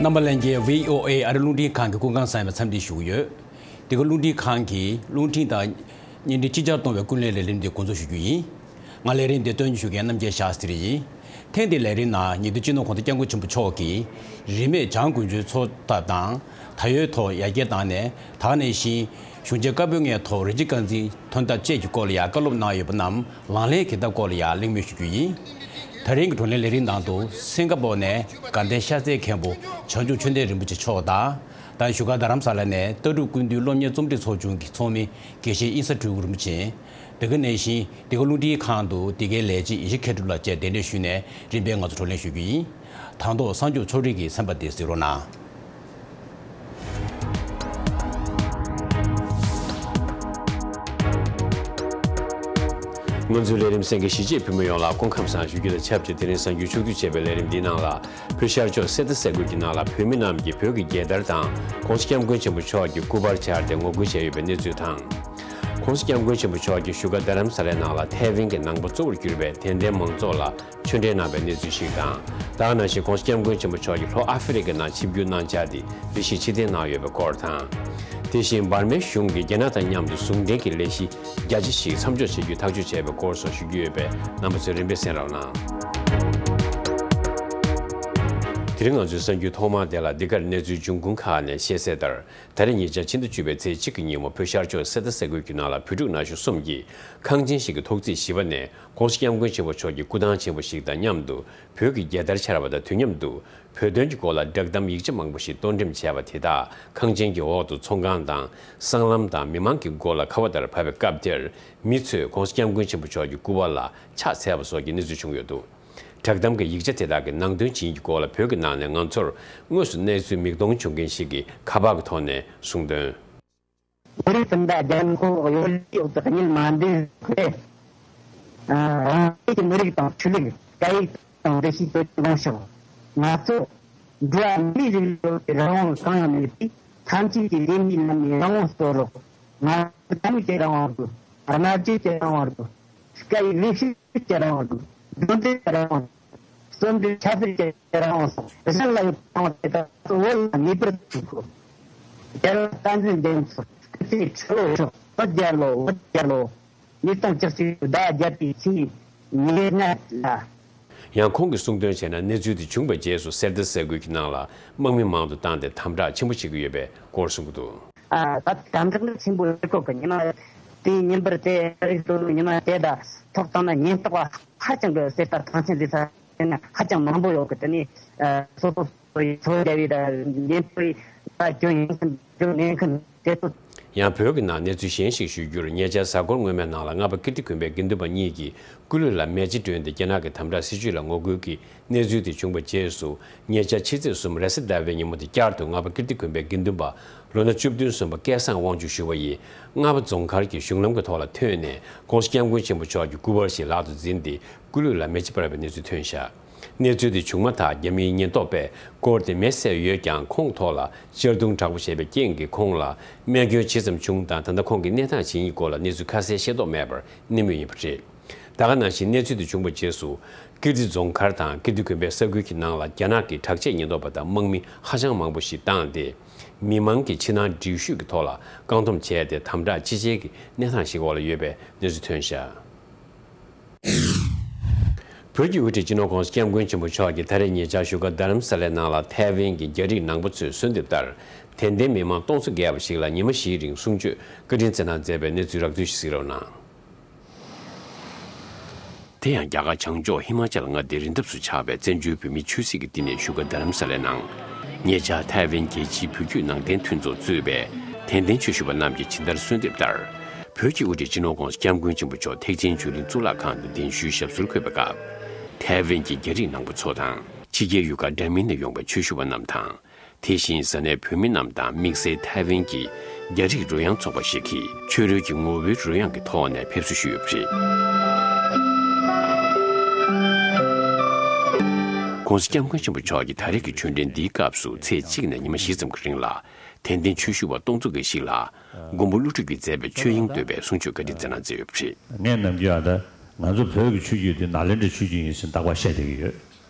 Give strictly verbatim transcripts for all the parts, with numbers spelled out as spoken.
རྣམ་པ་ལྷན་རྒྱས། ཝི་ཨོ་ཨེ་ཨ་རི་རླུང་འཕྲིན་ཁང་གི་སྐུ་ཁམས་བཟང་བའི་འཚམས་འདྲི་ཞུ་གི་ཡོད། འདི་ག་རླུང་འཕྲིན་ཁང་གིས་རླུང་འཕྲིན་དང་བརྙན་འཕྲིན་ཅིག་ཅར་གཏོང་བའི་ཀུན་གླེང་ལས་རིམ་འདི་འགོ་འཛུགས་ཞུ་རྒྱུ་ཡིན། ང་ལས་རིམ་འདི་སྟོན་ཞུ་མཁན་རྣམ་རྒྱལ་ཤཱ་སྟི་རི་ཡིན། ཐེངས་འདིའི་ལས་རིམ་ནང་ཉེ་དུ་སྤྱི་ནོར་༸གོང་ས་༸སྐྱབས་མགོན་ཆེན་པོ་མཆོག་གིས་རིས་མེད་བྱང་དགོན་ཆུང་ཚོགས་ཐབ་དང་ད་ཡོད་ཐོག་ཡར་རྒྱས་བཏང་ནས། ད་ག་ནང་བཞིན་གཞུང་ཆེན་བཀའ་པོད་ལྔའི་ཐོག་རིན་ཆེན་རྐང་འཛིན་ཐོན་ཐབས་བཅས་ཀྱི་སྐོར་ལ་ཡང་བཀའ་སློབ་གནང་ཡོད་པ་རྣམས་ལག་ལེན་གྱི་ཐབས་སྐོར་ལ་ཡང་གླེང་མོལ་ཞུ་རྒྱུ་ཡིན། ད་རིང་གི་བགྲོ་གླེང་ལས་རིམ་ནང་དུ་སིང་ག་པོར་ནས་དགའ་ལྡན་ཤར་རྩེའི་མཁན་པོ་བྱང་ཆུབ་ཆོས་ལྡན་རིན་པོ་ཆེ་མཆོག་དང་། དང་བཞུགས་སྒར་རྡ་རམ་ས་ལ་ནས་ལྟ་གྲུབ་ཀུན་འདུས་སློབ་གཉེར་རྩོམ་སྒྲིག་ཚོགས་ཆུང་གི་ཚོགས་མི་དགེ་བཤེས་དབྱིན་ཟ་སྤྲུལ་སྐུ་རིན་པོ་ཆེ། དེ་ག་ནང་བཞིན་འདི་ག་རླུང་འཕྲིན་ཁང་དུ་འདི་གའི་ལས་བྱེད་ཡེ་ཤེས་མཁས་གྲུབ་ལགས་བཅས་གདན་འདྲེན་ཞུས་ནས་རིམ་པས་ང་ཚོ་བགྲོ་གླེང་ཞུ་རྒྱུ་ཡིན། དང་ཐོག་གསར་འགྱུར་ཕྱོགས་སྒྲིག་གི་ཚན་པ་དེ་གཟིགས་རོགས་གནང་། ང་ཚོའི་ལས་རིམ་གསན་མཁན་གཞིས་བྱེས་བོད་མི་ཡོངས་ལ་སྐུ་ཁམས་བཟང་ཞུ་རྒྱུ་དང་ཆབས་ཅིག་དེ་རིང་གསར་འགྱུར་ཕྱོགས་བསྡུས་བྱས་པའི་ལས་རིམ་འདིའི་ནང་ལ། བོད་ཤར་ཕྱོགས་གསེར་རྟ་ས་ཁུལ་གྱི་ནང་ལ་བོད་མི་རྣམས་ཀྱིས་བོད་ཀྱི་རྒྱལ་དར་དང་༸གོང་ས་༸སྐྱབས་མགོན་ཆེན་པོ་མཆོག་གི་སྐུ་པར་འཕྱར་ཏེ་ངོ་རྒོལ་བྱས་ཡོད་པའི་གནས་ཚུལ་དང་། ༸གོང་ས་༸སྐྱབས་མགོན་ཆེན་པོ་མཆོག་གི་བཞུགས་སྒར་རྡ་རམ་ས་ལའི་ནང་ལ་ཐའེ་ཝན་གྱི་ནང་པ་གཙོ་བོར་གྱུར་པའི་དད་ལྡན་མང་ཚོགས་ལ་ཆོས་འབྲེལ་གནང་བའི་གནས་ཚུལ་ཞིག་དང་། ད་ག་ནང་བཞིན་༸གོང་ས་༸སྐྱབས་མགོན་ཆེན་པོ་མཆོག་གིས་ལྷོ་ཨ་ཧྥེ་རི་ཁའི་ནང་ཆིབས་བསྒྱུར་གནང་འཆར་དེ་རེ་ཞིག་ཕྱིར་འཐེན་གནང་ཡོད་པའི་སྐོར་དང་། དེ་བཞིན་འབར་མའི་གཞུང་གིས་རྒྱ་ནག་དང་མཉམ་དུ་ཟུང་འབྲེལ་གྱི་ལས་གཞི་རྒྱ་ཆེ་ཞིག་མཚམས་འཇོག་བྱེད་རྒྱུའི་ཐག་གཅོད་བྱས་པའི་སྐོར་སོགས་ཞུ་རྒྱུ་ཡོད་པས། རྣམ་པ་ཚོས་རིམ་པས་གསན་རོགས་གནང་། དེ་རིང་ང་ཚོའི་གསར་འགྱུར་ཐོག་མ་དེ་ལ་འདི་གར་གནས་ཚུལ་འབྱུང་ཁུངས་ཁག་ནས་ཤེས་གསལ་ལྟར། ད་རེས་ཉེ་ཆར་ཕྱི་ཟླ་བཅུ་པའི་ཚེས་གཅིག་གི་ཉིན་མོ་བོད་ཤར་ཕྱོགས་གསེར་རྟ་ས་ཁུལ་གྱི་ནང་ལ་བོད་ཕྲུག་ན་གཞོན་གསུམ་གྱིས་ཁང་ཆེན་ཞིག་གི་ཐོག་བརྩེགས་བཞི་པ་ནས་༸གོང་ས་༸སྐྱབས་མགོན་ཆེན་པོ་མཆོག་གི་སྐུ་ཐང་ཆེན་པོ་ཞིག་དང་མཉམ་དུ་བོད་ཀྱི་རྒྱལ་དར་འཕྱར་བ་དང་དུས་མཉམ་དུ། བོད་དོན་གྱི་སྐོར་ལ་བསྒྲགས་གཏམ་ཡིག་ཆ་མང་པོ་ཞིག་གཏོར་འགྲེམས་བྱས་པ་དེ་དག་ཁང་ཆེན་གྱི་འོག་ཏུ་ཚོང་ཁང་དང་སྲང་ལམ་དང་མི་མང་གི་མགོ་ལ་ཁ་བ་ལྟར་བབས་པའི་སྐབས་དེར། མི་ཚོས་༸གོང་ས་༸སྐྱབས་མགོན་ཆེན་པོ་མཆོག་གི་སྐུ་པར་ལ་ཕྱག་འཚལ་བ་སོགས་ཀྱི་གནས་ཚུལ་བྱུང་ཡོད་འདུག་བསྒྲགས་གཏམ་གྱི་ཡིག་ཆ་དེ་དག་གི་ནང་དོན་ཇི་ཡིན་གྱི་སྐོར་ལ་བོད་ཀྱི་ནང་ནས་ང་ཚོར་དངོས་སུ་གནས་ཚུལ་མིག་མཐོང་བྱུང་མཁན་ཞིག་གིས་ཁ་པར་གྱི་ཐོག་ནས་གསུངས་དོན། བོད་རིགས་སྤུན་ཟླ་རྒྱ་ནག་གི་གཡོ་ལས་འོག་ཏུ་གཉིད་མ་འདུག་པས། ཨ། རང་རྒྱལ་གྱི་མི་རིགས་དང་ཆོས་ལུགས། སྐད་ཡིག་དང་འདུ་ཤེས་བོད་ཀྱི་ལངས་ཤོག་ང་ཚོ་འགྲོ་བ་མིའི་རིགས་ལ་ཡོད་པའི་རང་དབང་གང་ཡང་མེད་པས། ཐམས་ཅད་ཀྱིས་རིས་མེད་ལམ་ནས་རང་དབང་རྩོད་རོགས། ང་ཚོ་དམངས་ཀྱི་རང་དབང་དགོས། སྨྲ་བརྗོད་ཀྱི་རང་དབང་དགོས། སྐད་ཡིག་ལས་ཞུགས་ཀྱི་རང་དབང་དགོས། འདོན་སྤྲོད་ཀྱི་རང་དབང་དགོས། གསོན་པོར་ཁྱབ་སྤེལ་གྱི་རང་དབང་སོགས་གཞན་ལ་ཡོད་པའི་རང་དབང་དེ་དག་ཚོ་བོད་ལ་ངེས་པར་དུ་དགོས། རྒྱལ་བ་བསྟན་འཛིན་རྒྱ་མཚོ་སྐུ་ཚེ་ཁྲི་ལོ་བཞུགས། བོད་རྒྱལ་ལོ། བོད་རྒྱལ་ལོ། ཉིས་སྟོང་བཅུ་གཅིག་ཟླ་བརྒྱད་པའི་ཚེས་ཉེར་ལྔ་ལ། ཡང་ཁོང་གིས་གསུངས་དོན་བྱས་ན། གནས་ཚུལ་དེ་བྱུང་བའི་རྗེས་སུ་གསེར་རྟ་ས་ཁུལ་གྱི་ནང་ལ་དམག་མི་མང་དུ་བཏང་སྟེ་དམ་དྲག་ཆེན་པོ་བྱེད་ཀྱི་ཡོད་པའི་སྐོར་གསུངས་ཀྱི་འདུག་ཨ། ད་དམ་དྲག་ནི་ཆེན་པོ་ཡོད་སྐོར་གྱི། ཉི་མ་དེའི་ཉིན་པར་དེ་རིགས་སོ་སོའི་ཉི་མ་དེ་དང་ཐོག་བཏང་ན་ཉེན་རྟོག་པ་ཧ་ཅང་གི་གསེར་རྟ་ཐང་ཆེན་འདི་ཚ་ནི་ཧ་ཅང་མང་པོ་ཡོད་གི། དེ་ནི་ཨ། སོ་སོ་སོ་ཡི་འཚོ་བ་རྒྱ་བའི་དང་ཉེན་རྟོག་པའི་ད་སྐྱོན་ཡོང་མཁན་སྐྱོན་གནས་མཁན་དེ་ཚོ། ཡང་བོད་ཀྱི་ནང་གནས་ཚུལ་གཞན་ཞིག་ཞུ་རྒྱུར། ཉེ་ཆར་གཟའ་འཁོར་སྔོན་མའི་ནང་ལ་རྔ་པ་ཀིརྟི་དགོན་པའི་དགེ་འདུན་པ་གཉིས་ཀྱིས་སྐུ་ལུས་ལ་མེ་ལྕེ་སྒྲོན་ཏེ་རྒྱ་ནག་གི་དམ་དྲག་སྲིད་བྱུས་ལ་ངོ་རྒོལ་གྱི་གནས་ཚུལ་དེ་བྱུང་བའི་རྗེས་སུ། ཉེ་ཆར་ཕྱི་ཚེས་གསུམ་རེས་གཟའ་ཟླ་བའི་ཉིན་མོ་དེ་བསྐྱར་དུ་རྔ་པ་ཀིརྟི་དགོན་པའི་དགེ་འདུན་པ་ལོ་ན་བཅུ་བདུན་སོན་པ་སྐལ་བཟང་དབང་ཕྱུག་ཞུ་བ་ཡིས། རྔ་པ་རྫོང་མཁར་གྱི་གཞུང་ལམ་གྱི་ཐོག་ལ་ཐོན་ནས། ༸གོང་ས་༸སྐྱབས་མགོན་ཆེན་པོ་མཆོག་གི་སྐུ་པར་ཞིག་ལག་ཏུ་འཛིན་ཏེ། སྐུ་ལུས་ལ་མེ་ལྕེ་སྤར་བའི་གནས་ཚུལ་ཐོན་བཞག་གནས་ཚུལ་དེ་བྱུང་མ་ཐག་རྒྱ་མིའི་ཉེན་རྟོག་པས་སྐོར་དེ་མེ་བསད་ཡོད་ཀྱང་། ཁོང་ཐོག་ལ་གཅར་རྡུང་དྲག་པོ་བྱས་པའི་རྐྱེན་གྱིས་ཁོང་ལ་རྨས་སྐྱོན་ཇི་ཙམ་བྱུང་དང་། ད་ལྟ་ཁོང་གི་གནས་སྟངས་ཇི་ཡིན་སྐོར་ལ་གནས་ཚུལ་ཁ་གསལ་ཤེས་རྟོགས་མེད་པར་གནས་མུས་ཡིན་པ་རེད། ད་ག་ནང་བཞིན་གནས་ཚུལ་དེ་བྱུང་བའི་རྗེས་སུ། ཀིརྟི་རྫོང་མཁར་དང་ཀིརྟི་དགོན་པའི་ས་ཁུལ་གྱི་ནང་ལ་རྒྱ་ནག་གི་དྲག་ཆས་ཉེན་རྟོག་པ་དང་དམག་མི་ཧ་ཅང་མང་པོ་ཞིག་བཏང་སྟེ། མི་མང་གི་ཕྱི་ནང་འགྲུལ་བཞུད་ཀྱི་ཐོག་ལ་བཀག་སྡོམ་བྱས་ཏེ། དམ་དྲག་ཅི་བྱེད་ཀྱི་གནས་སྟངས་ཤིག་འོག་ལ་ཡོད་པའི་གནས་ཚུལ་ཐོན་བཞག་བོད་ཀྱི་དབུ་ཁྲིད་སྤྱི་ནོར་༸གོང་ས་༸སྐྱབས་མགོན་ཆེན་པོ་མཆོག་གིས་ད་རེས་ཉེ་ཆར་བཞུགས་སྒར་རྡ་རམ་ས་ལའི་ནང་ལ་ཐའེ་ཝན་གྱི་རྒྱ་རིགས་ནང་པ་ཚོས་གསོལ་འདེབས་ལྟར། དད་ལྡན་མི་མང་སྟོང་ཚོ་བརྒལ་བ་ཞིག་ལ་ཉི་མ་བཞིའི་རིང་གསུང་ཆོས་བཀའ་དྲིན་སྩལ་གནང་མཛད་པའི་གནས་ཚུལ་རགས་བསྡུས་ཤིག་གཟིགས་རོགས་གནང་། དེ་ཡང་རྒྱ་གར་བྱང་ཕྱོགས་ཧི་མ་ཅལ་མངའ་སྡེའི་རི་འདབས་སུ་ཆགས་པའི་བཙན་བྱོལ་བོད་མིའི་ཆོས་སྲིད་ཀྱི་བསྟི་གནས་བཞུགས་སྒར་རྡ་རམ་ས་ལའི་ནང་། ཉེ་ཆར་ཐའེ་ཝན་རྒྱལ་སྤྱིའི་བོད་བརྒྱུད་ནང་བསྟན་མཐུན་ཚོགས་གཙོས་པའི་དད་ལྡན་ཆོས་ཞུ་བ་རྣམས་ཀྱིས་ཇི་ལྟར་གསོལ་འདེབས་ལྟར། བོད་ཀྱི་དབུ་ཁྲིད་སྤྱི་ནོར་༸གོང་ས་༸སྐྱབས་མགོན་ཆེན་པོ་མཆོག་ཐེག་ཆེན་ཆོས་གླིང་གཙུག་ལག་ཁང་དུ་གདན་ཞུའི་ཞབས་སོར་འཁོད་པའི་སྐབས། ཐའེ་ཝན་གྱི་རྒྱ་རིགས་ནང་པ་ཚོ་དང་། ཕྱི་རྒྱལ་ཡུལ་ཁག་འདྲ་མིན་ནས་ཡོང་བའི་ཆོས་ཞུ་བ་རྣམས་དང་། དེ་བཞིན་ས་གནས་བོད་མི་རྣམས་དང་། དམིགས་བསལ་ཐའེ་ཝན་གྱི་རྒྱ་རིགས་རོལ་དབྱངས་ཚོགས་པ་ཞིག་གིས་ཆོས་རོལ་གྱི་ངོ་བོའི་རོལ་དབྱངས་ཀྱི་ཐོག་ནས་ཕེབས་བསུ་ཞུས་ཡོད་པ་རེད། ༸གོང་ས་༸སྐྱབས་མགོན་ཆེན་པོ་མཆོག་གི་ད་རེས་ཀྱི་ཆོས་འབྲེལ་འདིའི་སྐབས་སུ། ཚེས་གཅིག་ནས་ཉི་མ་བཞི་ཙམ་གྱི་རིང་ལ། དད་ལྡན་ཆོས་ཞུ་བ་སྟོང་ཚོ་འགའ་ཞིག་ལ། མགོན་པོ་ཀླུ་སྒྲུབ་ཀྱིས་མཛད་པའི་ཆོས་དབྱིངས་བསྟོད་པའི་གསུང་ཆོས་བཀའ་དྲིན་སྩལ་གནང་མཛད་ཡོད་པ་རེད། ངས་ནམ་རྒྱུན་ཨ་ད་ང་ཚོ་བོད་ཀྱི་ཆོས་བརྒྱུད་འདི་ནཱ་ལེནྡྲའི་ཆོས་བརྒྱུད་ཡིན་ཟེར་རྟག་པར་བཤད་བསྡད་ཀྱི་ཡོད།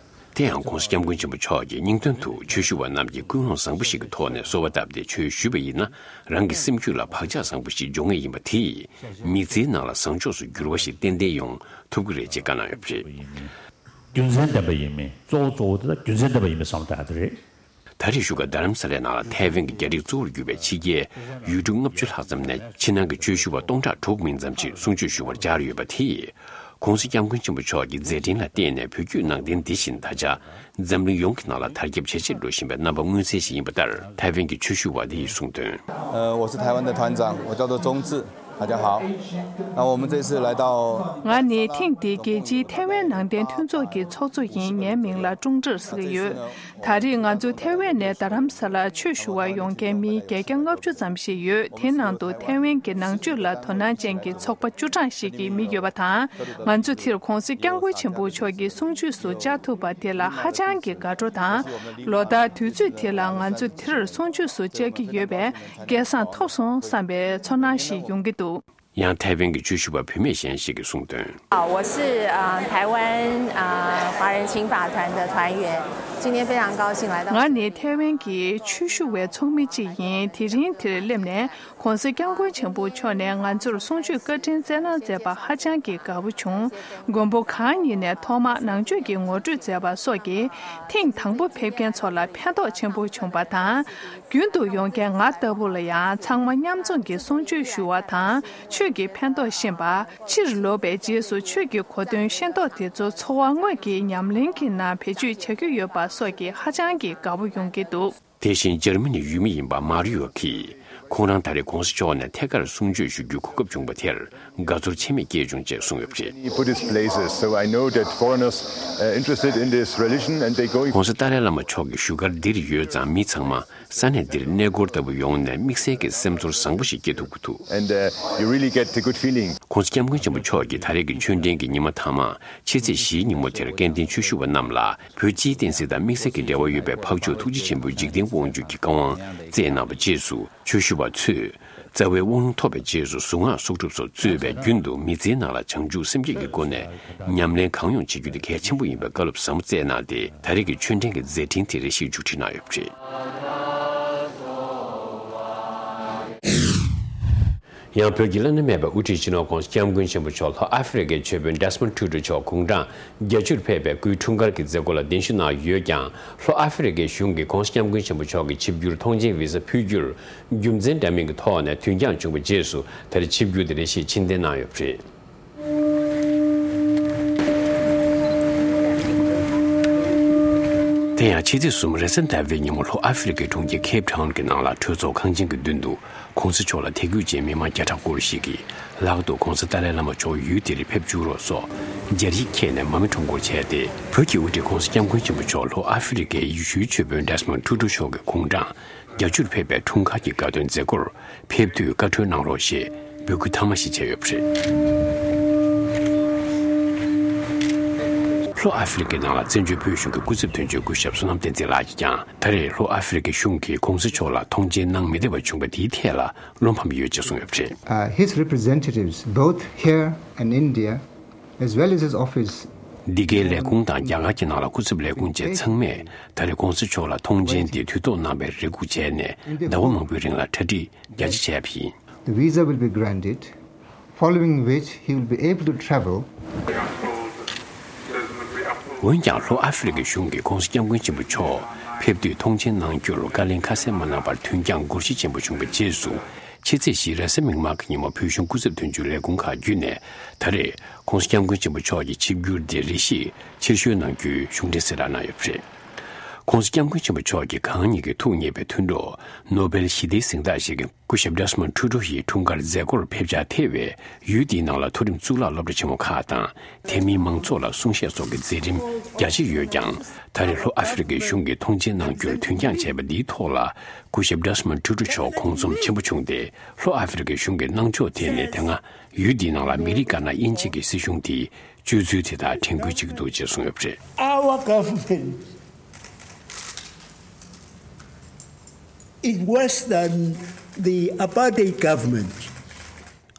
དེ་ཡང་༧གོང་ས་༧སྐྱབས་མགོན་ཆེན་པོ་མཆོག་གིས་སྙིང་དོན་དུ་ཆོས་ཞུ་བ་རྣམས་ཀྱིས་ཀུན་སློང་བཟང་པོ་ཞིག་གི་ཐོག་ནས་གསོལ་བ་བཏབ་སྟེ་ཆོས་ཞུས་པ་ཡིན་ན། རང་གི་སེམས་རྒྱུད་ལ་བག་ཆགས་བཟང་པོ་ཞིག་འབྱུང་ངེས་ཡིན་པ་དེས། མི་ཚེའི་ནང་ལ་བཟང་ཕྱོགས་སུ་འགྱུར་བ་ཞིག་ཏན་ཏན་ཡོང་ཐུབ་ཀྱི་རེད་ཅེས་བཀའ་གནང་ཡོད་པ་རེད། རྒྱུ་མཚན་ལྡན་པ་ཡིན་མིན། གཙོ་བོ་གཙོ་བོ་དེ་ལ་རྒྱུ་མཚན་ལྡན་པ་ཡིན་མིན་བསམ་བློ་བཏང་ཡ་དེ་རེད། ད་རེས་བཞུགས་སྒར་རྡ་རམ་ས་ལའི་ནང་ལ་ཐའེ་ཝན་གྱི་རྒྱ་རིགས་གཙོ་བོར་གྱུར་པའི་ཕྱི་རྒྱལ་ཡུལ་གྲུ་ལྔ་བཅུ་ལྷག་ཙམ་ནས་ཕྱི་ནང་གི་ཆོས་ཞུ་བ་སྟོང་ཕྲག་དྲུག་མིན་ཙམ་ཞིག་གསུང་ཆོས་ཞུ་བར་བཅར་ཡོད་པ་དེས། ྋགོང་ས་ྋསྐྱབས་མགོན་ཆེན་པོ་མཆོག་གི་མཛད་འཕྲིན་ལ་བརྟེན་ནས་བོད་བརྒྱུད་ནང་བསྟན་འདི་བཞིན་ད་ཆ་འཛམ་གླིང་ཡོངས་ཀྱི་ནང་ལ་དར་ཁྱབ་ཇེ་ཆེར་འགྲོ་བཞིན་པའི་རྣམ་པ་མངོན་གསལ་ཞིག་ཡིན་པ་ལྟར། ཐའེ་ཝན་གྱི་ཆོས་ཞུ་བ་དེས་གསུངས་དོན། 呃，我是台湾的团长，我叫做钟志，大家好。那我们这次来到 ང་ནི་ཐེངས་འདིའི་རྒྱལ་སྤྱིའི་ཐའེ་ཝན་ནང་བསྟན་མཐུན་ཚོགས་ཀྱི་ཚོགས་གཙོ་ཡིན། ངའི་མིང་ལ་ཀྲུང་ཀྲི་ཟེར་གྱི་ཡོད། ད་རེས་ང་ཚོ་ཐའེ་ཝན་ནས་རྡ་རམ་ས་ལར་ཆོས་ཞུ་བར་ཡོང་མཁན་མི་བརྒྱད་བརྒྱ་ལྔ་བཅུ་ཙམ་ཞིག་ཡོད། དེ་ནང་དུ་ཐའེ་ཝན་གྱི་ནང་ཆོས་ལ་དོ་སྣང་ཅན་གྱི་ཚོགས་པ་བཅུ་གྲངས་ཤིག་གི་མི་ཡོད་པ་དང་། ང་ཚོ་འདིར་ྋགོང་ས་ྋསྐྱབས་མགོན་ཆེན་པོ་མཆོག་གི་གསུང་ཆོས་སུ་བཅར་ཐུབ་པ་དེ་ལ་ཧ་ཅང་གི་དགའ་སྤྲོ་དང་། ལོ་ལྟར་དུས་ཚོད་དེ་ལ་ང་ཚོ་འདིར་གསུང་ཆོས་སུ་བཅར་གྱི་ཡོད་པས་སྐལ་བཟང་ཐོབ་སོང་བསམ་པའི་ཚོར་སྣང་ཞིག་ཡོང་གི་འདུག། ཡང་ཐའེ་ཝན་གྱི་ཆོས་ཞུ་བ་བུད་མེད་གཞན་ཞིག་གིས་གསུངས་དོན། 啊，我是呃台湾呃华人情法团的团员，今天非常高兴来到。 ང་ནི་ཐའེ་ཝན་གྱི་ཆོས་ཞུ་བའི་ཚོགས་མི་གཅིག་ཡིན། དེ་རིང་འདིར་སླེབས་ནས་ྋགོང་ས་ྋསྐྱབས་མགོན་ཆེན་པོ་མཆོག་ནས་ང་ཚོར་གསུང་ཆོས་བཀའ་དྲིན་སྩལ་གནང་མཛད་པ་ཧ་ཅང་གི་དགའ་པོ་བྱུང་། མགོན་པོ་གང་ཉིད་ནས་ཐོག་མར་ནང་ཆོས་ཀྱི་ངོ་སྤྲོད་མཛད་པ་སོགས་ཀྱིས་ཐེངས་དང་པོ་ཕེབས་མཁན་ཚོ་ལ་ཕན་ཐོགས་ཆེན་པོ་བྱུང་བ་དང་། རྒྱུན་དུ་ཡོང་མཁན་ང་ལྟ་བུ་ལ་ཡང་ཚང་མ་མཉམ་འཛོམས་ཀྱིས་གསུང་ཆོས་ཞུ་བ་དང་ཆོས་ཀྱི་ཕན་ཐོགས་ཤེས་པ། ཕྱིར་ལོག་པའི་རྗེས་སུ་ཆོས་ཀྱི་གོ་དོན་ཤེས་རྟོགས་དེ་ཚོ་འཚོ་བ་དངོས་ཀྱི་ཉམས་ལེན་གྱི་ནང་བེད་སྤྱོད་བྱ་རྒྱུ་ཡོད་པ་སོགས་ཀྱིས་ཧ་ཅང་གི་དགའ་པོ་ཡོང་གི་འདུག། དེ་བཞིན་འཇར་མ་ནི་ཡུལ་མི་ཡིན་པ་མཱ་རི་ཡོ་གིས། ཁོང་རང་ད་རེས་ྋགོང་ས་མཆོག་ནས་ཐད་ཀར་གསུང་ཆོས་ཞུ་རྒྱུའི་གོ་སྐབས་བྱུང་བ་དེར་དགའ་ཚོར་ཆེན་མེད་སྐྱེས་བྱུང་ཅེས་གསུངས་ཡོད་པ་རེད། Buddhist places, so I know that foreigners uh, interested in this religion and they go. ྋགོང་ས་ཏཱ་ལའི་བླ་མ་མཆོག་གི་བཞུགས་སྒར་འདིར་ཡོད་ཙང་མི་ཚང་མ་ས་གནས་འདིར་གནས་སྐོར་ལྟ་བུ་ཡོང་ནས་དམིགས་བསལ་གྱི་སེམས་ཚོར་བཟང་པོ་ཞིག་སྐྱེ་ཐུབ་ཀྱི་འདུག། And uh, you really get a good feeling. ྋགོང་ས་ྋསྐྱབས་མགོན་ཆེན་པོ་མཆོག་གིས་ད་རེས་ཀྱི་ཆོས་འབྲེལ་གྱི་ཉི་མ་མཐའ་མ་ཕྱི་ཚེས་བཞིའི་ཉིན་མོ་དེར་སྐལ་ལྡན་ཆོས་ཞུ་བ་རྣམས་ལ། བོད་སྤྱིའི་བསྟན་སྲིད་དང་དམིགས་བསལ་གྱི་འབྲེལ་བ་ཡོད་པའི་འཕགས་མཆོག་ཐུགས་རྗེ་ཆེན་པོའི་འཇིག་རྟེན་དབང་ཕྱུག་གི་བཀའ་དབང་བསྩལ་གནང་བའི་རྗེས་སུ། ཆོས་ཞུ་བ་ཚོས་རྩ་བའི་དབང་ལུང་ཐོབ་པའི་རྗེས་སུ་གཟུངས་སྔགས་གསོག་སྒྲུབ་སོགས་གཙོས་པའི་རྒྱུན་དུ་མི་ཚེའི་ནང་ལ་བྱང་ཆུབ་སེམས་བསྐྱེད་ཀྱི་སྒོ་ནས་ཉམས་ལེན་གང་ཡོང་བྱེད་རྒྱུ་དེ་གལ་ཆེན་པོ་ཡིན་པའི་བཀའ་སློབ་ཟབ་མོ་བསྩལ་གནང་སྟེ། ད་རེས་ཀྱི་ཆོས་འབྲེལ་གྱི་མཛད་འཕྲིན་དེ་རེ་ཞིག་མཇུག་སྒྲིལ་གནང་ཡོད་པ་རེད། ཡང་བོད་ཀྱི་བླ་ན་མེད་པའི་དབུ་ཁྲིད་སྤྱི་ནོར་༧གོང་ས་༧སྐྱབས་མགོན་ཆེན་པོ་མཆོག་ལྷོ་ཨ་ཧྥེ་རི་ཁའི་ཆོས་དཔོན་ཌེ་སི་མོན་ཊུ་ཌོ་མཆོག་དགུང་གྲངས་བརྒྱད་ཅུར་ཕེབས་པའི་སྐུའི་འཁྲུངས་སྐར་གྱི་མཛད་སྒོ་ལ་གདན་ཞུ་གནང་ཡོད་ཀྱང་། ལྷོ་ཨ་ཧྥེ་རི་ཁའི་གཞུང་གིས་༧གོང་ས་༧སྐྱབས་མགོན་ཆེན་པོ་མཆོག་གི་ཆིབས་བསྒྱུར་ཐོངས་མཆན་བི་ཟ་ཕུལ་རྒྱུར་རྒྱུ་མཚན་འདྲ་མིན་གྱི་ཐོག་ནས་དུས་འགྱངས་བྱུང་བའི་རྗེས་སུ། ད་རེས་ཆིབས་བསྒྱུར་དེ་རེ་ཞིག་ཕྱིར་འཐེན་གནང་ཡོད་པ་རེད། དེ་ཡང་ཕྱི་ཚེས་གསུམ་རེས་གཟའ་ཟླ་བའི་ཉིན་མོ་ལྷོ་ཨ་ཧྥེ་རི་ཁའི་གྲོང་ཁྱེར་ཁེབ་ཊའུན་གྱི་ནང་ལ་གྲོས་ཚོགས་ཁང་ཆེན་གྱི་མདུན་དུ་༧གོང་ས་མཆོག་ལ་དད་གུས་ཅན་མི་མང་བརྒྱ་ཕྲག་སྐོར་ཞིག་གིས་ལག་ཏུ་༧གོང་ས་ཏཱ་ལའི་བླ་མ་མཆོག་ཡུལ་འདིར་ཕེབས་བཅུག་རོགས་སོགས་སྦྱར་ཡིག་འཁྱེར་ནས་མར་མེ་ཁྲོམ་སྐོར་བྱས་ཏེ། བོད་ཀྱི་དབུ་ཁྲིད་༧གོང་ས་༧སྐྱབས་མགོན་ཆེན་པོ་མཆོག་ལྷོ་ཨ་ཧྥེ་རི་ཁའི་ཡེ་ཤུའི་ཆོས་དཔོན་ཌེ་སི་མོན་ཊུ་ཌོ་མཆོག་གི་དགུང་གྲངས་བརྒྱད་ཅུར་ཕེབས་པའི་འཁྲུངས་སྐར་གྱི་དགའ་སྟོན་མཛད་སྒོར་ཕེབས་དུས་བཀའ་འཁྲོལ་གནང་རོགས་ཞེས་འབོད་སྐུལ་མཐའ་མ་ཞིག་བྱས་ཡོད་པ་རེད། ལྷོ་ཨ་ཧྥེ་རི་ཁའི་ནང་ལ་བཙན་བྱོལ་བོད་གཞུང་གི་སྐུ་ཚབ་དོན་གཅོད་སྐུ་ཞབས་བསོད་ནམས་བསྟན་འཛིན་ལགས་ཀྱིས་ཀྱང་ད་རེས་ལྷོ་ཨ་ཧྥེ་རི་ཁའི་གཞུང་གིས་༧གོང་ས་མཆོག་ལ་ཐོངས་མཆན་གནང་མི་བདེ་བ་བྱུང་བ་དེའི་ཐད་ལ་བློ་ཕམ་ཡོད་ཅེས་གསུངས་ཡོད་པ་རེད། Uh, his representatives, both here and India, as well as his office, འདི་གའི་ལས་ཁུངས་དང་རྒྱ་གར་གྱི་ནང་ལ་སྐུ་ཚབ་ལས་ཁུངས་བཅས་ཚང་མས་ད་རེས་༧གོང་ས་མཆོག་ལ་ཐོངས་མཆན་དེ་དུས་ཐོག་གནང་བའི་རེ་སྒུག་བྱས་ནས་ཟླ་བ་མང་པོའི་རིང་ལ་གྲ་སྒྲིག་རྒྱ་ཆེ་བྱས་པ་ཡིན། The visa will be granted, following which he will be able to travel འོན་ཀྱང་ལྷོ་ཨ་ཧྥེ་རི་ཁའི་གཞུང་གིས་༧གོང་ས་༧སྐྱབས་མགོན་ཆེན་པོ་མཆོག་ཕེབས་དུས་ཐོངས་མཆན་གནང་རྒྱུར་བཀའ་ལན་ཁ་གསལ་མ་གནང་བར་དུས་འགྱངས་འགོར་གཞི་ཆེན་པོ་བྱུང་བའི་རྗེས་སུ། ཕྱི་ཚེས་བཞི་རེས་གཟའ་མིག་དམར་གྱི་ཉིན་མོ་བོད་གཞུང་སྐུ་ཚབ་དོན་གཅོད་ལས་ཁུངས་ཁག་བརྒྱུད་ནས་ད་རེས་༧གོང་ས་༧སྐྱབས་མགོན་ཆེན་པོ་མཆོག་གི་ཆིབས་བསྒྱུར་དེ་རེ་ཞིག་ཕྱིར་བཤོལ་གནང་རྒྱུའི་གཞུང་འབྲེལ་གསལ་བསྒྲགས་གནང་ཡོད་པ་རེད། ༧གོང་ས་༧སྐྱབས་མགོན་ཆེན་པོ་མཆོག་གིས་གང་ཉིད་ཀྱི་ཐུགས་མཉེས་པའི་མཐུན་གྲོགས་ནོ་བེལ་ཞི་བདེའི་གཟེངས་རྟགས་བཞེས་མཁན་སྐུ་ཞབས་ཌེ་སི་མོན་ཊུ་ཌོ་ཡི་འཁྲུངས་སྐར་མཛད་སྒོར་ཕེབས་འཆར་ཐེ་བའི་ཡུལ་འདིའི་ནང་ལ་མཐོ་རིམ་གཙུག་ལག་སློབ་གྲྭ་ཆེན་མོ་ཁག་དང་། དེ་མིན་མང་ཚོགས་ལ་གསུང་བཤད་སོགས་ཀྱི་མཛད་རིམ་རྒྱ་ཆེ་ཡོད་ཀྱང་། ད་རེས་ལྷོ་ཨ་ཧྥེ་རི་ཁའི་གཞུང་གིས་ཐོངས་མཆན་གནང་རྒྱུར་དུས་འགྱངས་བྱས་པ་འདིའི་ཐོག་ལ། སྐུ་ཞབས་ཌེ་སི་མོན་ཊུ་ཌོ་མཆོག་དགོངས་འཛོམས་ཆེན་པོ་བྱུང་སྟེ། ལྷོ་ཨ་ཧྥེ་རི་ཁའི་གཞུང་གི་གནང་ཕྱོགས་དེ་ནི་དེ་སྔ་ཡུལ་འདིའི་ནང་ལ་མི་རིགས་དཀར་ནག་དབྱེ་འབྱེད་ཀྱི་སྲིད་གཞུང་དེའི་སྤྱོད་ཚུལ་དེ་དག་དྲན་སྐུལ་བྱེད་ཀྱི་འདུག་ཅེས་གསུངས་ཡོད་པ་རེད། Our government is worse than the apartheid government.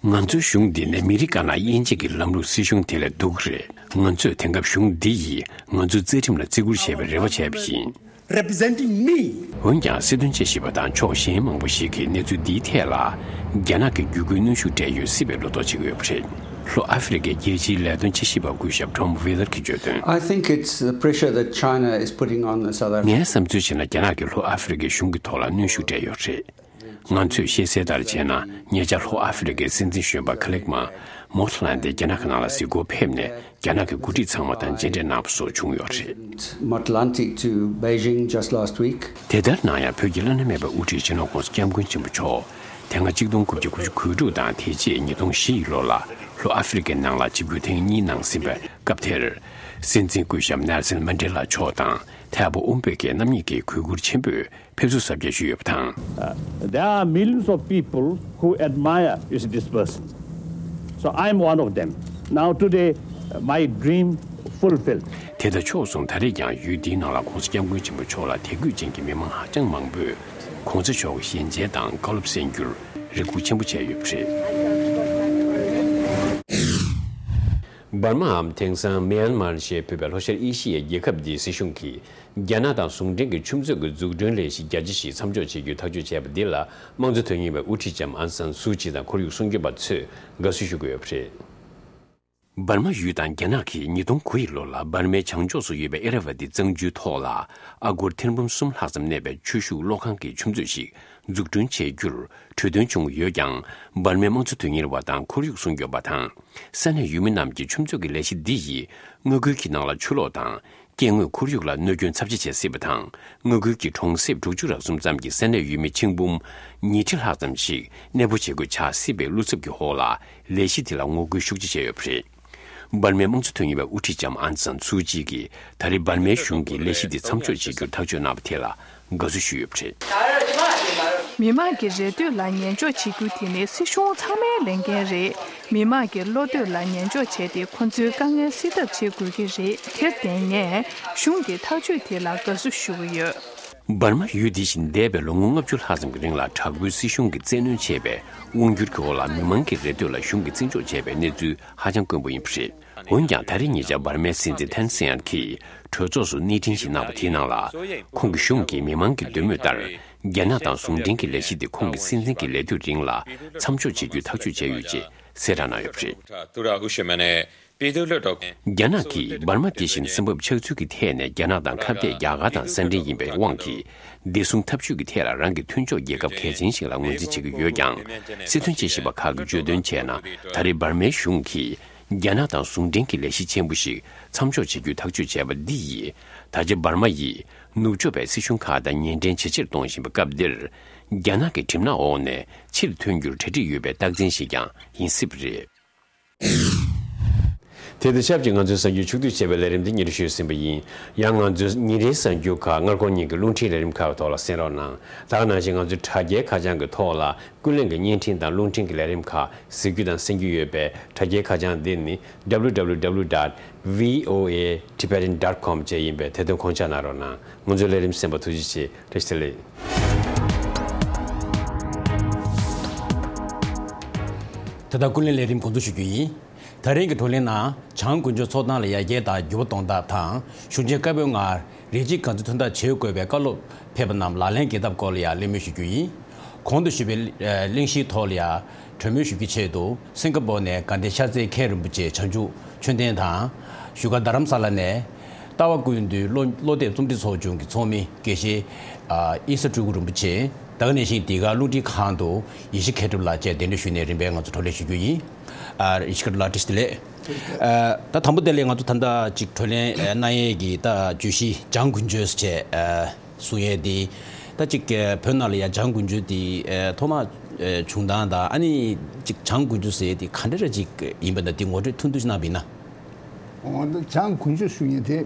ང་ཚོའི་གཞུང་འདི་ནི་མི་རིགས་དཀར་ནག་དབྱེ་འབྱེད་ཀྱི་ལམ་ལུགས་སྲིད་གཞུང་དེ་ལས་སྡུག་རེད། ང་ཚོས་དེང་སྐབས་གཞུང་འདི་ཡིས་ང་ཚོའི་རྩ་ཁྲིམས་ལ་བརྩི་བཀུར་བྱས་པའི་རེ་བ་བྱས་པ་ཡིན། Representing me. འོན་ཀྱང་སྲིད་དོན་དཔྱད་ཞིབ་པ་དང་ཕྱོགས་གཞན་མང་པོ་ཞིག་གིས་གནས་ཚུལ་འདིའི་ཐད་ལ། རྒྱ་ནག་གིས་བརྒྱུད་སྐུལ་གནོན་ཤུགས་སྤྲད་ཡོད་སྲིད་པའི་བློ་དོགས་བྱེད་ཀྱི་ཡོད་པ་རེད། ལྷོ་ཨ་ཧྥེ་རི་ཀའི་རྒྱལ་སྤྱིའི་ལས་དོན་དཔྱད་ཞིབ་པ་སྐུ་ཞབས་Tom Wheeler གྱིས་བརྗོད་དོན། I think it's the pressure that China is putting on South Africa. ངའི་བསམ་ཚུལ་བྱས་ན། རྒྱ་ནག་གིས་ལྷོ་ཨ་ཧྥེ་རི་ཀའི་གཞུང་གི་ཐོག་ལ་གནོན་ཤུགས་སྤྲད་ཡོད་རེད། ང་ཚོས་ཤེས་གསལ་ལྟར་བྱས་ན། ཉེ་ཆར་ལྷོ་ཨ་ཧྥེ་རི་ཀའི་སྲིད་འཛིན་གཞོན་པ་ཁ་ལིག་མ་མོ་ཐ་ལན་དེ་རྒྱ་ནག་གི་ནང་ལ་གཟིགས་སྐོར་ཕེབས་ནས། རྒྱ་ནག་གི་འགོ་ཁྲིད་ཚང་མ་དང་མཇལ་འཕྲད་གནང་བ་སོགས་བྱུང་ཡོད་རེད། Motlanthe to Beijing just last week. དེ་ལྟར་ན་ཡང་། བོད་ཀྱི་བླ་ན་མེད་པའི་དབུ་ཁྲིད་སྤྱི་ནོར་༸གོང་ས་༸སྐྱབས་མགོན་ཆེན་པོ་མཆོག་དེ་སྔ་གཅིག་སྟོང་དགུ་བརྒྱ་དགུ་བཅུ་གོ་དྲུག་དང་། དེ་རྗེས་ཉིས་སྟོང་བཞི་ཡི་ལོ་ལ་ལྷོ་ཨ་ཧྥེ་རི་ཀའི་ནང་ལ་ཆིབས་བསྒྱུར་ཐེངས་གཉིས་གནང་ཟིན་པའི་སྐབས་དེར། སྲིད་འཛིན་སྐུ་ཞབས་ནེལ་སན་མན་ཌེ་ལ་མཆོག་དང་། མཐའ་དབུ་ཨོམ་བྷེ་ཀེ་རྣམ་གཉིས་ཀྱིས་གུས་བཀུར་ཆེན་པོས་ཕེབས་བསུ་གཟབ་རྒྱས་ཞུས་ཡོད་པ་དང་། Uh, there are millions of people who admire, you see, this person. So I'm one of them. Now today, uh, my dream fulfilled. དེ་དང་ཕྱོགས་མཚུངས། ད་རེས་ཀྱང་ཡུལ་འདིའི་ནང་ལ་༸གོང་ས་༸སྐྱབས་མགོན་ཆེན་པོ་མཆོག་ལ་དད་གུས་ཅན་གྱི་མི་མང་ཧ་ཅང་མང་པོས་༸གོང་ས་མཆོག་གི་ཞལ་མཇལ་དང་བཀའ་སློབ་གསན་རྒྱུར་རེ་སྒུག་ཆེན་པོ་བྱས་ཡོད་པ་རེད། འབར་མའམ་དེང་སང་མེན་མར་ཞེས་འབོད་པའི་ལྷོ་ཤར་ཨེ་ཤི་ཡའི་རྒྱལ་ཁབ་འདིའི་སྲིད་གཞུང་གིས། རྒྱ་ནག་དང་ཟུང་འབྲེལ་གྱི་ཆུ་མཛོད་ཀྱི་འཛུགས་སྐྲུན་ལས་གཞི་རྒྱ་ཆེ་ཞིག་མཚམས་འཇོག་བྱེད་རྒྱུའི་ཐག་གཅོད་བྱས་པ་འདི་ལ། དམངས་གཙོ་དོན་གཉེར་བའི་དབུ་ཁྲིད་ལྕམ་ཨང་སན་སུའུ་ཅི་དང་ཁོར་ཡུག་སྲུང་སྐྱོབ་པ་ཚོས་དགའ་བསུ་ཞུ་གི་ཡོད་པ་རེད། འབར་མ་ཡུལ་དང་རྒྱ་ནག་གིས་ཉིས་སྟོང་དགུ་ཡི་ལོ་ལ་འབར་མའི་བྱང་ཕྱོགས་སུ་ཡོད་པའི་ཨེ་ར་ཝ་ཏི་གཙང་ཆུའི་ཐོག་ལ། ཨ་སྒོར་ཐེར་འབུམ་གསུམ་ལྷག་ཙམ་གནས་པའི་ཆུ་ཤུགས་གློག་ཁང་གི་ཆུ་མཛོད་ཞིག་འཛུགས་སྐྲུན་བྱེད་རྒྱུར་གྲོས་མཐུན་བྱུང་ཡོད་ཀྱང་། འབར་མའི་དམངས་གཙོ་དོན་གཉེར་བ་དང་ཁོར་ཡུག་སྲུང་སྐྱོབ་པ་དང་། ས་གནས་ཡུལ་མི་རྣམས་ཀྱིས་ཆུ་མཛོད་ཀྱི་ལས་གཞི་འདི་ཡིས་མངའ་ཁུལ་གྱི་ནང་ལ་ཆུ་ལོག་དང་། སྐྱེ་དངོས་ཁོར་ཡུག་ལ་གནོད་སྐྱོན་ཚབས་ཆེ་བྱེད་སྲིད་པ་དང་། མངའ་ཁུལ་གྱི་གྲོང་གསེབ་དྲུག་ཅུ་རག་གསུམ་ཙམ་གྱི་ས་གནས་ཡུལ་མི་ཆིག་འབུམ་ཉིས་ཁྲི་ལྷག་ཙམ་ཞིག་གནས་སྤོ་བྱེད་དགོས་ཆགས་སྲིད་པའི་བློ་འཚབ་ཀྱི་འོག་ལ། ལས་གཞི་དེ་ལ་ངོ་རྒོལ་ཤུགས་ཆེ་བྱས་ཡོད་པ་རེད། འབར་མའི་དམངས་གཙོ་དོན་གཉེར་བའི་དབུ་ཁྲིད་ལྕམ་ཨང་སན་སུའུ་ཅི་གིས་ད་རེས་འབར་མའི་གཞུང་གིས་ལས་གཞི་དེ་མཚམས་འཇོག་བྱེད་རྒྱུར་ཐག་གཅོད་གནང་བ་དེ་ལ་དགའ་བསུ་ཞུས་ཡོད་པ་རེད། མི་མང་གི་རེ་འདོད་ལ་ཉན་འཇོག་བྱེད་རྒྱུ་དེ་ནི་སྲིད་གཞུང་ཚང་མའི་ལས་འགན་རེད། མི་མང་གི་བློ་འདོད་ལ་ཉན་འཇོག་བྱས་ཏེ། ཁོ་ཚོའི་དཀའ་ངལ་སེལ་ཐབས་བྱེད་དགོས་ཀྱི་རེད། དེར་བརྟེན་ངས་གཞུང་གི་ཐག་གཅོད་དེ་ལ་དགའ་བསུ་ཞུ་གི་ཡོད། འབར་མ་ཡུལ་འདི་བཞིན་འདས་པའི་ལོ་ངོ་ལྔ་བཅུ་ལྷག་ཙམ་གྱི་རིང་ལ་དྲག་པོའི་སྲིད་གཞུང་གིས་བཙན་གནོན་བྱས་པའི་དབང་སྒྱུར་གྱི་འོག་ལ། མི་མང་གི་རེ་འདོད་ལ་གཞུང་གིས་བརྩི་འཇོག་བྱས་པའི་གནས་ཚུལ་ཧ་ཅང་དཀོན་པོ་ཡིན་པ་རེད། འོན་ཀྱང་། ད་རེས་ཉེ་ཆར་འབར་མའི་སྲིད་འཛིན་ཐན་སན་ཡན་གྱིས་གྲོས་ཚོགས་སུ་གནས་འཕྲིན་ཞིག་གནང་བ་དེའི་ནང་ལ། ཁོང་གི་གཞུང་གིས་མི་མང་གི་འདོད་མོས་ལྟར། རྒྱ་ནག་དང་ཟུང་འབྲེལ་གྱི་ལས་གཞི་དེ་ཁོང་གི་སྲིད་འཛིན་གྱི་ལས་དུས་རིང་ལ་མཚམས་འཇོག་བྱེད་རྒྱུའི་ཐག་གཅོད་བྱས་ཡོད་ཅེས་གསལ་བསྒྲགས་གནང་ཡོད་པ་རེད། རྒྱ་ནག་གིས་འབར་མ་དེ་བཞིན་བསམ་ཕབ་ཆགས་ཚུལ་གྱི་ཐད་ནས་རྒྱ་ནག་དང་ཁ་གཏད་རྒྱ་གར་དང་གསང་འཕྲིན་ཡིན་པའི་དབང་གིས། བདེ་སྲུང་འཐབ་ཇུས་ཀྱི་ཐད་ལ་རང་གི་མཐུན་ཕྱོགས་རྒྱལ་ཁབ་གལ་ཆེན་ཞིག་ལ་ངོས་འཛིན་བྱེད་ཀྱི་ཡོད་ཀྱང་། སྲིད་དོན་དཔྱད་ཞིབ་པ་ཁག་གིས་བརྗོད་དོན་བྱས་ན། ད་རེས་འབར་མའི་གཞུང་གིས་རྒྱ་ནག་དང་ཟུང་འབྲེལ་གྱི་ལས་གཞི་ཆེན་པོ་ཞིག་མཚམས་འཇོག་བྱེད་རྒྱུའི་ཐག་གཅོད་བྱས་པ་འདི་ཡིས། ད་ཆ་འབར་མ་ཡིས་ནུབ་ཕྱོགས་པའི་སྲིད་གཞུང་ཁག་དང་ཉེ་འབྲེལ་ཇེ་ཆེར་གཏོང་བཞིན་པའི་སྐབས་འདིར། རྒྱ་ནག་གི་གྲིབ་ནག་འོག་ནས་ཕྱིར་ཐོན་རྒྱུར་གྲ་སྒྲིག་ཡོད་པའི་རྟགས་མཚན་ཞིག་ཀྱང་ཡིན་སྲིད་པ་རེད། དེ་དང་ཆབས་ཅིག་ང་ཚོའི་གསར་འགྱུར་ཕྱོགས་བསྡུས་བྱས་པའི་ལས་རིམ་འདི་སྙན་སྒྲོན་ཞུས་ཟིན་པ་ཡིན། ཡང་ང་ཚོའི་ཉིན་རེའི་གསར་འགྱུར་ཁག་སྔ་དགོང་ཉིན་གྱི་རླུང་འཕྲིན་ལས་རིམ་ཁག་གི་ཐོག་ལ་གསན་རོགས་གནང་། ད་ག་ནང་བཞིན་ང་ཚོའི་དྲ་རྒྱའི་ཁ་བྱང་གི་ཐོག་ལ་ཀུན་གླེང་གི་བརྙན་འཕྲིན་དང་རླུང་འཕྲིན་གྱི་ལས་རིམ་ཁག་གཟིགས་རྒྱུ་དང་གསན་རྒྱུ་ཡོད་པས། དྲ་རྒྱའི་ཁ་བྱང་འདི་ནི། W W W dot V O A Tibetan dot com བཅས་ཡིན་པས། དེ་དོན་ཁོང་ཆ་གནང་རོགས་གནང་། ང་ཚོའི་ལས་རིམ་གསན་པར་ཐུགས་རྗེ་ཆེ། བཀྲ་ཤིས་བདེ་ལེགས། ད་ལྟ་ཀུན་གླེང་ལས་རིམ་འགོ་འཛུགས་ཞུ་རྒྱུ་ཡིན། ད་རིང་གི་བགྲོ་གླེང་ནང་། བྱང་དགུན་ཆོས་ཚོགས་སྟངས་ལ་ཡར་རྒྱས་དང་འགྱུར་བ་གཏོང་ཐབས་དང་། གཞུང་ཆེན་བཀའ་པོད་ལྔར་རིགས་གཅིག་ག་ཚོད་ཐོན་ཐབས་བྱེད་དགོས་པའི་བཀའ་སློབ་ཕེབས་པ་རྣམས་ལག་ལེན་འགེལ་ཐབས་སྐོར་ལ་ཡང་གླེང་མོལ་ཞུ་རྒྱུ་ཡིན། གོང་དུ་ཞུས་པའི་གླེང་གཞིའི་ཐོག་ལ་ཡང་གྲོས་མོལ་ཞུ་རྒྱུའི་ཆེད་དུ། སིང་ག་པོར་ནས་དགའ་ལྡན་ཤར་རྩེའི་མཁན་རིན་པོ་ཆེ་བྱང་ཆུབ་ཆོས་ལྡན་དང་། བཞུགས་སྒར་རྡ་རམ་ས་ལ་ནས་ལྟ་བ་ཀུན་འདུས་བློ་བློ་གཏད་རྩོམ་སྒྲིག་ཚོགས་ཆུང་གི་ཚོགས་མི་དགེ་བཤེས་ཨ་ཨི་ས་སྤྲུལ་སྐུ་རིན་པོ་ཆེ། ད་ག་ནང་བཞིན་འདི་ག་རླུང་འཕྲིན་ཁང་དུ་ཡེ་ཤེས་མཁས་གྲུབ་ལགས་བཅས་གདན་འདྲེན་ཞུས་ནས་རིམ་པས་ང་ཚོ་བགྲོ་གླེང་ཞུ་རྒྱུ་ཡིན། ཨ་ཡེ་ཤེས་མཁས་གྲུབ་ལགས་བཀྲ་ཤིས་བདེ་ལེགས། ཨ་ད་དང་པོ་དེ་ལས་ང་ཚོ་ད་ལྟ་ཅིག་བགྲོ་གླེང་གནང་ཡས་ཀྱི་ད་བརྗོད་གཞི་བྱང་དགུན་ཆོས་བཅས། གསུང་ཡས་དེ། ད་ཅིག་བོད་ནང་ལ་ཡང་བྱང་དགུན་ཆོས་དེ་ཐོག་མ་བྱུང་སྟངས་དང་། ཨ་ནི་ཅིག་བྱང་དགུན་ཆོས་ཟེར་ཡས་དེ་ག་འདྲ་ར་ཅིག་ཡིན་པ་ན་དེ་ངོ་སྤྲོད་ཐུང་ཐུང་ཞིག་གནང་བ་ཡིན་ན། འོ་ད་བྱང་དགུན་ཆོས་ཞུ་མཁན་དེ་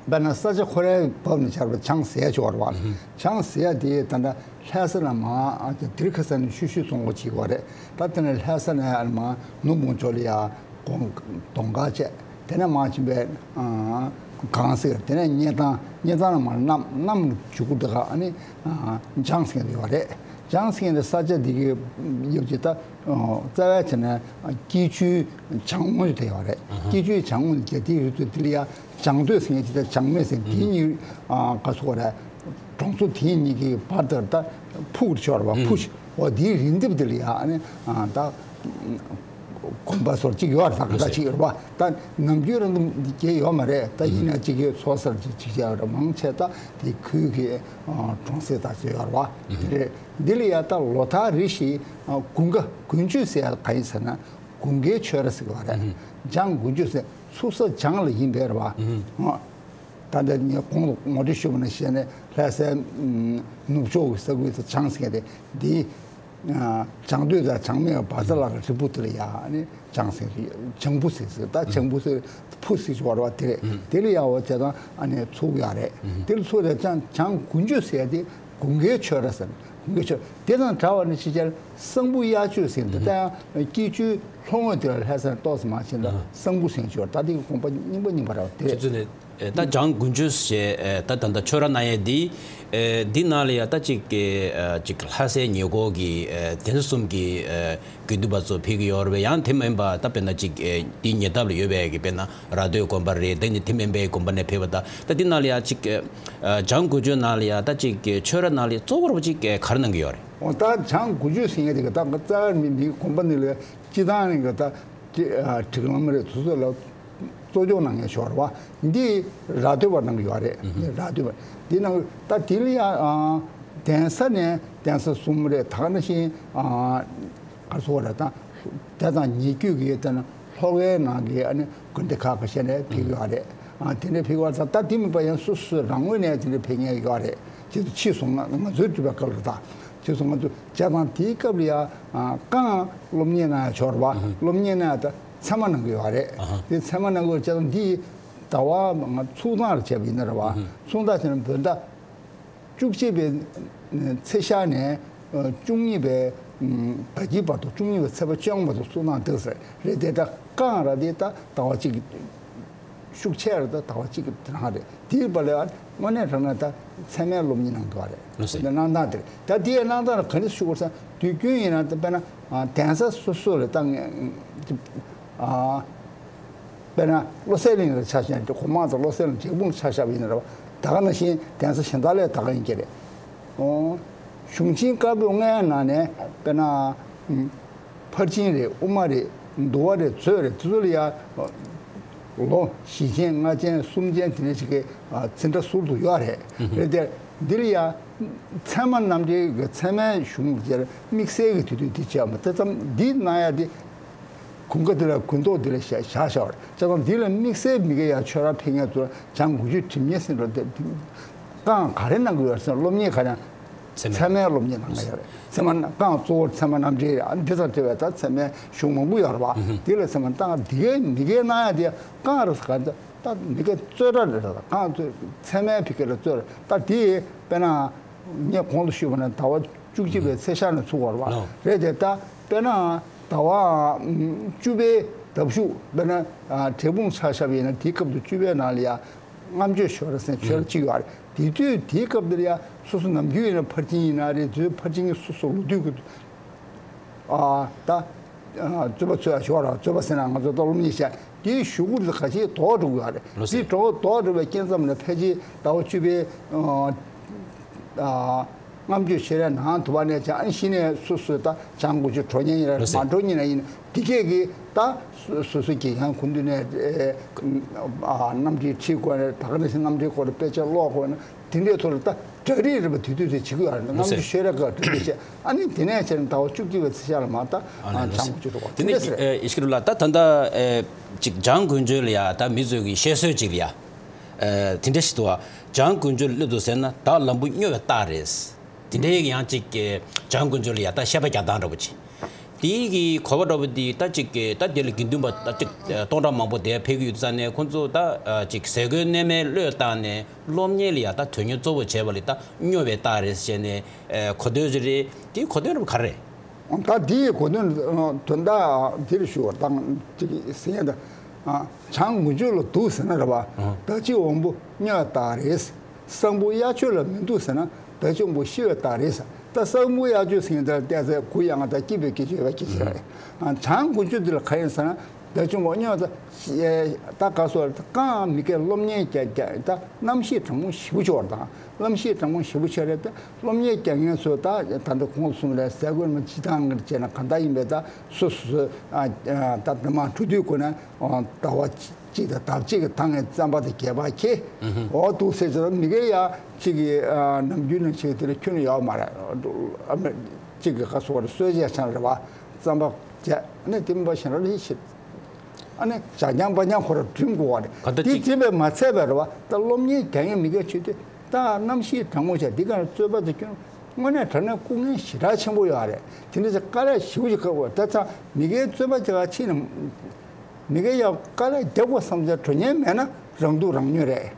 དཔེར་ན་ས་ཆ་ཁོ་རའི་བབ་ནས་ཆར་པ་བྱང་ཟེར་ཡ་ཅིག་ཡོད་རེད་པ། བྱང་ཟེར་ཡ་དེ་ད་ལྟ་ལྷ་ས་ནས་མར་དིར་ཁ་ས་ནས་ཆུ་ཤུར་རྫོང་ཁོག་ཅིག་ཡོད་རེད། ད་དེ་ནས་ལྷ་ས་ནས་ཨ་ནི་མར་ནུབ་ཕྱོགས་ལ་ཡ། གོང་གདོང་དཀར་བཅས། དེ་ནས་མར་ཕྱིན་པས། ཨ་གངས་སེར། དེ་ནས་སྙེ་ཐང་། སྙེ་ཐང་ལ་མར་གནམ་གནམ་བྱུག་གུ་དེ་ག་ཨ་ནི་ཨ་བྱང་ཟེར་ཡོད་རེད། བྱང་ཟེར་མཁན་དེ་ས་ཆ་འདི་གི་ཡོད་ཀྱི་ད། རྩ་བའི་ཆ་ནས་སྐྱིད་ཆུའི་བྱང་ངོས་དེ་ཡོད་རེད། སྐྱིད་ཆུའི་བྱང་ངོས་དེ་དེའི་རི་ཚོ་དེ་ལ་ཡ་བྱང་སྟོད་ཟེར་མཁན་ཅིག་ད་བྱང་སྨད་ཟེར་དེ་གཉིས་ག་སོ་རེད། གྲོང་ཚོ་དེ་གཉིས་ཀྱི་བར་དུ་ད་ཕུག་ཆོར་བ་ཕུ་ཤི་འོ་དེའི་རི་འདེབས་དེ་ལ་ཡ་ཨ་ནི་ད། དགོན་པ་སོར་གཅིག་ཡོད་རེད། ད་ག་ད་གཅིག་ཡོད་རེད་པ། ད་ནམ་རྒྱུན་རང་དུ་སྐྱེ་ཡོད་མ་རེད། ད་ཡིན་ན་གཅིག་གི་ཚོ་སར་གཅིག་གཅིག་བྱས་རེད། མང་ཆེ་ད་དེ་ཁུལ་གྱི་གྲོང་གསེབ་ད་ཚོ་ཡོད་རེད་པ། དེ་རེད། འདི་ལ་ཡ་ད་ལོ་ཐག་རེ་བཞིན་དགུན་ཁ་དགུན་ཆོས་ཟེར་ཡ་ག་ཡིན་ཟེར་ན་དགུན་ཁའི་ཆོས་ར་ཟེར་གི་བ་རེད། བྱང་དགུན་ཆོས་ཟེར་ཚུགས་ས་བྱང་ལ་ཡིན་པས་རེད་པ། ད་ལྟ་ངས་གོང་དུ་ངོ་སྤྲོད་ཞུས་པ་ནང་བཞིན་ནས་ལྷ་སའི་ནུབ་ཕྱོགས་ཀྱི་ས་ཁུལ་དུ་བྱང་ཟེར་མཁན་དེ་འདི། བྱང་སྟོད་དང་བྱང་སྨད་བར་མཚམས་ལ་རི་བོ་དེ་ལ་ཡ་ནི་བྱང་ཟེར་བྱང་བུ་ཟེར་ཟེར་ད་བྱང་བུ་ཟེར་ཕུ་ཟེར་ཅིག་ཡོད་རེད་པ། དེ་རེད། དེ་ལ་ཡ་འོ་བྱས་ཙང་ཨ་ནི་ཚུགས་ཡ་རེད། དེ་ལ་ཚུགས་དེ་བྱང་བྱང་དགུན་ཆོས་ཟེར་ཡ་དེ་དགུན་ཁའི་ཆོས་ར་ཟེར་དགུན་ཁའི་ཆོས་དེ་དང་བྲལ་བ་ནི་ཕྱི་རྒྱལ་སྲང་བུ་གཡག་ཆོས་ཟེར་འདི་ལྟ་ཡང་སྐྱིད་ཆུའི་ལྷོ་ངོས་དེ་ལ་ལྷ་སར་ཏོག་ཙམ་མ་ཕྱིན་ད་སྲང་བུ་ཟེར་ཅིག་ཡོད་རེད། ད་དེ་གི་དགོན་པ་རྙིང་པ་རྙིང་པ་རེད་པ། དེ་རེད། ད་བྱང་དགུན་ཆོས་ཞེས་ད་ད་ལྟ་ཆོས་ར་གནང་ཡས་འདི། འདི་ནང་ལ་ཡ་ད་ཅིག་ཅིག་ལྷ་སའི་ཉེ་འཁོར་གྱི་གདན་ས་གསུམ་གྱི་དགེ་འདུན་པ་ཚོ་ཕེབས་ཀྱི་ཡོད་རེད་པས། ཡང་དེ་མིན་པ་ད་དཔེར་ན་ཅིག་འདི་ཉེ་འདབས་ལ་ཡོད་པའི་གི་དཔེར་ན་ར་སྟོད་དགོན་པ་རེད། དེ་ནི་དེ་མིན་པའི་དགོན་པ་ནས་ཕེབས་པ་ད་ད་འདི་ནང་ལ་ཡ་ཅིག་བྱང་དགུན་ཆོས་ནང་ལ་ཡ་ད་ཅིག་ཆོས་ར་ནང་ལ་གཙོ་བོར་བ་ཅིག་ག་རེ་གནང་གི་ཡོད་རེད། འོ་ད་བྱང་དགུན་ཆོས་ཟེར་མཁན་དེ་ག་ད་རྩ་བའི་མི་མི་དགོན་པ་ནི་ལ་སྤྱི་བཏང་ནས་ག་ད་སྒྲིག་ལམ་རེད། དེ་ཚོ་ལ། གཙོ་སྐྱོང་གནང་མཁན་ཞིག་ཡོད་རེད་པ། འདི་ར་སྟོད་པ་གནང་གི་ཡོད་རེད། འདི་ར་སྟོད་པ་འདི་གནང་གི་ད་དེ་ལ་ཡང་གདན་ས་ནས་གདན་ས་གསུམ་རེད། ད་ག་ནང་བཞིན་ག་རེ་ཟེར་དགོས་རེད། ད་དེ་དང་ཉེ་བརྒྱུད་ཀྱི་དེ་ནི་ལྷོ་ཁའི་ནང་གི་ཨ་ནི་དགོན་སྡེ་ཁག་ཁ་ཤས་ནས་ཕེབས་ཀྱི་ཡོད་རེད། དེ་འདྲ་ཕེབས་ཀྱི་ཡོད་རེད། ད་དེ་མིན་པ་ཡང་སོ་སོའི་རང་ངོས་ནས་དེ་འདྲ་ཕེབས་མཁན་ཡོད་རེད། ཕྱིས་སུ་ཕྱིས་སུ་ང་ང་ཚོའི་སྒྲུབ་པའི་སྐབས་ལ་ད་ཕྱིས་སུ་ང་ཚོ་བྱས་ཙང་དེའི་སྐབས་ལ་ཡང་རྐང་སློབ་གཉེར་གནང་ཡ་ཆོག་རེད་པ། སློབ་གཉེར་གནང་ཡ་ད། ཚད་མ་གནང་གི་ཡོད་རེད། དེ་ཚད་མ་གནང་གི་ཡོད་ཅེས་དང་འདི་ཟླ་བ་ང་ཚུགས་སྟངས་ལ་བྱས་པ་ཡིན་ན་རེད་བ། ཚུགས་སྟངས་བྱས་ན་བོད་ཟླ་བཅུ་གཅིག་པའི་ཚེས་ཤར་ནས་བཅུ་གཉིས་པའི་ཟླ་དཀྱིལ་བར་དུ་བཅུ་གཉིས་པའི་ཚེས་པ་བཅོ་ལྔ་བར་དུ་ཚུགས་སྟངས་འདུག་ཟེར་རེད། དེ་ད་རྐང་ར་དེ་ད་ཟླ་བ་གཅིག་གི་ཤུགས་ཆེ་རེད། ད་ཟླ་བ་གཅིག་གི་རང་རེད། དེའི་བར་ལ་དངོས་གནས་དྲང་གནས་ད་ཚད་མའི་སློབ་གཉེར་གནང་དགོས་རེད། ལགས་སོ། གནང་སྟངས་དེ་རེད། ད་དེའི་གནང་སྟངས་ལ་ག་འདྲ་ཞུ་དགོས་ཟེར་དུས་རྒྱུན་ཡིན་ན་ད་དཔེར་ན་གདན་ས་སོ་སོ་ལ་ད་ངས་དཔེར་ན་བློ་གསལ་གླིང་ལ་ཆ་བཞག་ན་སྒོ་མང་དང་བློ་གསལ་གླིང་འབྲས་སྤུངས་ཆ་བཞག་པ་ཡིན་ན་རེད་བ། ད་ག་ནང་བཞིན་གདན་ས་གཞན་དག་ལས་ད་ག་ཡིན་གྱི་རེད། ཨོ། གཞུང་ཆེན་བཀའ་པོད་ལྔའི་ནང་ནས་དཔེར་ན། ཕར་ཕྱིན་རེད། དབུ་མ་རེད། འདུལ་བ་རེད། མཛོད་རེད། དེ་ཚོ་ལ་ཡ། ལོ་བཞི་ཆེན་ལྔ་ཆེན་གསུམ་ཆེན་དེ་འདྲ་ཞིག་གི་འཛིན་གྲྭ་ཟུར་དུ་ཡོད་རེད། རེད་དེ་འདི་ལ་ཡ། ཚད་མ་རྣམ་འགྲེལ་གྱི་ཚད་མའི་གཞུང་དེར་དམིགས་བསལ་གྱི་དེ་དུས་འདི་བྱས་མ་དེ་ཙམ་འདི་གནང་ཡ་དེ། དགུན་ཁ་འདི་ལ་དགུན་ཐོག་འདི་ལ་བཞག་བཞག་བཞག་པ་རེད། བྱས་ཙང་འདི་ལ་དམིགས་བསལ་མི་དགེ་ཡ་ཆོས་ར་ཕེབས་མཁན་ཚོ་ལ་བྱང་དགུན་ཆོས་ཁྲིམས་གཉེར་ཟེར་འགྲོ་དེ་རྐང་ག་རེ་གནང་གི་ཡོད་ཟེར་ན་སློབ་གཉེར་ག་རེ། ཚད་མའི་སློབ་གཉེར་གནང་གི་ཡོད་རེད། ཚད་མ་རྐང་གཙོ་བོར་ཚད་མ་རྣམ་འགྲེལ་རེད། ཨ་འདི་དང་འབྲེལ་བའི་ད་ཚད་མའི་གཞུང་མང་པོ་ཡོད་རེད་བ། འདི་ལ་ཚད་མ་རྐང་འདི་གའི་མི་དགེ་གནང་ཡ་དེ་རྐང་རེད་ཟེར་ག་ད་མི་དགེ་རྩོད་གྲྭ་རེད། རྐང་ཚད་མའི་ཕི་གེ་ལ་རྩོད་རེད། ད་དེ་དཔེར་ན་ངས་གོང་དུ་ཞུས་པ་ནང་ཟླ་བ་བཅུ་གཅིག་པའི་ཚེས་ཤར་ནས་ཚུགས་པ་རེད་བ། རེད་དེ་ད་དཔེར་ན་ཟླ་བ་བཅུ་པའི་ཟླ་གཞུག་དཔེར་ན་འབྲས་སྤུངས་ཆ་བཞག་པ་ཡིན་ན་དེའི་སྐབས་དུ་བཅུ་པའི་ནང་ལ་ཡ། རྔམ་བརྗོད་ཆོས་ར་ཟེར་ཆོས་ར་གཅིག་ཡོད་རེད། དེ་དུས་དེའི་སྐབས་དེར་ཡ་སོ་སོ་ནམ་རྒྱུན་ཡིན་ན་ཕར་ཕྱིན་ཡིན་ན་རེད། དེ་ཕར་ཕྱིན་གྱི་སོ་སོ་ལོ་དུས་ཀྱི་ཨ་ད་རྩོད་པ་རྩོད་ཡ་ཞོར་ར་རྩོད་པ་ཟེར་ན་ང་ཚོ་ད་སློབ་གཉེར་བྱ་དེའི་ཞུ་སྐུལ་དེ་ཁ་ཤས་ལྡོག་འགྲོ་གི་ཡོད་རེད། ལགས་སོ། དེ་ལྡོག་ལྡོག་འགྲོ་བའི་རྐྱེན་ཙམ་ལ་ཕལ་ཆེར་ཟླ་བ་བཅུ་པའི་ཨ། རྔམ་བརྗོད་ཆོས་རའི་ནང་དུ་བ་ནས་ཀྱང་ཨ་ནི་གཞི་ནས་སོ་སོས་ད་བྱང་དགུན་ཆོས་གྲོལ་མཁན་ཡིན་ན་རེད། ལགས་སོ། མ་གྲོལ་མཁན་ཡིན་ན་ཡིན་དེ་སྐད་ཀྱིས་ད་སོ་སོ་སོའི་དགེ་རྒན་ཁོང་དུ་ནས་ཨེ་ཨ་རྣམ་འགྲེལ་ཁྲིད་དགོས་རེད། ད་ག་ནང་བཞིན་རྣམ་འགྲེལ་སྐོར་དཔེ་ཆ་ཀློག་དགོས་ན་དེ་འདྲའི་ཐོག་ལ་ད་གྲ་སྒྲིག་རིམ་པ་དེ་དུས་དེ་བྱེད་དགོས་ཡ་རེད། ལགས་སོ། རྔམ་བརྗོད་ཆོས་རའི་སྐབས་གྲ་སྒྲིག་བྱས་ཨ་ནི་དེ་ནས་བྱས་ནས་ཟླ་བ་བཅུ་གཅིག་པའི་ཚེས་ཤར་ལ་མར་ད་ཨ་ལགས་སོ། བྱང་དགུན་ཆོས་གྲོལ་བ་དེ་དེ་འདྲ་ནས་ཟེར་རེད། ཨེ་ཨེ་ཤི་རུ་ལ་ད་ད་ལྟ་ཨེ་ཅིག་བྱང་དགུན་ཆོས་ལ་ཡ་ད་མི་ཚོས་ཀྱི་བཤད་སྲོལ་ཅིག་ལ་ཡ། ཨ་དེ་འདྲ་ཞིག་འདུག་བ། བྱང་དགུན་ཆོས་སླེབས་འདུག་ཟེར་ན་བདག་ལམ་བུ་སྨྱོ་བའི་རྟགས་རེད། དེ་འདྲའི་ཡང་ཅིག་བྱང་དགུན་ཆོས་ལ་ཡ་ད་བཤད་པ་རྒྱག་སྟངས་འདྲ་པོ་ཅིག་དེའི་གི་གོ་བ་འདྲ་པོ་དེ་ད་ཅིག་ད་དེ་ལ་དགེ་འདུན་པ་ད་ཅིག་སྟོང་ཕྲག་མང་པོ་དེ་ཕེབས་ཀྱི་ཡོད་ཙང་ནས་ཁོང་ཚོ་ད་ཅིག་ཟས་གོས་གནས་མལ་བློས་བཏང་ནས་སློབ་གཉེར་ལ་ཡ་ད་དོན་སྙིང་གཙོ་བོ་བྱས་པ་ལ་ད་སྨྱོ་བའི་རྟགས་རེད་ཟེར་ནས་གོ་དོན་ཅིག་རེད། དེའི་གོ་དོན་འདྲ་པོ་ག་རེ་རེད། ད་འདི་ཡི་གོ་དོན་དོན་དག་འདིར་ཞུ་བ་དང་ཅིག་ཟེར་ཡ་ད། བྱང་དགུན་ཆོས་ལ་འདུག་ཟེར་ན་རེད་བ། ད་ཅི་དབང་པོ་སྨྱོ་བའི་རྟགས་རེད། སྲང་བུ་གཡག་ཆོས་ལ་མི་འདུག་ཟེར་ན་ད་ཅི་དབང་པོ་ཤི་བའི་རྟགས་རེད། ད་ས་མུ་ཡག་ཅུ་སིང་ད་བལྟས་ཚེ་གུ་ཡངས་ད་སྐྱིད་པའི་སྐད་ཆ་ཡོད་པ་སྐད་ཆ་རེད། བྱང་དགུན་ཆུ་འདི་ལ་ག་ཡིན་ཟེར་ན། ད་ཆུ་མོ་སྙོ་ད་ད་ག་སོ་རེད། ད་གང་མི་སྐད་སློབ་གཉེར་རྒྱ་རྒྱ་ད་གནམ་གཤིས་གྲང་མོ་ཞེ་པོ་ཆེ་བ་དང་གནམ་གཤིས་གྲང་མོ་ཞེ་པོ་ཆེ་རེད། ད་སློབ་གཉེར་རྒྱག་མཁན་ཚོ་ད་ད་འདི་གོང་གསུམ་ལས་ཟས་གོས་མ་སྤྱི་བཏང་ངེར་བྱས་ན་ག་འདྲ་ཡིན་པས། ད་སོ་སོ་སོ་ད་མི་མང་འཕྲོ་མཐུད་སྒོ་ནས་ཟླ་བ་གཅིག་དང་ཟླ་གཅིག་གི་ཐང་ངེ་རྩམ་པ་དང་སྒལ་པ་ཁྱེར་འོ་འདུག་ཟེར་ཙང་མི་སྐད་ཡ་གཅིག་གི་ནམ་རྒྱུན་ནང་ཆེ་དེ་ལ་ཁྱོན་ནས་ཡོད་མ་རེད། གཅིག་གི་ཁ་སོ་རེ་གསོལ་ཇ་ཆང་རེད་བ། རྩམ་པ་བྱས་ནས་དེ་མིན་པ་གཞན་ར་ལས་ཤེས། ཨ་ནི་ཇ་རྐྱང་པ་རྐྱང་ཁོ་ར་འགྲིམ་དགོས་བ་རེད། ག་འདྲ་དེ་ཅིག་བྱེད་པས་མ་ཚད་པས་རེད་བ། ད་སློབ་གཉེར་རྒྱག་མཁན་མི་སྐད་ཆོས་དེ་ད་གནམ་གཤིས་གྲང་མོ་ཆགས་འདི་ག་རྩོད་པ་དེ་ཁྱོད་དངོས་གནས་དྲང་གནས་སྐུ་ངལ་ཞེ་དྲག་ཆེན་པོ་ཡོད་རེད། དེ་འདྲ་ཚེ་དཀའ་ལས་ཞེ་པོ་ཅིག་ཁག་པོ། ད་ཚང་མི་སྐད་རྩོད་པ་ཅིག་ཕྱིན་ནས་མི་སྐད་ཡག་དཀའ་ལས་རྒྱབ་དགོས་བསམ་ཚེ་འགྲོ་ཉན་མེད་ན་རང་སྡུག་རང་ཉོ་རེད།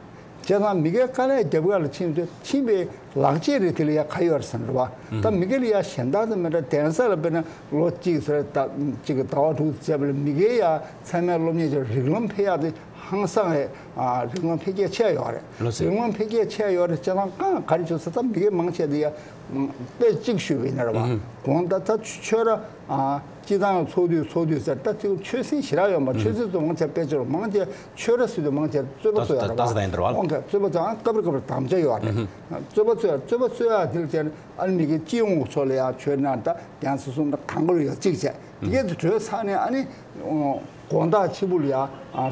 བྱས་ཙང་མི་སྐད་དཀའ་ལས་རྒྱབ་ག་ལ་ཕྱིན་ཚེ་ཕྱིན་པའི་ལག་རྗེས་རེད། དེ་ལ་ཡ་ག་ཡོད་རེད་ཟེར་ན་རེད་བ། ད་མི་སྐད་ལ་ཡ་གཞན་དག་ཙམ་མེད་འདྲ། གདན་ས་ལ་དཔེར་ན་ལོ་གཅིག་ཟེར་ད་གཅིག་གི་ཟླ་བ་དྲུག་བྱས་པ་ལ་མི་སྐད་ཡ་ཚད་མའི་སློབ་གཉེར་ཅིག་རིགས་ལམ་འཕེལ་ཡག་དེ་ཧང་སང་ངེ་རིགས་ལམ་འཕེལ་རྒྱས་ཆེ་ཡོད་རེད། ལགས་སོ། རིགས་ལམ་འཕེལ་རྒྱས་ཆེ་ཡོད་རེད། བྱས་ཙང་གང་ག་རེ་བྱུང་ཟེར་ད་མི་སྐད་མང་ཆེ་དེ་ཡ་དཔེ་གཅིག་ཞུས་པ་ཡིན་ན་རེད་བ། གོང་ད་ད་ཆོས་ར་སྤྱི་བཏང་ཚོགས་འདུ་ཚོགས་དུས་ཟེར་ད་ཚིག་ཆོས་སེམས་ཞེ་དྲག་ཡོད་མ། ཆོས་སེམས་ཚོ་མང་ཆེ་དཔེ་ཆོས་མང་ཆེ་ཆོས་ར་སུ་དུ་མང་ཆེ་རྩོད་པ་རྩོད་ཡ་རེད་བ། ཨོ་ཁ་རྩོད་པ་རྩོད་ཨ་སྐབས་རེ་སྐབས་རེ་དམ་བཅའ་ཡོད་རེད། རྩོད་པ་རྩོད་ཡ་རྩོད་པ་རྩོད་ཡ་དེ་ལ་བྱས་ནས་ཨ་ནི་མི་སྐད་སྤྱི་ཡོངས་ཚོ་ལ་ཡ་ཆོས་ན་ད་རྒྱང་སྲིད་གསུམ་ད་དང་པོ་ལ་ཡ་གཅིག་བྱས་དེ་གས་དུ་གྲོལ་ཚར་ནས་ཨ་ནི་དགོང་དག་ཕྱི་པོ་ལ་ཡ་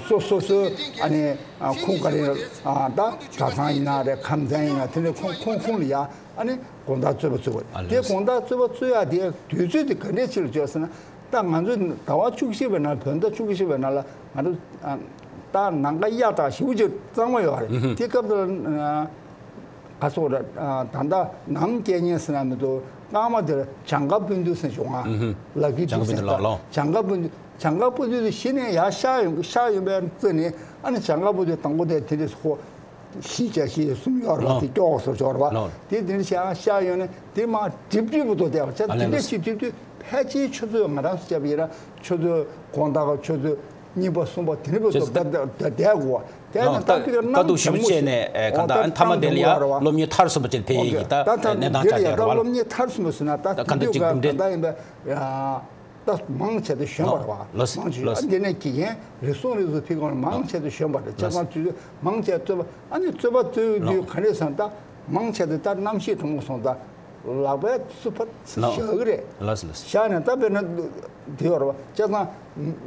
སོ་སོ་སོའི་ཨ་ནི་ཁུངས་ག་རེ་ད་གྲྭ་ཚང་ཡིན་ན་རེད། ཁམས་ཚན་ཡིན་ན་དེ་འདྲའི་ཁུངས་ཁུངས་ཁུངས་ལ་ཡ། ཨ་ནི་དགོང་དག་རྩོད་པ་རྩོད་པ། ཨ་ལེ། དེ་དགོང་དག་རྩོད་པ་རྩོད་ཡག་དེ་དུས་ཚོད་དེ་ག་འདྲས་ཅིག་ལ་བྱོས་ཟེར་ན། ད་ང་ཚོ་ཟླ་བ་བཅུ་གཅིག་པའི་ནང་བོད་ཟླ་བཅུ་གཅིག་པའི་ནང་ལ་ང་ཚོ་ད་ནམ་མཁའ་གཡའ་དག་ཞེ་པོ་ཅིག་གཙང་མ་ཡོད་རེད། དེ་སྐབས་དེ་ལ་ག་སོག་ར་ད་ལྟ་ནམ་སྐྱེ་ཉེ་ཟེར་ན་མི་འདུག་སྐར་མ་དེ་ལ་བྱང་སྐར་སྤུན་བདུན་ཟེར་བྱུང་ང་། ལ་ཀི་བྱང་སྐར་སྤུན་བདུན་ལགས་ལགས། བྱང་སྐར་སྤུན་བདུན་བྱང་སྐར་སྤུན་བདུན་དེ་གཞི་ནས་ཡར་ཤར་ཡོང་ཤར་ཡོང་པའི་རྩེ་ནས་ཨ་ནི་བྱང་སྐར་སྤུན་བདུན་དང་པོ་དེ་དེ་འདྲས་ཧོ། བཞི་བརྒྱ་བཞི་གསུམ་ཡོད་རེད་བ། ལོ། དེ་སྐྱོ་བ་སོར་ཆོག་རེད་བ། ལོ། དེ་དེ་འདྲ་བྱས་ཤག་ཡོང་ནས་དེ་མ་གྲིབ་གྲིབ་པོ་དོ་དེ་བ་ཆ་ཨ་ལེ་དེ་འདྲ་ལོ། ཞིག་གྲིབ་དུས་ཕལ་ཆེར་ཆུ་ཚོད་ང་རང་ཚོ་བྱས་པ་ཡིན་ན་ཆུ་ཚོད་དགོང་དག་གི་ཆུ་ཚོད་གཉིས་པ་གསུམ་པ་དེ་འདྲ་པོ་ཆུ་དོ་ཚོད་བསྡད་བསྡད་དགོས་བ། དེ་ནས་ད་དུས་དཀའ་སྡུག་ཞེ་པོ་སྤྱད་ནས་གང་ལྟར་མཐའ་མ་དེ་ལ་ཡ་སློབ་གཉེར་མཐར་སོན་པ་ཅིག་ཕེབས་ཡས་ཀྱི་ད་གནས་སྟངས་ཆགས་བསྡད་རེད་བ། སློབ་གཉེར་མཐར་སོན་པ་ཟེར་ན་ད་དུས་གང་ལྟར་ཡིན་པ། ད་མང་ཆེ་དུ་གཞོན་པ་རེད་བ། ལོས། མང་ཆེ་ལོས། ཨ་འདི་ནས་ཀྱི་ཡན་རེ་ཟུང་རེ་ཟུང་ཕི་གོང་ལ་མང་ཆེ་དུ་གཞོན་པ་རེད། བྱས་ཙང་དུས་ཚོད་མང་ཆེ་རྩོད་པ་ཨ་ནི་རྩོད་པ་རྩོད་དུས་ག་རེ་ཟེར་ན་ད་མང་ཆེ་དུ་ད་གནམ་གཤིས་གྲང་མོ་སོང་ད་ལག་པའི་ཚུ་ཕ་ཚུ་ལོས། བཞག་གི་རེད། ལོས་ལོས། བཞག་ནས་ད་དཔེར་ན་དེ་ཡོད་རེད་བ། བྱས་ཙང་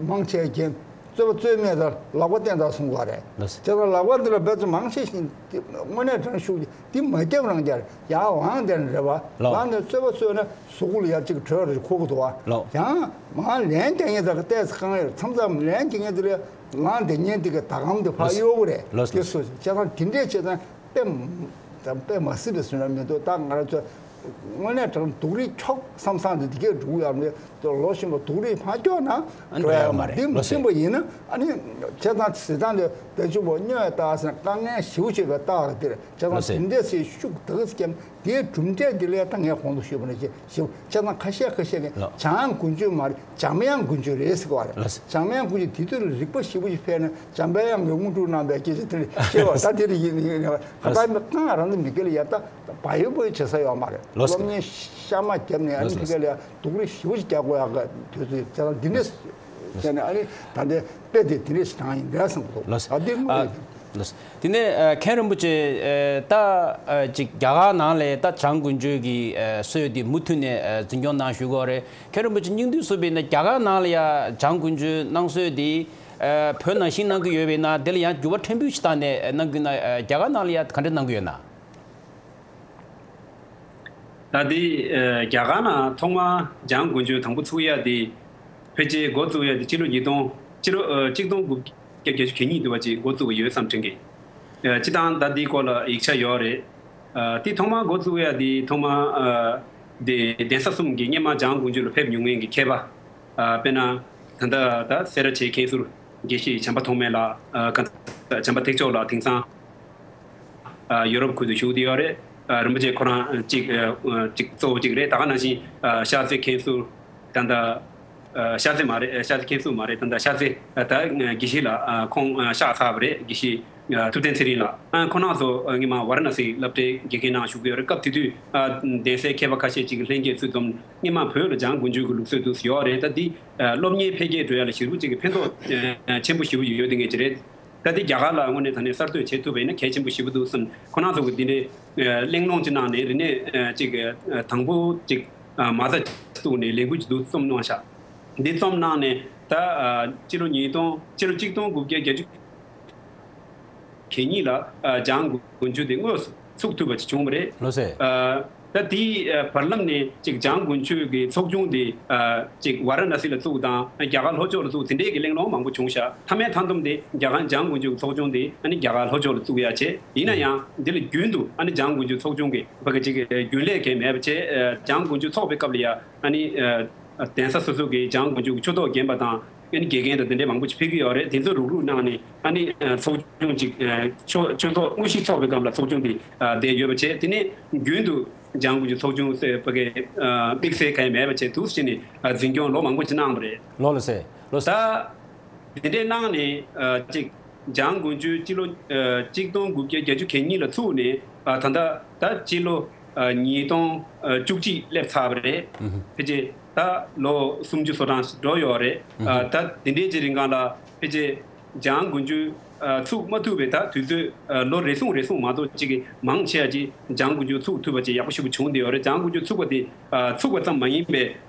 མང་ཆེ་གྱེན་རྩོད་པ་རྩོད་མེད་ད་ལག་པ་བསྟན་ད་སོང་ག་རེད། ལོས། བྱས་ཙང་ལག་པ་འདི་ལ་བེད་ཙམ་མང་ཆེ་ཞིག་དངོས་གནས་དྲང་ཤུགས་ཀྱི་འདི་མ་རྒྱབ་རང་རྒྱལ་ཡར་ཝང་དེ་ནས་རེད་བ། ལོ། ལངས་ནས་རྩོད་པ་རྩོད་ན་གཟུགས་པོ་ལ་ཡར་གཅིག་གྲོད་རེ་འཁོར་གི་འདུག་བ། ལོ། ཡང་མར་ལན་རྒྱག་མཁན་དེ་ལ་ཏོག་ཙམ་དཀའ་ངལ་མཚམས་མཚམས་ལན་རྒྱག་མཁན་དེ་ལ་ལངས་བསྡད་མཁན་དེ་གི་ད་གམ་དེ་ཕར་གཡོ་གི་རེད། ལོ། དེ་སོ་བྱས་ཙང་དེ་འདྲས་བྱས་ཙང་དཔེ་དཔེ་མ་སྲིད་པའི་བཟོ་འདྲ་མི་འདུག་ད་ང་རང་ཚོ་དངོས་གནས་དྲང་སྡུག་རུས་འཁྱོག་བསམ་བསམ་དེ་དེ་གས་འགྲོ་གི་ཡོད་མེད་དེ་ལོ་གཞོན་པ་སྡུག་རུས་མ་འཁྱོག་ན་འགྲོ་ཡ་མ་རེད། འདི་མ་ཤེས་པ་ཡིན་ན་ཨ་ནི་བྱས་ཙང་བྱས་ཙང་དེ་ད་ཅུང་པོ་སྨྱོ་ཡ་ལྟ་ཟེར་དཀའ་ངལ་ཞེ་པོ་ཅིག་ཡོད་པའི་རྟགས་རེད་དེ། བྱས་ཙང་དེ་འདྲས་སེ་ཤུགས་དག་ཙམ་བརྒྱབ་དེའི་གྲུབ་འབྲས་འདི་ལས་ད་ངས་གོང་དུ་ཞུས་པ་ནང་བཞིན་ཞིབ་བྱས་ཙང་ཁ་ཤས་ཁ་ཤས་ཀྱིས་ལགས། བྱང་དགུན་ཆོས་མ་རེད། འཇམ་དབྱངས་དགུན་ཆོས་རེད་ཟེར་གི་བ་རེད། ལགས། འཇམ་དབྱངས་དགུན་ཆོས་དེ་དུས་ལ་རིག་པ་ཞེ་པོ་ཞིག་འཕེལ་ནས་འཇམ་དཔལ་དབྱངས་ཀྱི་དངོས་གྲུབ་གནང་བའི་སྐད་ཆ་དེ་ལ་བཤད་བ་ད་དེ་ལ་ཡིན་ཡིན་ཡིན་ཁ་ད་མི་གང་རང་ཚོ་མི་སྐད་ལ་ཡ་ད་བ་ཡོད་པོ་ཡོད་བྱེད་ས་ཡོད་མ་རེད། ལགས། སློབ་གཉེར་ཤ་མ་བརྒྱབ་ནས་ཨ་ནི་ལགས། ཕི་སྐད་ལ་ཡ་སྡུག་རུས་ཞེ་པོ་ཞིག་རྒྱག་དགོས་ཡག་གི་དུས་ཚོད་བྱས་ཙང་འདི་འདྲས་བྱས་ནས་ཨ་ནི་ད་ལྟའི་དཔེ་དེ་དེ་འདྲས་ཞིག་དྲངས་ཡིན་འདྲ་བསམ་གི་འདུག་ལགས། ཨ་དེ་དངོས་ཡོད། ལགས། དེ་ནས་ཨ་མཁན་རིན་པོ་ཆེ་ཨ་ད་ཨ་ཅིག་རྒྱ་གར་ནང་ལ་ད་བྱང་དགུན་ཆོས་ཀྱི་ཨ་སྲོལ་དེ་མུ་མཐུད་ནས་ཨ་འཛིན་སྐྱོང་གནང་བཞུགས་ཀྱི་ཡོད་རེད། མཁན་རིན་པོ་ཆེ་སྙིང་བསྡུས་སུ་བྱས་ན་རྒྱ་གར་ནང་ལ་ཡ་བྱང་དགུན་ཆོས་གནང་སྲོལ་དེ་ཨ་བོད་ནང་བཞིན་གནང་གི་ཡོད་པས་ན་དེ་ལ་ཡང་འགྱུར་བ་ཕྲན་བུ་ཞིག་བཏང་ནས་གནང་གི་ཡོད་ན་ཨ་རྒྱ་གར་ནང་ལ་ཡ་ག་འདྲ་གནང་གི་ཡོད་ན། ད་དེ་ཨ་རྒྱ་གར་ནང་ཐོག་མར་བྱང་དགུན་ཆོས་དང་པོ་ཚུགས་ཡ་དེ་ཕལ་ཆེར་འགོ་བཙུགས་ཡ་དེ་ཕྱི་ལོ་ཉིས་སྟོང་ཕྱི་ལོ་ཨ་གཅིག་སྟོང་དགུ་བརྒྱ་བརྒྱད་ཅུ་གྱ་གཉིས་དུ་བ་ཅིག་འགོ་བཙུགས་ཡོད་བསམ་དྲན་གི། ཨ་སྤྱི་བཏང་ད་དེའི་སྐོར་ལ་ཡིག་ཆ་ཡོད་རེད། ཨ་དེ་ཐོག་མར་འགོ་བཙུགས་ཡ་དེ་ཐོག་མར་ཨ་དེ་གདན་ས་གསུམ་གྱི་སྔོན་མ་བྱང་དགུན་ཆོས་ལ་ཕེབས་མྱོང་མཁན་གྱི་མཁས་པ། ཨ་དཔེར་ན་ད་ལྟ་ད་སེ་ར་བྱེས་མཁན་ཟུར་དགེ་བཤེས་བྱམས་པ་ཐོགས་མེད་ལགས། ཨ་ག་བྱམས་པ་ཐེག་མཆོག་ལགས། དེང་སང་ཨ་ཡོ་རོབ་ཁུལ་དུ་བཞུགས་བསྡད་ཡོད་རེད། ཨ་རིན་པོ་ཆེ་ཁོ་རང་གཅིག་ཨ་གཅིག་གཙོ་བོ་གཅིག་རེད། ད་ག་ནང་བཞིན་ཨ་ཤར་རྩེ་མཁན་ཟུར་ད་ལྟ་ཨ་ཤར་རྩེ་མ་རེད། ཨ་ཤར་རྩེ་མཁན་ཟུར་མ་རེད། ད་ལྟ་ཤར་རྩེ་ཨ་ད་དགེ་བཤེས་ལགས། ཨ་ཁོང་ཨ་གཤེགས་ཚར་བ་རེད། དགེ་བཤེས་ ཐུབ་བསྟན་ཚེ་རིང་ལགས། ཁོང་རྣམ་ཚོ་སྔོན་མ་ཝཱ་ར་ཎ་སིའི་སློབ་གྲྭའི་དགེ་རྒན་ནང་བཞུགས་ཀྱི་ཡོད་རེད། སྐབས་དེ་དུས་གདན་སའི་མཁས་པ་ཁ་ཤས་ཅིག་གིས་ལྷན་རྒྱས་ཚུར་འཛོམས། སྔོན་མ་བོད་ལ་འཇང་དགུན་ཆོས་ཀྱི་ལུགས་སྲོལ་འདུག་ཡོད་རེད། ད་འདི་སློབ་གཉེར་འཕེལ་རྒྱས་འགྲོ་ཡ་ལ་ཞེ་པོ་ཅིག་གི་ཕན་ཐོགས་ཆེན་པོ་ཞེ་པོ་ཡོད་དེ་ངེས་ཀྱི་རེད། ད་འདི་རྒྱ་གར་ལ་དངོས་གནས་དྲང་གནས་གསར་གཏོད་བྱེད་ཐུབ་པ་ཡིན་ན་གལ་ཆེན་པོ་ཞེ་པོ་འདུག་བསམ། ཁོང་རྣམ་ཚོ་གིས་འདི་འདྲའི་གླེང་སློང་ཅིག་གནང་ནས། རིག་གནས་ཅིག་དང་པོ་ཅིག་མ་རྩ་བཙུགས་ནས་ལས་འགུལ་ཅིག་འདུག་རྩོམ་གནང་ཤག། འདི་རྩོམ་གནང་ནས་ད་ཕྱི་ལོ་ཉིས་སྟོང་ཕྱི་ལོ་གཅིག་སྟོང་དགུ་བརྒྱ་བརྒྱད་ཅུ་གྱ་གཉིས་ལ་འཇང་དགུན་ཆོས་དེ་དངོས་སུ་ཚུགས་ཐུབ་པ་ཅིག་བྱུང་བ་རེད། ལགས་སོ། ད་དེའི་བར་ལམ་ནས་ཅིག་འཇང་དགུན་ཆོས་ཀྱི་ཚོགས་ཆུང་དེ་ཅིག་ཝཱ་ར་ཎ་སི་ལ་བཙུགས་དང་རྒྱ་གར་ལྷོ་ཕྱོགས་ལ་བཙུགས། དེ་འདྲའི་གི་གླེང་སློང་མང་པོ་བྱུང་ཤག། མཐའ་མའི་མཐའ་སྡོམ་དེ་རྒྱ་གར་འཇང་དགུན་ཆོས་ཀྱི་ཚོགས་ཆུང་དེ་ཨ་ནི་རྒྱ་གར་ལྷོ་ཕྱོགས་ལ་བཙུགས་ཡ་བྱས། ཡིན་ན་ཡང་འདི་ལ་རྒྱུན་དུ་ཨ་ནི་འཇང་དགུན་ཆོས་ཚོགས་ཆུང་གི་ཕ་གི་ཅིག་རྒྱུན་ལས་གང་མེད་པ་བྱས། འཇང་དགུན་ཆོས་ཚོགས་པའི་སྐབས་ལ་ཡ་ཨ་ནི་གདན་ས་སོ་སོ་གི་འཇང་དགུན་ཆོས་ཀྱི་ཆོས་ཐོག་རྒན་པ་དང་། ཨ་ནི་དགེ་རྒན་དང་དེ་འདྲའི་མང་པོ་ཅིག་ཕེབས་ཀྱི་ཡོད་རེད། དེ་ཚོ་རུག་རུག་གནང་ནས་ཨ་ནི་ཚོགས་ཆུང་ཅིག་ཆོས་ཆོས་ཚོགས་དངོས་གཞི་ཚོགས་པའི་སྐབས་ལ་ཚོགས་ཆུང་དེ་བསྡད་ཡོད་པ་བྱས། དེ་ནས་རྒྱུན་དུ་འཇང་དགུན་ཆོས་ཚོགས་ཆུང་ཟེར་བ་གི་དམིགས་བསལ་གང་ཡང་མེད་པ་བྱས། འདུག་སེ་བྱས་ནས་འཛིན་སྐྱོང་ལོ་མང་པོ་ཅིག་གནང་བ་རེད། ལགས་སོ། ལགས་སོ། ད་དེ་འདྲའི་གནང་ནས་ཅིག་འཇང་དགུན་ཆོས་སྤྱི་ལོ་གཅིག་སྟོང་དགུ་བརྒྱ་བརྒྱད་ཅུ་གྱ་གཉིས་ལ་ཚུགས་ནས་ད་ལྟ་ད་སྤྱི་ལོ་ཉིས་སྟོང་བཅུ་གཅིག་སླེབས་ཚར་བ་རེད། ཕལ་ཆེར་ད་ལོ་སུམ་ཅུ་སོ་གྲངས་འགྲོ་ཡོད་རེད། ད་དེ་འདྲའི་ཅིག་རིང་གང་ལ་ཕལ་ཆེར་འཇང་དགུན་ཆོས་ཚུགས་མ་ཐུབ་པའི་ད་དུས་ཚོད་ལོ་རེ་ཟུང་རེ་ཟུང་མ་གཏོགས་ཅིག་མང་ཆེ་བ་ཅིག་འཇང་དགུན་ཆོས་ཚུགས་ཐུབ་པ་ཅིག་ཡག་པོ་ཞེ་པོ་བྱུང་བསྡད་ཡོད་རེད། འཇང་དགུན་ཆོས་ཚུགས་པ་དེ་ཚུགས་པ་ཙམ་མ་ཡིན་པའི་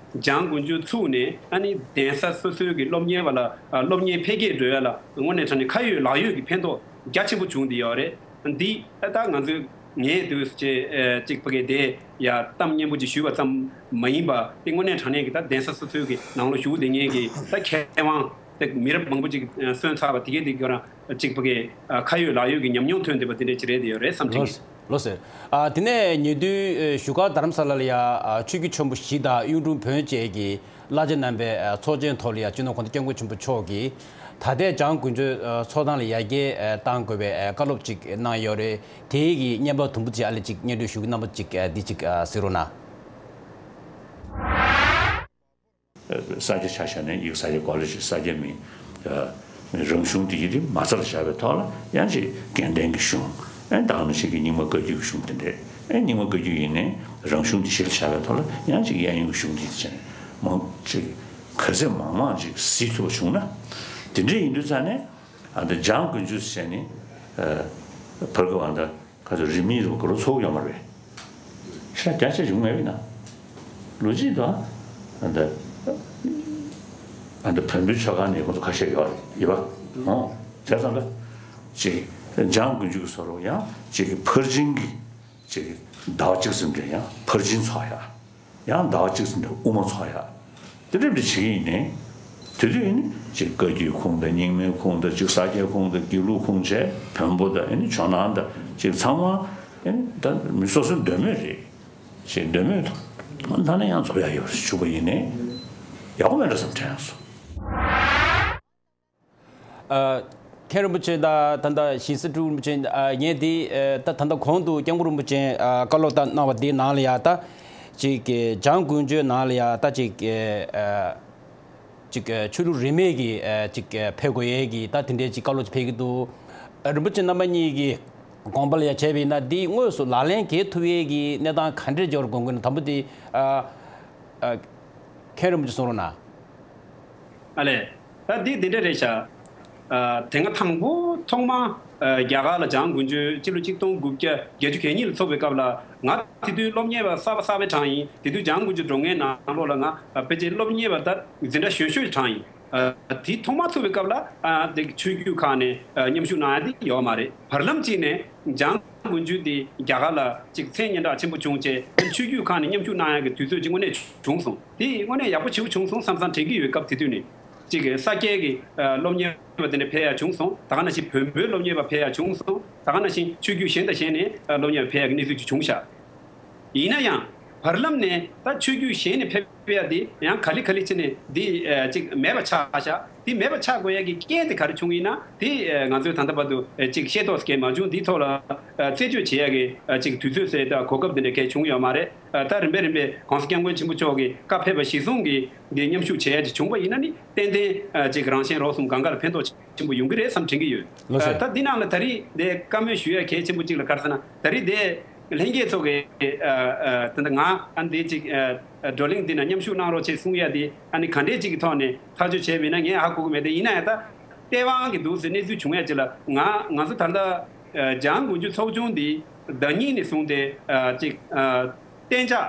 འཇང་དགུན་ཆོས་ཚུགས་ནས་ཨ་ནི་གདན་ས་སོ་སོའི་གི་སློབ་གཉེར་བ་ལ་སློབ་གཉེར་འཕེལ་རྒྱས་འགྲོ་ཡ་ལ་དངོས་གནས་དྲང་གནས་ཁ་ཡོད་ལག་ཡོད་ཀྱི་ཕན་ཐོགས་རྒྱ་ཆེན་པོ་བྱུང་བསྡད་ཡོད་རེད། འདི་ད་ང་ཚོས་ངས་དུས་ཅིག་ཅིག་ཕ་གི་དེ་ཡ་གཏམ་སྙན་པོ་ཅིག་ཞུས་པ་ཙམ་མ་ཡིན་པ། དེ་དངོས་གནས་དྲང་གནས་ཀྱི་ད་གདན་ས་སོ་སོའི་གི་ནང་ལོགས་བཞུགས་བསྡད་མཁན་གྱི་ད་མཁས་དབང་དེ་མི་རབས་མང་པོ་ཅིག་སོན་ཚར་བ་དེ་གས་དེ་ག་རང་ཅིག་ཕ་གི་ཁ་ཡོད་ལག་ཡོད་ཀྱི་ཉམས་མྱོང་ཐོན་བསྡད་པ་དེ་འདྲས་ཅིག་རེད་བསྡད་ཡོད་རེད་བསམ་དྲན་གྱི། ལགས་སོ། ལགས་སོ། ཨ། དེ་ནས་ཉེ་དུས་ཨ་བཞུགས་སྒར་རྡ་རམ་ས་ལ་ལ་ཡ་ཨ་ཆོས་བརྒྱུད་ཆེན་པོ་བཞི་དང་གཡུང་དྲུང་བོན་བཅས་ཀྱི་བླ་ཆེན་རྣམ་པའི་ཨ་ཚོགས་ཆེན་ཐོག་ལ་ཡ་སྤྱི་ནོར་གོང་ས་སྐྱབས་མགོན་ཆེན་པོ་མཆོག་གིས་ད་ལྟའི་འཇང་དགུན་ཆོས་ཨ་ཚོགས་སྟངས་ལ་ཡར་རྒྱས་ཨ་གཏང་དགོས་པའི་ཨ་བཀའ་སློབ་ཅིག་གནང་ཡོད་རེད། དེའི་གི་བརྙན་པར་དུམ་བུ་ཅིག་ཨ་ལེ་ཅིག་སྙན་སྒྲོན་ཞུ་གི་རྣམ་པ་ཅིག་ཨ་འདི་ཅིག་ཨ་གཟིགས་རོགས་གནང་། ས་སྐྱ་ཆ་བཞག་ནས་ཡིག་ས་སྐྱ་གོ་ལ་ཞིག་ས་སྐྱ་མིང་། རང་གཞུང་དེ་ཡི་དེ་མ་རྩ་ལ་བཞག་པའི་ཐོག་ལ་ཡང་ཅིག་དགེ་ལྡན་གྱི་གཞུང་། ཨེ་ད་ག་ནང་བཞིན་གྱི་རྙིང་མ་བཀའ་བརྒྱུད་ཀྱི་གཞུང་དེ་འདྲས། ཨེ་རྙིང་མ་བཀའ་བརྒྱུད་ཡིན་ནའི་རང་གཞུང་དེ་གཞི་ལ་བཞག་པའི་ཐོག་ལ་ཡང་ཅིག་གཡས་གཡོན་གྱི་གཞུང་དེ་བྱས་ནས་མང་ཅིག་ག་ཚད་མང་མང་ཅིག་གཟིགས་ཐུབ་པ་བྱུང་ན། དེ་འདྲས་ཡིན་དུས་ཙང་ནས་ཨ་ད་འཇང་དགུན་ཆོས་ཟེར་ནས་ཨ་ཕར་གི་བ་ད། ཁ་ཚོ་རིས་མེད་རུ་ག་ལོ་ཚོགས་ཡོད་མ་རེད། ཤ་རྒྱ་ཆེ་བྱུང་མེད་པས་ན། ལོ་གཅིག་དང་། ཨ་འདི། ཨ་འདི་བོན་པོའི་ཆོས་ཁང་ནས་ཁོ་ཚོ་ཁ་ཤས་ཡོད་རེད་ཡིན་པ། ཨོ། བྱས་ཙང་ད། ཅིག་འཇང་དགུན་ཆོས་ཀྱི་བཟོ་རོགས་ཡང་ཅིག་ཕར་ཕྱིན་གྱི། ཅིག་ཟླ་བ་གཅིག་ཙམ་རེ་ཡང་ཕར་ཕྱིན་ཚོགས་ཡ། ཡང་ཟླ་བ་གཅིག་ཙམ་དུ་དབུ་མ་ཚོགས་ཡ། དེ་འདྲ་འདྲ་བྱེད་ཀྱི་ཡིན་ནའི། དེ་དུས་ཡིན་ནི་ཅིག་བཀའ་བརྒྱུད་ཁུངས་དང་རྙིང་མའི་ཁུངས་དང་ཅིག་ས་སྐྱའི་ཁུངས་དང་དགེ་ལུགས་ཁུངས་བྱས་བོན་པོ་དང་ཡིན་ནི་ཇོ་ནང་དང་ཅིག་ཚང་མ་ཡིན་ནི་ད་མི་སོ་སོའི་འདོད་མོས་རེད། ཅིག་འདོད་མོས་དང་ད་ནི་ཡང་རྫོགས་ཡ་ཡོད་རེད་བྱུག་པ་ཡིན་ནའི་ཡག་པོ་མེད་འགྲོ་བསམ་དྲན་སོང་། ཨ། མཁན་རིན་པོ་ཆེ་དང་ད་ལྟ་ཞིང་སྲིད་སྤྲུལ་རིན་པོ་ཆེ་ཨ་ངས་འདི་ཨ་ད་ད་ལྟ་གོང་དུ་སྐྱབས་མགོན་རིན་པོ་ཆེ་ཨ་བཀའ་སློབ་ད་གནང་བ་འདིའི་ནང་ལ་ཡ་ད་ཅིག་གི་འཇང་དགུན་ཆོས་ནང་ལ་ཡ་ད་ཅིག་གི་ཨ་ཅིག་གི་ཆོས་ལུགས་རིས་མེད་ཀྱི་ཨ་ཅིག་གི་ཕེབས་དགོས་ཡས་ཀྱི་ད་དེ་འདྲའི་ཅིག་བཀའ་སློབ་ཅིག་ཕེབས་ཀྱི་འདུག། ཨ་རིན་པོ་ཆེ་རྣམ་པ་གཉིས་ཀྱི་དགོངས་པ་ལ་ཡ་བྱས་པ་ཡིན་ན་འདི་དངོས་སུ་ལག་ལེན་འཁེལ་ཐུབ་ཡས་ཀྱི་གནས་སྟངས་ག་འདྲས་འབྱོར་དགོངས་ཀྱི་ན། དང་པོ་དེ་ཨ་ཨ་མཁན་རིན་པོ་ཆེ་གསུང་རོགས་གནང་། ཨ་ལས། ད་འདི་འདི་འདྲ་རེད་ཤག། ཨ་དེ་སྔ་དང་པོ་ཐོག་མ་ཨ་རྒྱ་གར་ལ་འཇང་དགུན་ཆོས་སྤྱི་ལོ་གཅིག་སྟོང་དགུ་བརྒྱ་བརྒྱད་ཅུ་གྱ་གཉིས་ལ་ཚོགས་པའི་སྐབས་ལ་ང་དེ་དུས་སློབ་གཉེར་བ་གསར་པ་གསར་པའི་གྲས་ཡིན། དེ་དུས་འཇང་དགུན་ཆོས་འགྲོ་མཁན་ནང་ལོགས་ལ་ང་ཨ་ཕལ་ཆེར་སློབ་གཉེར་བ་ད་འཛིན་གྲྭ་གཞོན་ཤོས་གྲས་ཡིན། ཨ་དེ་ཐོག་མ་ཚུགས་པའི་སྐབས་ལ་ཨ་དེ་ཆོས་བརྒྱུད་ཁག་ནས་ཨ་མཉམ་ཞུགས་གནང་ཡ་དེ་ཡོད་མ་རེད། བར་ལམ་གཅིག་ནས་འཇང་དགུན་ཆོས་དེ་རྒྱ་གར་ལ་ཅིག་མཚན་སྙན་གྲགས་ཆེན་པོ་བྱུང་བྱས་ཆོས་བརྒྱུད་ཁག་ནས་མཉམ་ཞུགས་གནང་ཡ་གི་དུས་ཚོད་ཅིག་དངོས་གནས་བྱུང་སོང་། དེ་དངོས་གནས་ཡག་པོ་ཞེ་པོ་བྱུང་སོང་བསམ་བསམ་དྲན་གྱི་ཡོད། སྐབས་དེ་དུས་ནས་ཅིག་ས་སྐྱའི་གི་ཨ་སློབ་གཉེར་བ་དེ་འདྲ་ཕེབས་ཡ་བྱུང་སོང་། ད་ག་ནང་བཞིན་བོན་པོའི་སློབ་གཉེར་བ་ཕེབས་ཡ་བྱུང་སོང་། ད་ག་ནང་བཞིན་ཆོས་བརྒྱུད་གཞན་དང་གཞན་ནས་ཨ་སློབ་གཉེར་བ་ཕེབས་ཡ་གི་གནས་ཚུལ་ཅིག་བྱུང་ཤག། ཡིན་ན་ཡང་། བར་ལམ་ནས་ད་ཆོས་བརྒྱུད་གཞན་ནས་ཕེབས་ཡ་དེ་ཡང་ག་ལེ་ག་ལེ་བྱས་ནས་འདི་ཨ་ཅིག་མེད་པ་ཆགས་ཤག་དེ་མེད་པ་ཆགས་དགོས་ཡ་གི་རྐྱེན་དེ་ག་རེ་བྱུང་ཡིན་ན་དེ་ཨ་ང་ཚོས་ད་ལྟ་བར་དུ་ཨ་ཅིག་ཤེས་རྟོགས་སྐྱེས་མ་བྱུང་། འདིའི་ཐོག་ལ་ཨ་རྩད་གཅོད་བྱེད་ཡ་གི་ཨ་ཅིག་དུས་ཚོད་ཟེར་ད་གོ་སྐབས་དེ་འདྲ་གལ་བྱུང་ཡོད་མ་རེད། ཨ་ད་རིམ་པས་རིམ་པས་གོང་ས་སྐྱབས་མགོན་ཆེན་པོ་མཆོག་གི་བཀའ་ཕེབས་པ་གཞིར་བཟུང་གིས་འདི་མཉམ་ཞུགས་བྱེད་ཡ་ཅིག་བྱུང་པ་ཡིན་ན་ནི་ཏན་ཏན་ཨ་ཅིག་རང་གཞན་རོགས་གསུམ་གང་ག་ལ་ཕན་ཐོགས་ཆེན་པོ་ཡོང་གི་རེད་བསམ་དྲན་གྱི་ཡོད། ལགས་སོ། ཨ་ད་འདི་ནང་ལ་ད་རེས་འདི་བཀའ་མོལ་ཞུ་ཡ་གལ་ཆེན་པོ་གཅིག་ལ་ག་རེ་ཟེར་ན་ད་རེས་འདི་ལྷན་རྒྱས་ཚོ་གི་ཨ་ཨ་ད་ལྟ་ང་ཨ་འདི་ཅིག་ཨ་ཨ་བགྲོ་གླེང་འདི་ན་མཉམ་ཞུགས་གནང་རོགས་བྱེད་གསུང་ཡ་དེ་ཨ་ནི་ག་འདྲས་ཅིག་གི་ཐོག་ནས་ཐག་གཅོད་བྱས་པ་ཡིན་ན་ངས་ཧ་གོ་གི་མེད། དེ་ཡིན་ན་ཡང་ད་ལྟེ་བའང་གི་འདུག་ཟེར་གནས་ཚུལ་བྱུང་ཡ་ཅིག་ལ་ང་ང་ཚོ་ད་ལྟ་ཨ་འཇང་དགུན་ཆོས་ཚོགས་ཆུང་འདི་ཟླ་གཉིས་ནས་བཟུང་སྟེ་ཨ་ཅིག་ཨ་གཏན་འཇགས་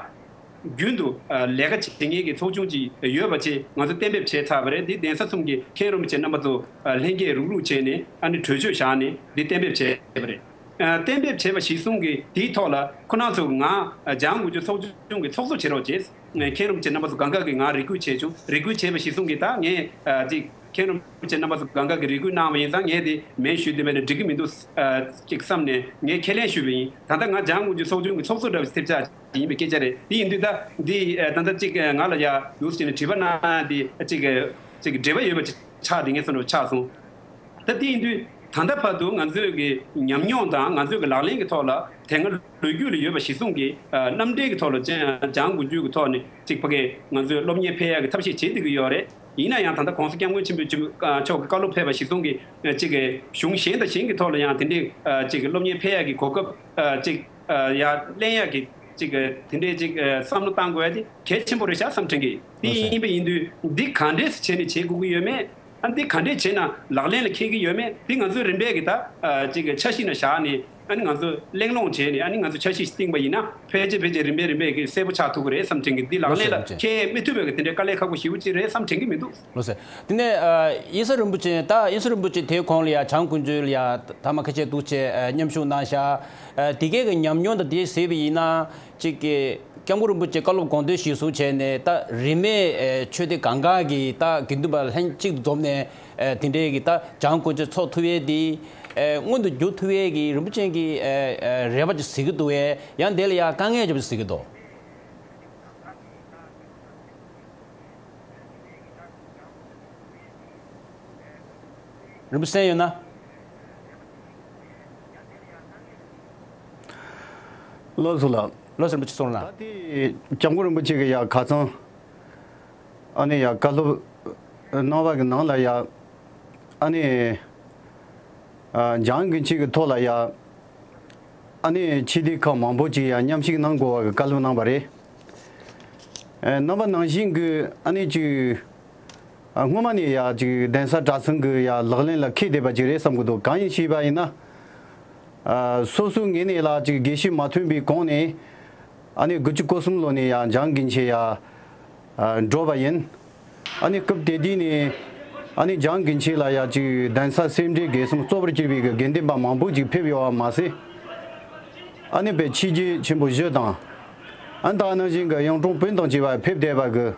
རྒྱུན་དུ་ཨ་ལས་ཀ་བྱེད་མཁན་གྱི་ཚོགས་ཆུང་ཅིག་ཡོད་པ་ཅིག་ང་ཚོ་གཏན་འབེབས་བྱས་ཚར་བ་རེད། འདི་གདན་ས་གསུམ་གྱི་མཁན་རིན་པོ་ཆེ་རྣམ་པ་ཚོ་ཨ་ལྷན་རྒྱས་རུག་རུག་བྱས་ནས་ཨ་ནི་གྲོས་ཆོད་བཞག་ནས་འདི་གཏན་འབེབས་བྱས་པ་རེད། ཨ་གཏན་འབེབས་བྱས་པ་གཞིར་བཟུང་གིས་དེའི་ཐོག་ལ་ཁོ་རང་ཚོ་ང་ཨ་འཇང་དགུན་ཆོས་ཚོགས་ཆུང་གི་ཚོགས་གཙོ་བྱེད་རོགས་བྱེད། མཁན་རིན་པོ་ཆེ་རྣམ་པ་ཚོ་གང་ག་གིས་ང་རེ་སྐུལ་བྱས་བྱུང་། རེ་སྐུལ་བྱས་པ་གཞིར་བཟུང་གིས་ད་ངས་ཨ་ཅིག་མཁན་རིན་པོ་ཆེ་རྣམ་པ་ཚོ་གང་ག་གིས་རེ་སྐུལ་གནང་བ་ཡིན་ཙང་ངས་དེ་མེད་ཞུས་བསྡད་པ་ནི་འགྲིག་གི་མི་འདུག་ཨ་ཅིག་བསམ་ནས་ངས་ཁས་ལེན་ཞུས་པ་ཡིན། ད་ལྟ་ང་འཇང་དགུན་ཆོས་ཚོགས་ཆུང་གི་ཚོགས་གཙོ་འདྲ་བའི་ཐེབས་ཆག་ཡིན་པའི་སྐད་ཆ་རེད། དེ་ཡིན་དུས་ད་འདི་ཨ་ད་ལྟ་ཅིག་ཨ་ང་ལ་ཡ་ཡོད་ཟེར་ནས་དྲི་བ་གནང་དེ་ཅིག་ཨ་ཅིག་འབྲེལ་བ་ཡོད་པ་ཅིག་ཆགས་དེ་ངས་བསམ་འགྲོ་ཆགས་སོང་། ད་དེ་ཡིན་དུས་ད་ལྟ་བར་དུ་ང་ཚོས་ཀྱི་ཉམས་མྱོང་དང་ང་ཚོས་ཀྱི་ལག་ལེན་གྱི་ཐོག་ལ་དེ་སྔ་ལོ་རྒྱུས་ལ་ཡོད་པ་གཞིར་བཟུང་གིས་ཨ་རྣམ་འགྲེལ་གྱི་ཐོག་ལ་ཅང་ཅང་དགུན་ཆོས་ཀྱི་ཐོག་ནས་ཅིག་ཕ་གི་ང་ཚོས་སློབ་གཉེར་ཕེབས་ཡག་གི་ཐབས་ཤེས་བྱེད་བསྡད་ཀྱི་ཡོད་རེད། ཡིན་ན་ཡང་ད་ལྟ་གོང་ས་སྐྱབས་མགོན་ཆེན་པོ་མཆོག་གི་བཀའ་སློབ་ཕེབས་པ་གཞིར་བཟུང་གིས་ཅིག་གི་གཞུང་གཞན་དང་གཞན་གྱི་ཐོག་ལ་ཡང་དེ་འདྲའི་ཅིག་གི་སློབ་གཉེར་ཕེབས་ཡག་གི་གོ་སྐབས་ཅིག་ཡར་ལེན་ཡག་གི་ཅིག་གི་དེ་འདྲའི་ཅིག་བསམ་བློ་བཏང་དགོས་ཡ་དེ་གལ་ཆེན་པོ་རེད་ཤག་བསམ་དྲན་གི། དེ་ཡིན་པ་ཡིན་དུས་འདི་ག་འདྲས་སེ་བྱས་ནས་བྱེད་དགོས་ཀྱི་ཡོད་མེད། ཨ་འདི་ག་འདྲས་བྱས་ན་ལག་ལེན་ལ་འཁེལ་གྱི་ཡོད་མེད་འདི་ང་ཚོས་རིམ་པས་ཀྱི་ད་ཨ་ཅིག་གི་འཆར་གཞི་ནང་བཞག་ནས་ཨ་ནི་ང་ཚོ་གླེང་སློང་བྱས་ནས་ཨ་ནི་ང་ཚོ་འཆར་གཞི་བཏིང་པ་ཡིན་ན་ཕལ་ཆེར་ཕལ་ཆེར་རིམ་པས་རིམ་པས་ཀྱི་གསལ་པོ་ཆགས་ཐུབ་ཀྱི་རེད་བསམ་དྲན་གི། འདི་ལག་ལེན་ལ་འཁེལ་མི་ཐུབ་པའི་གི་དེ་འདྲའི་དཀའ་ལས་ཁག་པོ་ཞེ་པོ་ཅིག་རེད་བསམ་དྲན་གི་མི་འདུག། ལགས་སོ། དེ་ནས་ཨ་དབྱི་སི་རིན་པོ་ཆེ་ད་དབྱི་སི་རིན་པོ་ཆེ་དེའི་གོང་ལ་ཡ་བྱང་དགུན་ཆོས་ལ་ཡ་ད་མ་ཁ་ཆེ་འདུག་ཆེ་ཨ་མཉམ་ཞུགས་གནང་ཤག། ཨ་དེ་གའི་གི་ཉམས་མྱོང་དང་དེ་གཟིགས་པ་ཡིན་ན་ཅིག་གི་སྐྱབས་མགོན་རིན་པོ་ཆེ་བཀའ་སློབ་དགོངས་དོན་གཞིར་བཟུང་བྱས་ནས་ད་རིས་མེད་ཨ་ཆོས་སྡེ་གང་ག་གི་ད་དགེ་འདུན་པ་ལྷན་གཅིག་ཏུ་འཛོམས་ནས་ཨ་དེ་འདྲའི་གི་ད་བྱང་དགུན་ཆོས་ཚོགས་ཐུབ་ཡས་དེ་ཨ་མངོན་དུ་འགྱུར་ཐུབ་ཡས་གི་རིན་པོ་ཆེ་གི་ཨ་ཨ་རེ་བ་ཅིག་གཟིགས་ཀྱི་འདུག་གས། ཡང་དེ་ལ་ཡ་དཀའ་ངལ་ཅིག་གཟིགས་ཀྱི་འདུག། རིན་པོ་ཆེ་གསན་ཡོད་ན། ལགས་སོ་ལགས། ལགས་སོ་རིན་པོ་ཆེ་གསུང་རོགས་གནང་། ད་དེ་སྐྱབས་མགོན་རིན་པོ་ཆེ་གི་ཡ་ཁ་སང་ཨ་ནི་ཡ་བཀའ་སློབ་གནང་བ་གི་ནང་ལ་ཡ་ཨ་ནི་ཨ་འཇང་དགུན་ཆོས་གི་ཐོག་ལ་ཡ་ཨ་ནི་ཆོས་སྡེ་ཁག་མང་པོ་ཅིག་ཡ་མཉམ་ཞུགས་གནང་དགོས་པ་གི་བཀའ་སློབ་གནང་བ་རེད། ཨ་གནང་བ་ནང་བཞིན་གི་ཨ་ནི་ཅིག་ཨ་སྔོན་མ་ནས་ཡ་ཅིག་གདན་ས་གྲྭ་ཚང་གི་ཡ་ལག་ལེན་ལ་འཁེལ་བསྡད་པ་ཅིག་རེད་བསམ་གི་འདུག། གང་ཡིན་ཞུས་པ་ཡིན་ན་ཨ་སོ་སོའི་ངོས་ནས་ལ་ཅིག་དགེ་བཤེས་མ་ཐོན་པའི་གོང་ནས་ཨ་ནི་དགུ་བཅུ་གོ་གསུམ་ལོ་ནས་ཡ་འཇང་དགུན་ཆོས་ཡ་ཨ་འགྲོ་བ་ཡིན། ཨ་ནི་སྐབས་དེ་དུས་ནས་ཨ་ནི་འཇང་དགུན་ཆོས་ལ་ཡ་ཅིག་གདན་ས་སེ་འབྲས་དགེ་གསུམ་གཙོ་བོར་གྱུར་པའི་གི་དགེ་འདུན་པ་མང་པོ་ཅིག་ཕེབས་ཡོད་པ་མ་ཟད། ཨ་ནི་དཔེ་ཆོས་བརྒྱུད་ཆེན་པོ་བཞི་དང་། ཨ་ནི་ད་ནང་བཞིན་གི་གཡུང་དྲུང་བོན་དང་བཅས་པ་ཕེབས་བསྡད་པ་གི།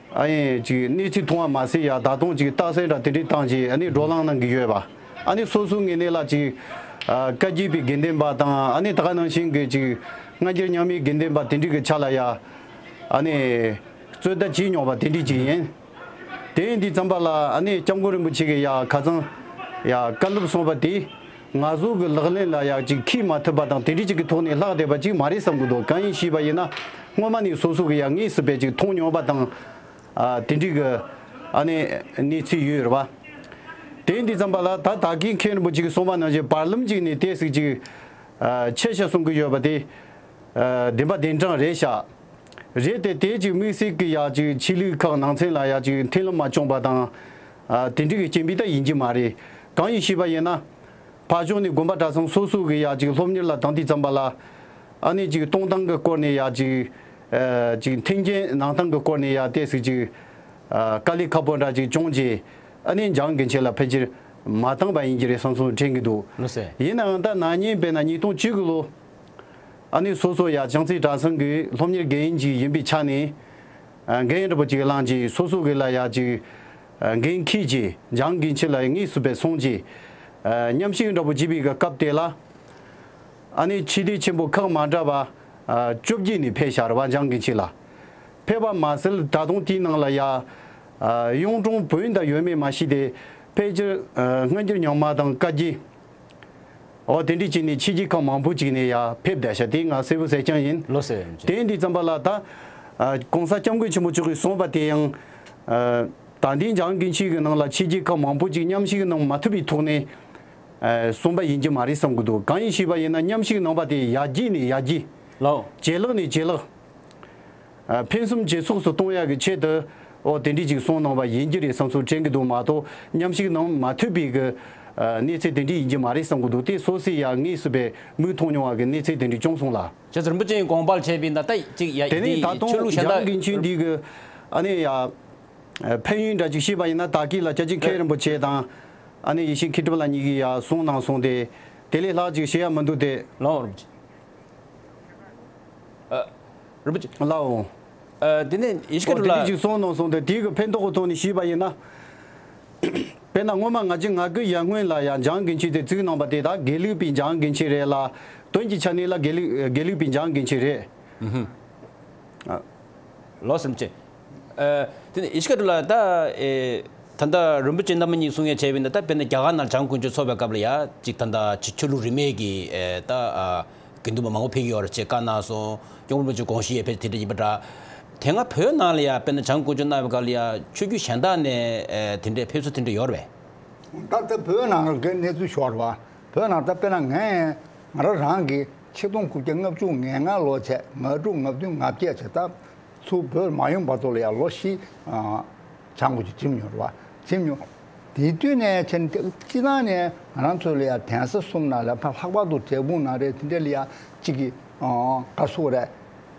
ཨ་ཡིན་ཅིག་གནས་ཚུལ་མཐོང་བ་མ་ཟད་ཡ་ད་དུང་ཅིག་རྟགས་གསལ་འདྲ་དེ་འདྲའི་བཏང་ཅིག་ཨ་ནི་བགྲོ་གླེང་གནང་གི་ཡོད་པ། ཨ་ནི་སོ་སོའི་ངོས་ནས་ལ་ཅིག་ཨ་བཀའ་བརྒྱུད་པའི་དགེ་འདུན་པ་དང་ཨ་ནི་ད་ག་ནང་བཞིན་གི་ཅིག་སྔ་འགྱུར་རྙིང་མའི་དགེ་འདུན་པ་དེ་འདྲའི་གི་ཆ་ལ་ཡ་ཨ་ནི་རྩོད་ཟླ་བྱས་མྱོང་བ་དེ་འདྲའི་ཅིག་ཡིན། དེ་ཡིན་དུས་ཙམ་པ་ལ་ཨ་ནི་སྐྱབས་མགོན་རིན་པོ་ཆེ་གི་ཡ་ཁ་སང་ཡ་བཀའ་སློབ་གསུངས་པ་དེ་ང་ཚོ་གི་ལག་ལེན་ལ་ཡ་ཅིག་འཁེལ་མ་ཐུབ་པ་དང་དེ་འདྲའི་ཅིག་གི་ཐོག་ནས་ལྷག་བསྡད་པ་ཅིག་མ་རེད་བསམ་གི་འདུག། གང་ཡིན་ཞུས་པ་ཡིན་ན་སྔོན་མ་ནས་སོ་སོ་གི་ཡ་དངོས་སུ་དཔེ་ཅིག་མཐོང་མྱོང་བ་དང་། ཨ་དེ་འདྲའི་གི་ཨ་ནི་གནས་ཚུལ་ཡོད་རེད་བ། དེ་ཡིན་དུས་ཙམ་པ་ལ་ད་ད་གིན་མཁན་རིན་པོ་ཆེ་གིས་གསུངས་པ་ནང་བཞིན་བར་ལམ་ཅིག་ནས་ཏོག་ཙམ་ཅིག་ཨ་ཆད་ཤག་གསུང་གི་ཡོད་པ་དེ་ཨ་བདེན་པ་བདེན་དྲང་རེད་ཤག། རེད་དེ་དེ་ཅིག་དམིགས་བསལ་གི་ཡ་ཅིག་ཆོས་ལུགས་ཁག་ནང་ཚན་ལ་ཡ་ཅིག་མཐུན་ལམ་མ་བྱུང་པ་དང་ཨ་དེ་འདྲའི་གི་རྐྱེན་པས་ད་ཡིན་གྱི་མ་རེད། གང་ཡིན་ཞུས་པ་ཡིན་ན། ཕར་ཕྱོགས་ནས་དགོན་པ་གྲྭ་ཚང་སོ་སོ་གི་ཡ་ཅིག་སློབ་གཉེར་ལ་བཏང་དུས་ཙམ་པ་ལ། ཨ་ནི་ཅིག་གཏོང་སྟངས་ཀྱི་སྐོར་ནས་ཡ་ཅིག་ཨ་ཅིག་མཐུན་རྐྱེན་གནང་སྟངས་ཀྱི་སྐོར་ནས་ཡ་ཏོག་ཙམ་ཅིག་ཨ་དཀའ་ལས་ཁག་པོ་འདྲ་ཅིག་བྱུང་རྗེས་ཨ་ནི་འཇང་དགུན་ཆོས་ལ་ཕལ་ཆེར་མ་བཏང་པ་ཡིན་གྱི་རེད་བསམ་སོང་དྲན་གྱི་འདུག། ལགས་སེ། ཡིན་ནའང་ད་ན་ནིང་དཔེར་ན་ཉིས་སྟོང་བཅུ་དགུ་ལོ། ཨ་ནི་སོ་སོ་ཡ་བྱང་རྩེ་གྲྭ་ཚང་གི་སློབ་གཉེར་དགེ་རྒན་ཅིག་ཡིན་པའི་ཆ་ནས། ཨ་འགན་འདྲ་པོ་ཅིག་བླངས་རྗེས་སོ་སོ་གི་ལ་ཡ་ཅིག་ཨ་འགན་འཁྱེར་རྗེས་འཇང་དགུན་ཆོས་ལ་དངོས་སུ་དཔེ་སོང་རྗེས། ཨ་མཉམ་ཞུགས་འདྲ་པོ་བྱེད་པའི་གི་སྐབས་དེ་ལ། ཨ་ནི་ཆོས་སྡེ་ཆེན་པོ་ཁག་མ་འདྲ་བ་ ཨ་བཅོ་བརྒྱད་ནས་ཕེབས་བཞག་རེད་བ། འཇང་དགུན་ཆོས་ལ་ཕེབས་པ་མ་ཟད། ད་དུང་དེའི་ནང་ལ་ཡ་ཨ་གཡུང་དྲུང་བོན་དང་ཡོད་མེད་མ་ཤེས་ཏེ། ཕལ་ཆེར་ཨ་སྔ་འགྱུར་རྙིང་མ་དང་བཀའ་བརྒྱད། འོ་དེ་འདྲ་བྱས་ནས་ཕྱི་རྒྱལ་ཁག་མང་པོ་ཅིག་ནས་ཡ་ཕེབས་བསྡད་ཤག་དེ་ང་གསལ་པོ་གསལ་རྐྱང་ཡིན། ལགས་སོ། དེ་འདི་ཙམ་པ་ལ་ད་ཨ་གོང་ས་སྐྱབས་མགོན་ཆེན་པོ་མཆོག་གིས་གསུངས་པ་དེ་ཡང་ཨ་ད་ལྟའི་འཇང་དགུན་ཆོས་ཀྱི་ནང་ལ་ཕྱི་རྒྱལ་ཁག་མང་པོ་ཅིག་མཉམ་ཞུགས་གནང་མ་ཐུབ་པའི་ཐོག་ནས་ཨ་གསུངས་པ་ཡིན་གྱི་མ་རེད་བསམ་གྱི་འདུག་གང་ཡིན་ཞུས་པ་ཡིན་ན། མཉམ་ཞུགས་གནང་པ་དེ་ཡར་རྒྱས་ནས་ཡར་རྒྱས། ལགས། ཇེ་ལེགས་ནས་ཇེ་ལེགས། ཨ་ཕུན་སུམ་ཇེ་ཚོགས་སུ་གཏོང་ཡག་གི་ཆེད་དུ། འོ་དེ་འདྲ་ཅིག་གསུངས་གནང་བ་ཡིན་གྱི་རེད་བསམ་ཚུལ་དྲན་གྱི་འདུག་མ་གཏོགས། མཉམ་ཞུགས་གནང་མ་ཐུབ་པའི་གི་ཨ་གནས་ཚུལ་དེ་འདྲ་ཡིན་གྱི་མ་རེད་བསམ་གྱི་འདུག་དེ་སོ་སོས་ཡང་དངོས་སུ་བས་མིག་མཐོང་མྱོང་བ་གི་གནས་ཚུལ་དེ་འདྲ་བྱུང་སོང་ལ། བྱས་ཙང་རིན་པོ་ཆེའི་དགོངས་པ་བྱས་པ་ཡིན་ན། ད་ཅིག་ཡ་དེ་ནས་ད་ཆོས་དུང་ལུགས་གཞན་དག་འཇང་དགུན་ཆོས་འདི་གི་ཨ་ནི་ཡ་ཨ་ཕན་ཡོན་འདྲ་ཅིག་ཤེས་པ་ཡིན་ན། ད་གི་ལ་བཅའ་ཆེན་མཁན་རིན་པོ་ཆེ་དང་ཨ་ནི་ཡེ་ཤེས་མཁས་གྲུབ་ལགས་གཉིས་ཀྱིས་ཡ་གསུངས་གནང་སོང་སྟེ། དེ་ལས་ལྷག་ཅིག་བཤད་ཡ་མི་འདུག་སྟེ། ལགས། རིན་པོ་ཆེ། ཨ། རིན་པོ་ཆེ། ལགས་འོང་། ཨ། དེ་ནས་ཡེ་ཤེས་མཁས་གྲུབ་ལགས། འོ་དེ་འདྲ་ཅིག་གསུངས་གནང་སོང་སྟེ། དེའི་གི་ཕན་ཐོགས་ཀྱི་ཐོག་ནས་ཞུས་པ་ཡིན་ན། དཔེར་ན་སྔོན་མ་ང་ཅག་ང་དགུ་ཡར་སྔོན་ལ་ཡང་འཇང་དགུན་ཆོས་དེ་བཙུགས་གནང་པ་དེ་ད་དགེ་ལུགས་པའི་འཇང་དགུན་ཆོས་རེད་ལ། དོན་གྱི་ཆ་ནས་ལ་དགེ་ལུགས་དགེ་ལུགས་པའི་འཇང་དགུན་ཆོས་རེད། ཨ། ལགས་སོ། རིན་པོ་ཆེ། ཨ། དེ་ནས་ཡེ་ཤེས་མཁས་གྲུབ་ལགས། ད་ཨེ་ད་ལྟ་རིན་པོ་ཆེ་རྣམ་པ་གཉིས་གསུང་ཡ་བྱས་པ་ཡིན་ན། ད་དཔེར་ན་རྒྱ་གར་ནང་འཇང་དགུན་ཆོས་ཚོགས་པའི་སྐབས་ལ་ཡ་ཅིག་ད་ལྟ་ཆོས་ལུགས་རིས་མེད་ཀྱི་ཨེ་ད་ཨ་དགེ་འདུན་པ་མང་པོ་ཕེབས་ཀྱི་ཡོད་རེད་ཅེས་བཀའ་གནང་སོང་། སྐྱབས་མགོན་རིན་པོ་ཆེ་དགོངས་ཞུ་ཡས་ཕེབས་དེ་འདྲ་ཡིན་པ་འདྲ། དེ་སྔ་བོད་ནང་ལ་ཡ་དཔེར་ན་འཇང་དགུན་ཆོས་གནང་བའི་སྐབས་ལ་ཡ་ཆོས་བརྒྱུད་གཞན་དག་ནས་ཨེ་དེ་འདྲའི་ཕེབས་བསུ་དེ་འདྲ་ཡོད་རེད་པས། ད་ལྟ་བོད་ནང་གི་གནས་ཚུལ་ཤོར་བ། བོད་ནང་ད་དཔེར་ན་ངས་ང་རང་རང་གི་ཆིག་སྟོང་དགུ་བརྒྱ་ལྔ་བཅུ་ང་ལྔ་ལོ་བྱས། ང་དྲུག་ང་བདུན་ང་བརྒྱད་བྱས། ད་ཚུར་བོད་མ་ཡོང་བར་དུ་ལ་ཡ་ལོ་བཞི་ཨ་འཇང་དགུན་ཆོས་འཇིམ་ཡོད་རེད་བ། འཇིམ་ཡོད། དེ་དུས་ནས་བྱས་ནས་སྤྱི་བཏང་ནས་ང་རང་ཚོ་ལ་ཡ་གདན་ས་གསུམ་ནང་ལ་ཕར་ལྷག་པར་དུ་འབྲས་སྤུངས་ནང་རེད། དེ་འདྲ་ལ་ཡ་གཅིག་གི་ཨ་ག་རེ་ཟེར་དགོས་རེད།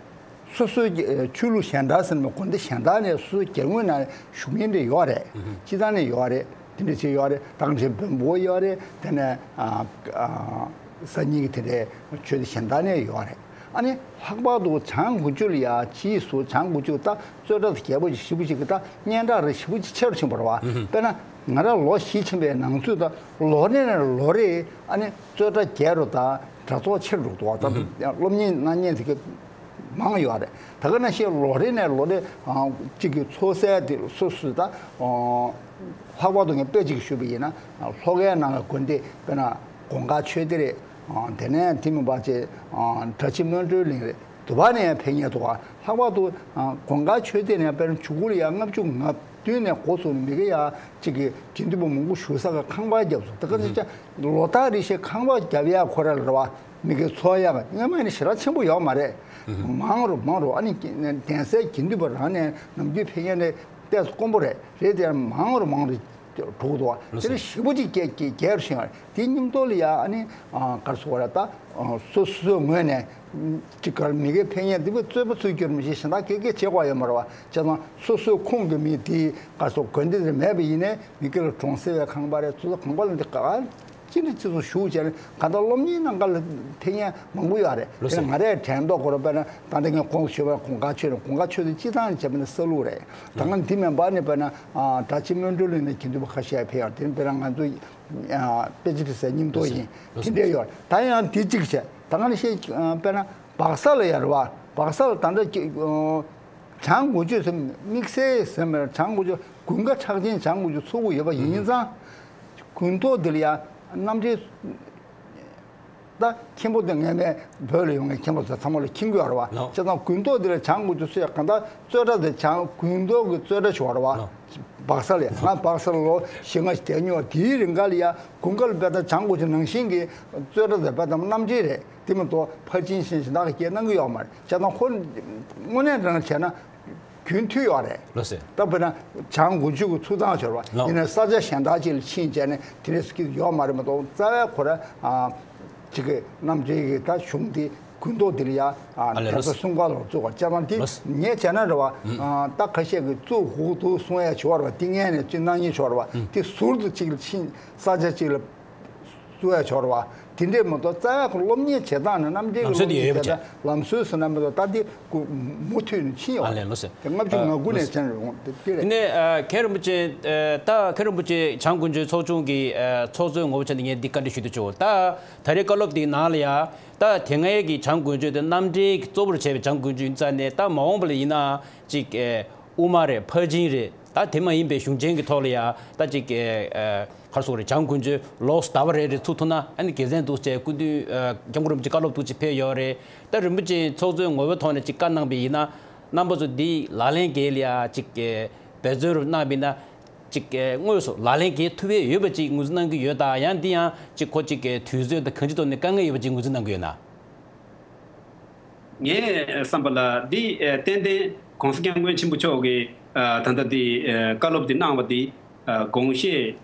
སོ་སོའི་ཆོས་ལུགས་གཞན་དག་ཟེར་ན། དགོན་སྡེ་གཞན་དག་ནས་སོ་སོའི་རྒྱལ་ངོས་ནང་བཞུགས་མཁན་དེ་ཡོད་རེད། སྤྱི་བཏང་ནས་ཡོད་རེད། དེ་འདྲ་ཅིག་ཡོད་རེད། ད་ག་ནང་བཞིན་བོན་པོ་ཡོད་རེད། དེ་ནས་ཨ་ཨ་སང་ཉིན་གྱི་དེ་འདྲའི་ཆོས་སྡེ་གཞན་དག་ནས་ཡོད་རེད། ཨ་ནི་ལྷག་པར་དུ་འཇང་དགུན་ཆོས་ལ་ཡ་ཕྱིས་སུ་འཇང་དགུན་ཆོས་ད་རྩོད་གྲྭ་དང་རྒྱལ་པོ་ཞིག་ཞེ་པོ་ཅིག་གི་ད་སྙན་གྲགས་རེ་ཞེ་པོ་ཅིག་ཆེ་རུ་ཕྱིན་པ་རེད་བ། དཔེར་ན་ང་རང་ལོ་བཞི་ཕྱིན་པའི་ནང་ཚུད་ད་ལོ་རེ་ནས་ལོ་རེ་ཨ་ནི་རྩོད་གྲྭ་རྒྱས་རུ་དང་གྲྭ་ཚོགས་ཆེ་རུ་འགྲོ་འདུག་བ། ད་སློབ་གཉེར་གནང་མཁན་དེ་གི་མང་ཡོད་རེད། ད་ག་ནང་བཞིན་ལོ་རེ་ནས་ལོ་རེ་ཨ་གཅིག་གི་ཚོགས་གསལ་དེ་སོ་སོ་ད་ཨ་ལྷག་པར་དུ་ངས་དཔེ་གཅིག་ཞུས་པ་ཡིན་ན། ལྷོ་ཁའི་ནང་གི་དགོན་སྡེ། དཔེར་ན་གོང་དཀར་ཆོས་སྡེ་རེད། ཨ་དེ་ནས་དེ་མིན་པ་ཅིག་ཨ་གྲྭ་ཆེན་སྨིན་གྲོལ་གླིང་རེད། དུ་བ་ནས་ཕེབས་མཁན་འདུག་ག་ལྷག་པར་དུ་ཨ་གོང་དཀར་ཆོས་སྡེ་ནས་དཔེར་ན་གཞུག་གུ་ལ་ཡ་ལྔ་བཅུ་ང་བདུན་ནས་འགོ་བཙུགས་ནས་མི་སྒེར་ཡ་གཅིག་གི་དགེ་འདུན་པ་མང་པོ་བཞུགས་ས་ག་ཁང་པ་བརྒྱབ་སོང་། ད་ག་ཚོད་ལོ་ལྟར་རེ་བཞིན་ཁང་པ་བརྒྱབ་ཡ་ཁོ་ར་ལ་རེད་བ། མི་སྒེར་འཚོ་ཡ་ག་སྔོན་མ་ནི་ཞེ་དྲག་ཆེན་པོ་ཡོད་མ་རེད། མང་རུ་མང་རུ། ཨ་ནི་གདན་སའི་དགེ་འདུན་པ་རང་ནས་ནམ་རྒྱུན་ཕེབས་མཁན་རེད། ཏོག་ཙམ་དཀོན་པོ་རེད། རེད་དེ་མང་རུ་མང་རུ་འགྲོ་གི་འདུག་བ། དེ་ནས་ཞེ་པོ་ཅིག་རྒྱས་རྒྱས་རྒྱས་རུ་ཕྱིན་པ་རེད། དེ་མཉམ་དུ་ལ་ཡ་ཨ་ནི་ཨ་ག་རེ་ཟེར་དགོས་རེད། ད་ཨ་སོ་སོའི་ངོས་ནས་ཅིག་ག་རེ་མི་སྒེར་ཕེབས་མཁན་དེ་བས་རྩོད་པ་རྩོད་རྒྱུར་མི་ཤེས་གཞན་དག་སྐད་སྐད་བྱེད་དགོས་ཡོད་མ་རེད་བ། བྱས་ཙང་སོ་སོའི་ཁོངས་ཀྱི་མི་དེ་ག་རེ་ཟེར་དགོས་དགོན་སྡེ་དེ་མེད་པ་ཡིན་ནའི་མི་སྒེར་ལ་གྲོང་གསེབ་པའི་ཁང་པ་རེད། སོ་སོ་ཁང་པ་ལ་འདི་ག་ཅི་འདྲ་ཅི་ཙམ་བཞུགས་བྱས་ནས་གང་ལྟར་སློབ་གཉེར་གནང་ག་ལ་ཕེབས་མཁན་མང་པོ་ཡོད་རེད། ལགས་སོ། དེ་ང་རས་དྲན་རྟོགས་སྐོར་དཔེར་ན་ད་ལྟ་ངས་གོང་དུ་ཞུས་པ་གོང་དཀར་ཆོས་རེད། གོང་དཀར་ཆོས་དེ་སྤྱི་བཏང་བྱས་པ་ན་ས་ལུགས་རེད། ད་ང་འདི་མིན་པ་ནི་དཔེར་ན་ཨ་གྲྭ་ཆེན་སྨིན་གྲོལ་གླིང་ནས་དགེ་འདུན་པ་ཁ་ཤས་ཕེབས་ཡོད་རེད། དེ་ནི་དཔེར་ན་ང་ཚོ་ཨ་དཔེ་ཆ་ཁྲིད་སའི་མཉམ་དུ་ཡིན། ལགས་སོ། དེ་འདྲ་ཡོད་རེད། ད་ཡང་དེ་གཅིག་བྱས། ད་ང་ནི་བཤད་དཔེར་ན་སྦག་ས་ལ་ཡོད་རེད་བ། སྦག་ས་ལ་ད་ལྟ་ཀྱི་ཨ་བྱང་དགུན་ཆོས་ཟེར། དམིགས་བསལ་ཟེར་མེད། བྱང་དགུན་ཆོས་དགུན་ཁ་གྲགས་ཅན་བྱང་དགུན་ཆོས་ཚོགས་ཀྱི་ཡོད་པ་ཡིན་ཙང་། དགུན་ཐོག་འདི་ལ་ཡང་རྣམ་འགྲེལ། ད་མཁན་པོ་དེ་ངས་མེད་བོད་ལ་ཡོང་མཁན་མཁན་པོ་ཚོ་ཚང་མ་ལ་མཁྱེན་གྱི་ཡོད་རེད་བ། ལགས། བྱས་ཙང་དགུན་ཐོག་འདི་ལ་བྱང་དགུན་ཆོས་ཚོགས་ཡ་གང་ལྟར་རྩོད་གྲྭ་དེ་བྱང་དགུན་ཐོག་གི་རྩོད་གྲྭ་ཞིག་ཡོད་རེད་བ། ལགས། སྦག་ས་ལ་ཡ། ང་སྦག་ས་ལ་ལོ་བཞི་ལྔ་ཞིག་བསྡད་མྱོང་བ། དེའི་རིང་ག་ལ་ཡ་དགུན་ཁ་ལ་དཔེ་ད་བྱང་དགུན་ཆོས་ནང་བཞིན་གྱི་རྩོད་གྲྭ་དེ་དཔེ་ད་རྣམ་འགྲེལ་རེད། དེ་མ་གཏོགས་ཕར་ཕྱིན་ཕྱིན་གཞན་དག་གིས་སྐད་གནང་གི་ཡོད་མ་རེད། བྱས་ཙང་ཁོ་དངོས་གནས་དྲང་བྱས་ན། རྒྱུན་མཐུད་ཡོད་རེད། ལགས་སོ། ད་དཔེར་ན་བྱང་དགུན་ཆོས་ཀྱི་ཚུགས་མཚམས་ཤོར་བ་ལགས། ཡིན་ན་ས་ཆ་གཞན་དག་ཅིག་ལ་ཕྱིན་བྱས་ནས་དེ་འདྲའི་སྐད་ཡོད་མ་རེད་མ་གཏོགས། རྩ་བའི་ཁོ་ར་ཨ་ཅིག་གི་རྣམ་འགྲེལ་གྱི་ད་གཞུང་འདི་དགུན་ཐོག་འདི་ལ་ཡ་ཨ་ཨ་ལས་གདན་ས་ལགས་སོ། གསུམ་ཀ་ལ་བཙུགས་པ། བྱས་ཙང་འདི་ལགས་སོ། ངས་བྱས་ན་རེད་བ། ཨ་ད་ཁ་ཤས་ཀྱིས་བཙུགས་དགོས་འདུག་གསུང་ཡ་ཅིག་ཡོད་རེད་བ། འདི་སྔོན་ནས་ཅིག་གནང་མཁན་ཅིག་ཡོད་རེད་བ། འདི་ཟུར་དུ་ཅིག་ལ་ཕྱིན་ས་ཆ་ཅིག་ལ། བཙུགས་ཡ་ཆོག་རེད་བ། དེ་འདྲས་མ་གཏོགས་རྩ་བ་ཁོ་སློབ་གཉེར་བྱེད་སྟངས་ནི་རྣམ་འགྲེལ་གྱི་ལམ་སྲོལ་དེ་ཡོད་ཡོད་པ་བྱས་ད་ལམ་སྲོལ་ཟེར་ན་མི་འདུག་ད་དེ་ཀུ་མུ་མཐུད་ནས་ཕྱིན་ཡོད། ཨ་ལས་ལོ་ཟེར། དེ་ལྔ་བཅུ་ང་དགུ་ནས་ལོ་ཟེར། བྱས་ནས་རེད་འོང་དེ་དེ་དེ་རེད། ནས་ཨ་མཁན་རིན་པོ་ཆེ་ཨ་ད་མཁན་རིན་པོ་ཆེ་བྱང་དགོན་ཆོས་ཚོགས་ཆུང་གི་ཨ་ཚོགས་གཙོའི་ངོ་བོ་ཆ་ནས་ངས་འདི་བཀའ་འདྲི་ཞུ་འདོད་བྱུང་། ད་ད་རེས་བཀའ་སློབ་འདིའི་ནང་ལ་ཡ་ད་དེ་སྔའི་གི་བྱང་དགོན་ཆོས་དེ་རྣམ་འགྲེལ་གྱི་གཙོ་བོར་བྱས་པའི་བྱང་དགོན་ཆོས་ཡིན་ཙང་ནས་ད་མ་འོངས་པ་ལ་ཡིན་ན་ཅིག་ཨ་དབུ་མ་རེད། ཕར་ཕྱིན་རེད། ད་དེ་མ་ཡིན་པའི་གཞུང་ཆེན་གྱི་ཐོག་ལ་ཡ་ད་ཅིག་ཨེ་ཨེ་ག་རེ་ཟེར་དགོས་རེད། བྱང་དགོན་ཆོས་ལོགས་སུ་ཟླ་བ་རེ་རེ་ཚུགས་ཐུབ་ན་ཨ་ནི་དགེ་མཚན་འདུག་ཅེས་སྐུ་མདུན་ཨེ་སྐྱབས་མགོན་རིན་པོ་ཆེ་བཀའ་སློབ་ཐུགས་རྗེ་ཆེ་ཕེབས་ཡོད་རེད། ད་རིན་པོ་ཆེ་ཚོགས་གཙོའི་ངོ་བོའི་ཐོག་ནས་ཅིག་བཀའ་གནང་པ་ཡིན་ན་རྣམ་པ་ཚོ་འདི་ལག་ལེན་འགེལ་ལ་ཡ་ཅིག་ཨེ་འབད་བརྩོན་རུ་གནང་པ་ཡིན་ན་ཅིག་ཨེ་དངོས་སུ་ལག་ལེན་འགེལ་ཐུབ་ཡས་ཡོད་པ་ཅིག་ངོས་འཛིན་གནང་གི་ཡོད་ད། ཡང་འདི་ཡང་ཅིག་ཁོ་ཅིག་ཨེ་དུས་ཚོད་དང་གང་ཅིའི་ཐོག་ནས་དཀའ་ངལ་ཡོད་པ་ཅིག་ངོས་འཛིན་གནང་གི་ཡོད་ན། ངའི་བསམ་པ་ལ་འདི་ཨ་ཏན་ཏན་༸གོང་ས་༸སྐྱབས་མགོན་ཆེན་པོ་མཆོག་གིས་ཨ་ད་ལྟ་འདི་ཨ་བཀའ་སློབ་འདི་གནང་བ་འདི་ཨ་དགོངས་བཞེས་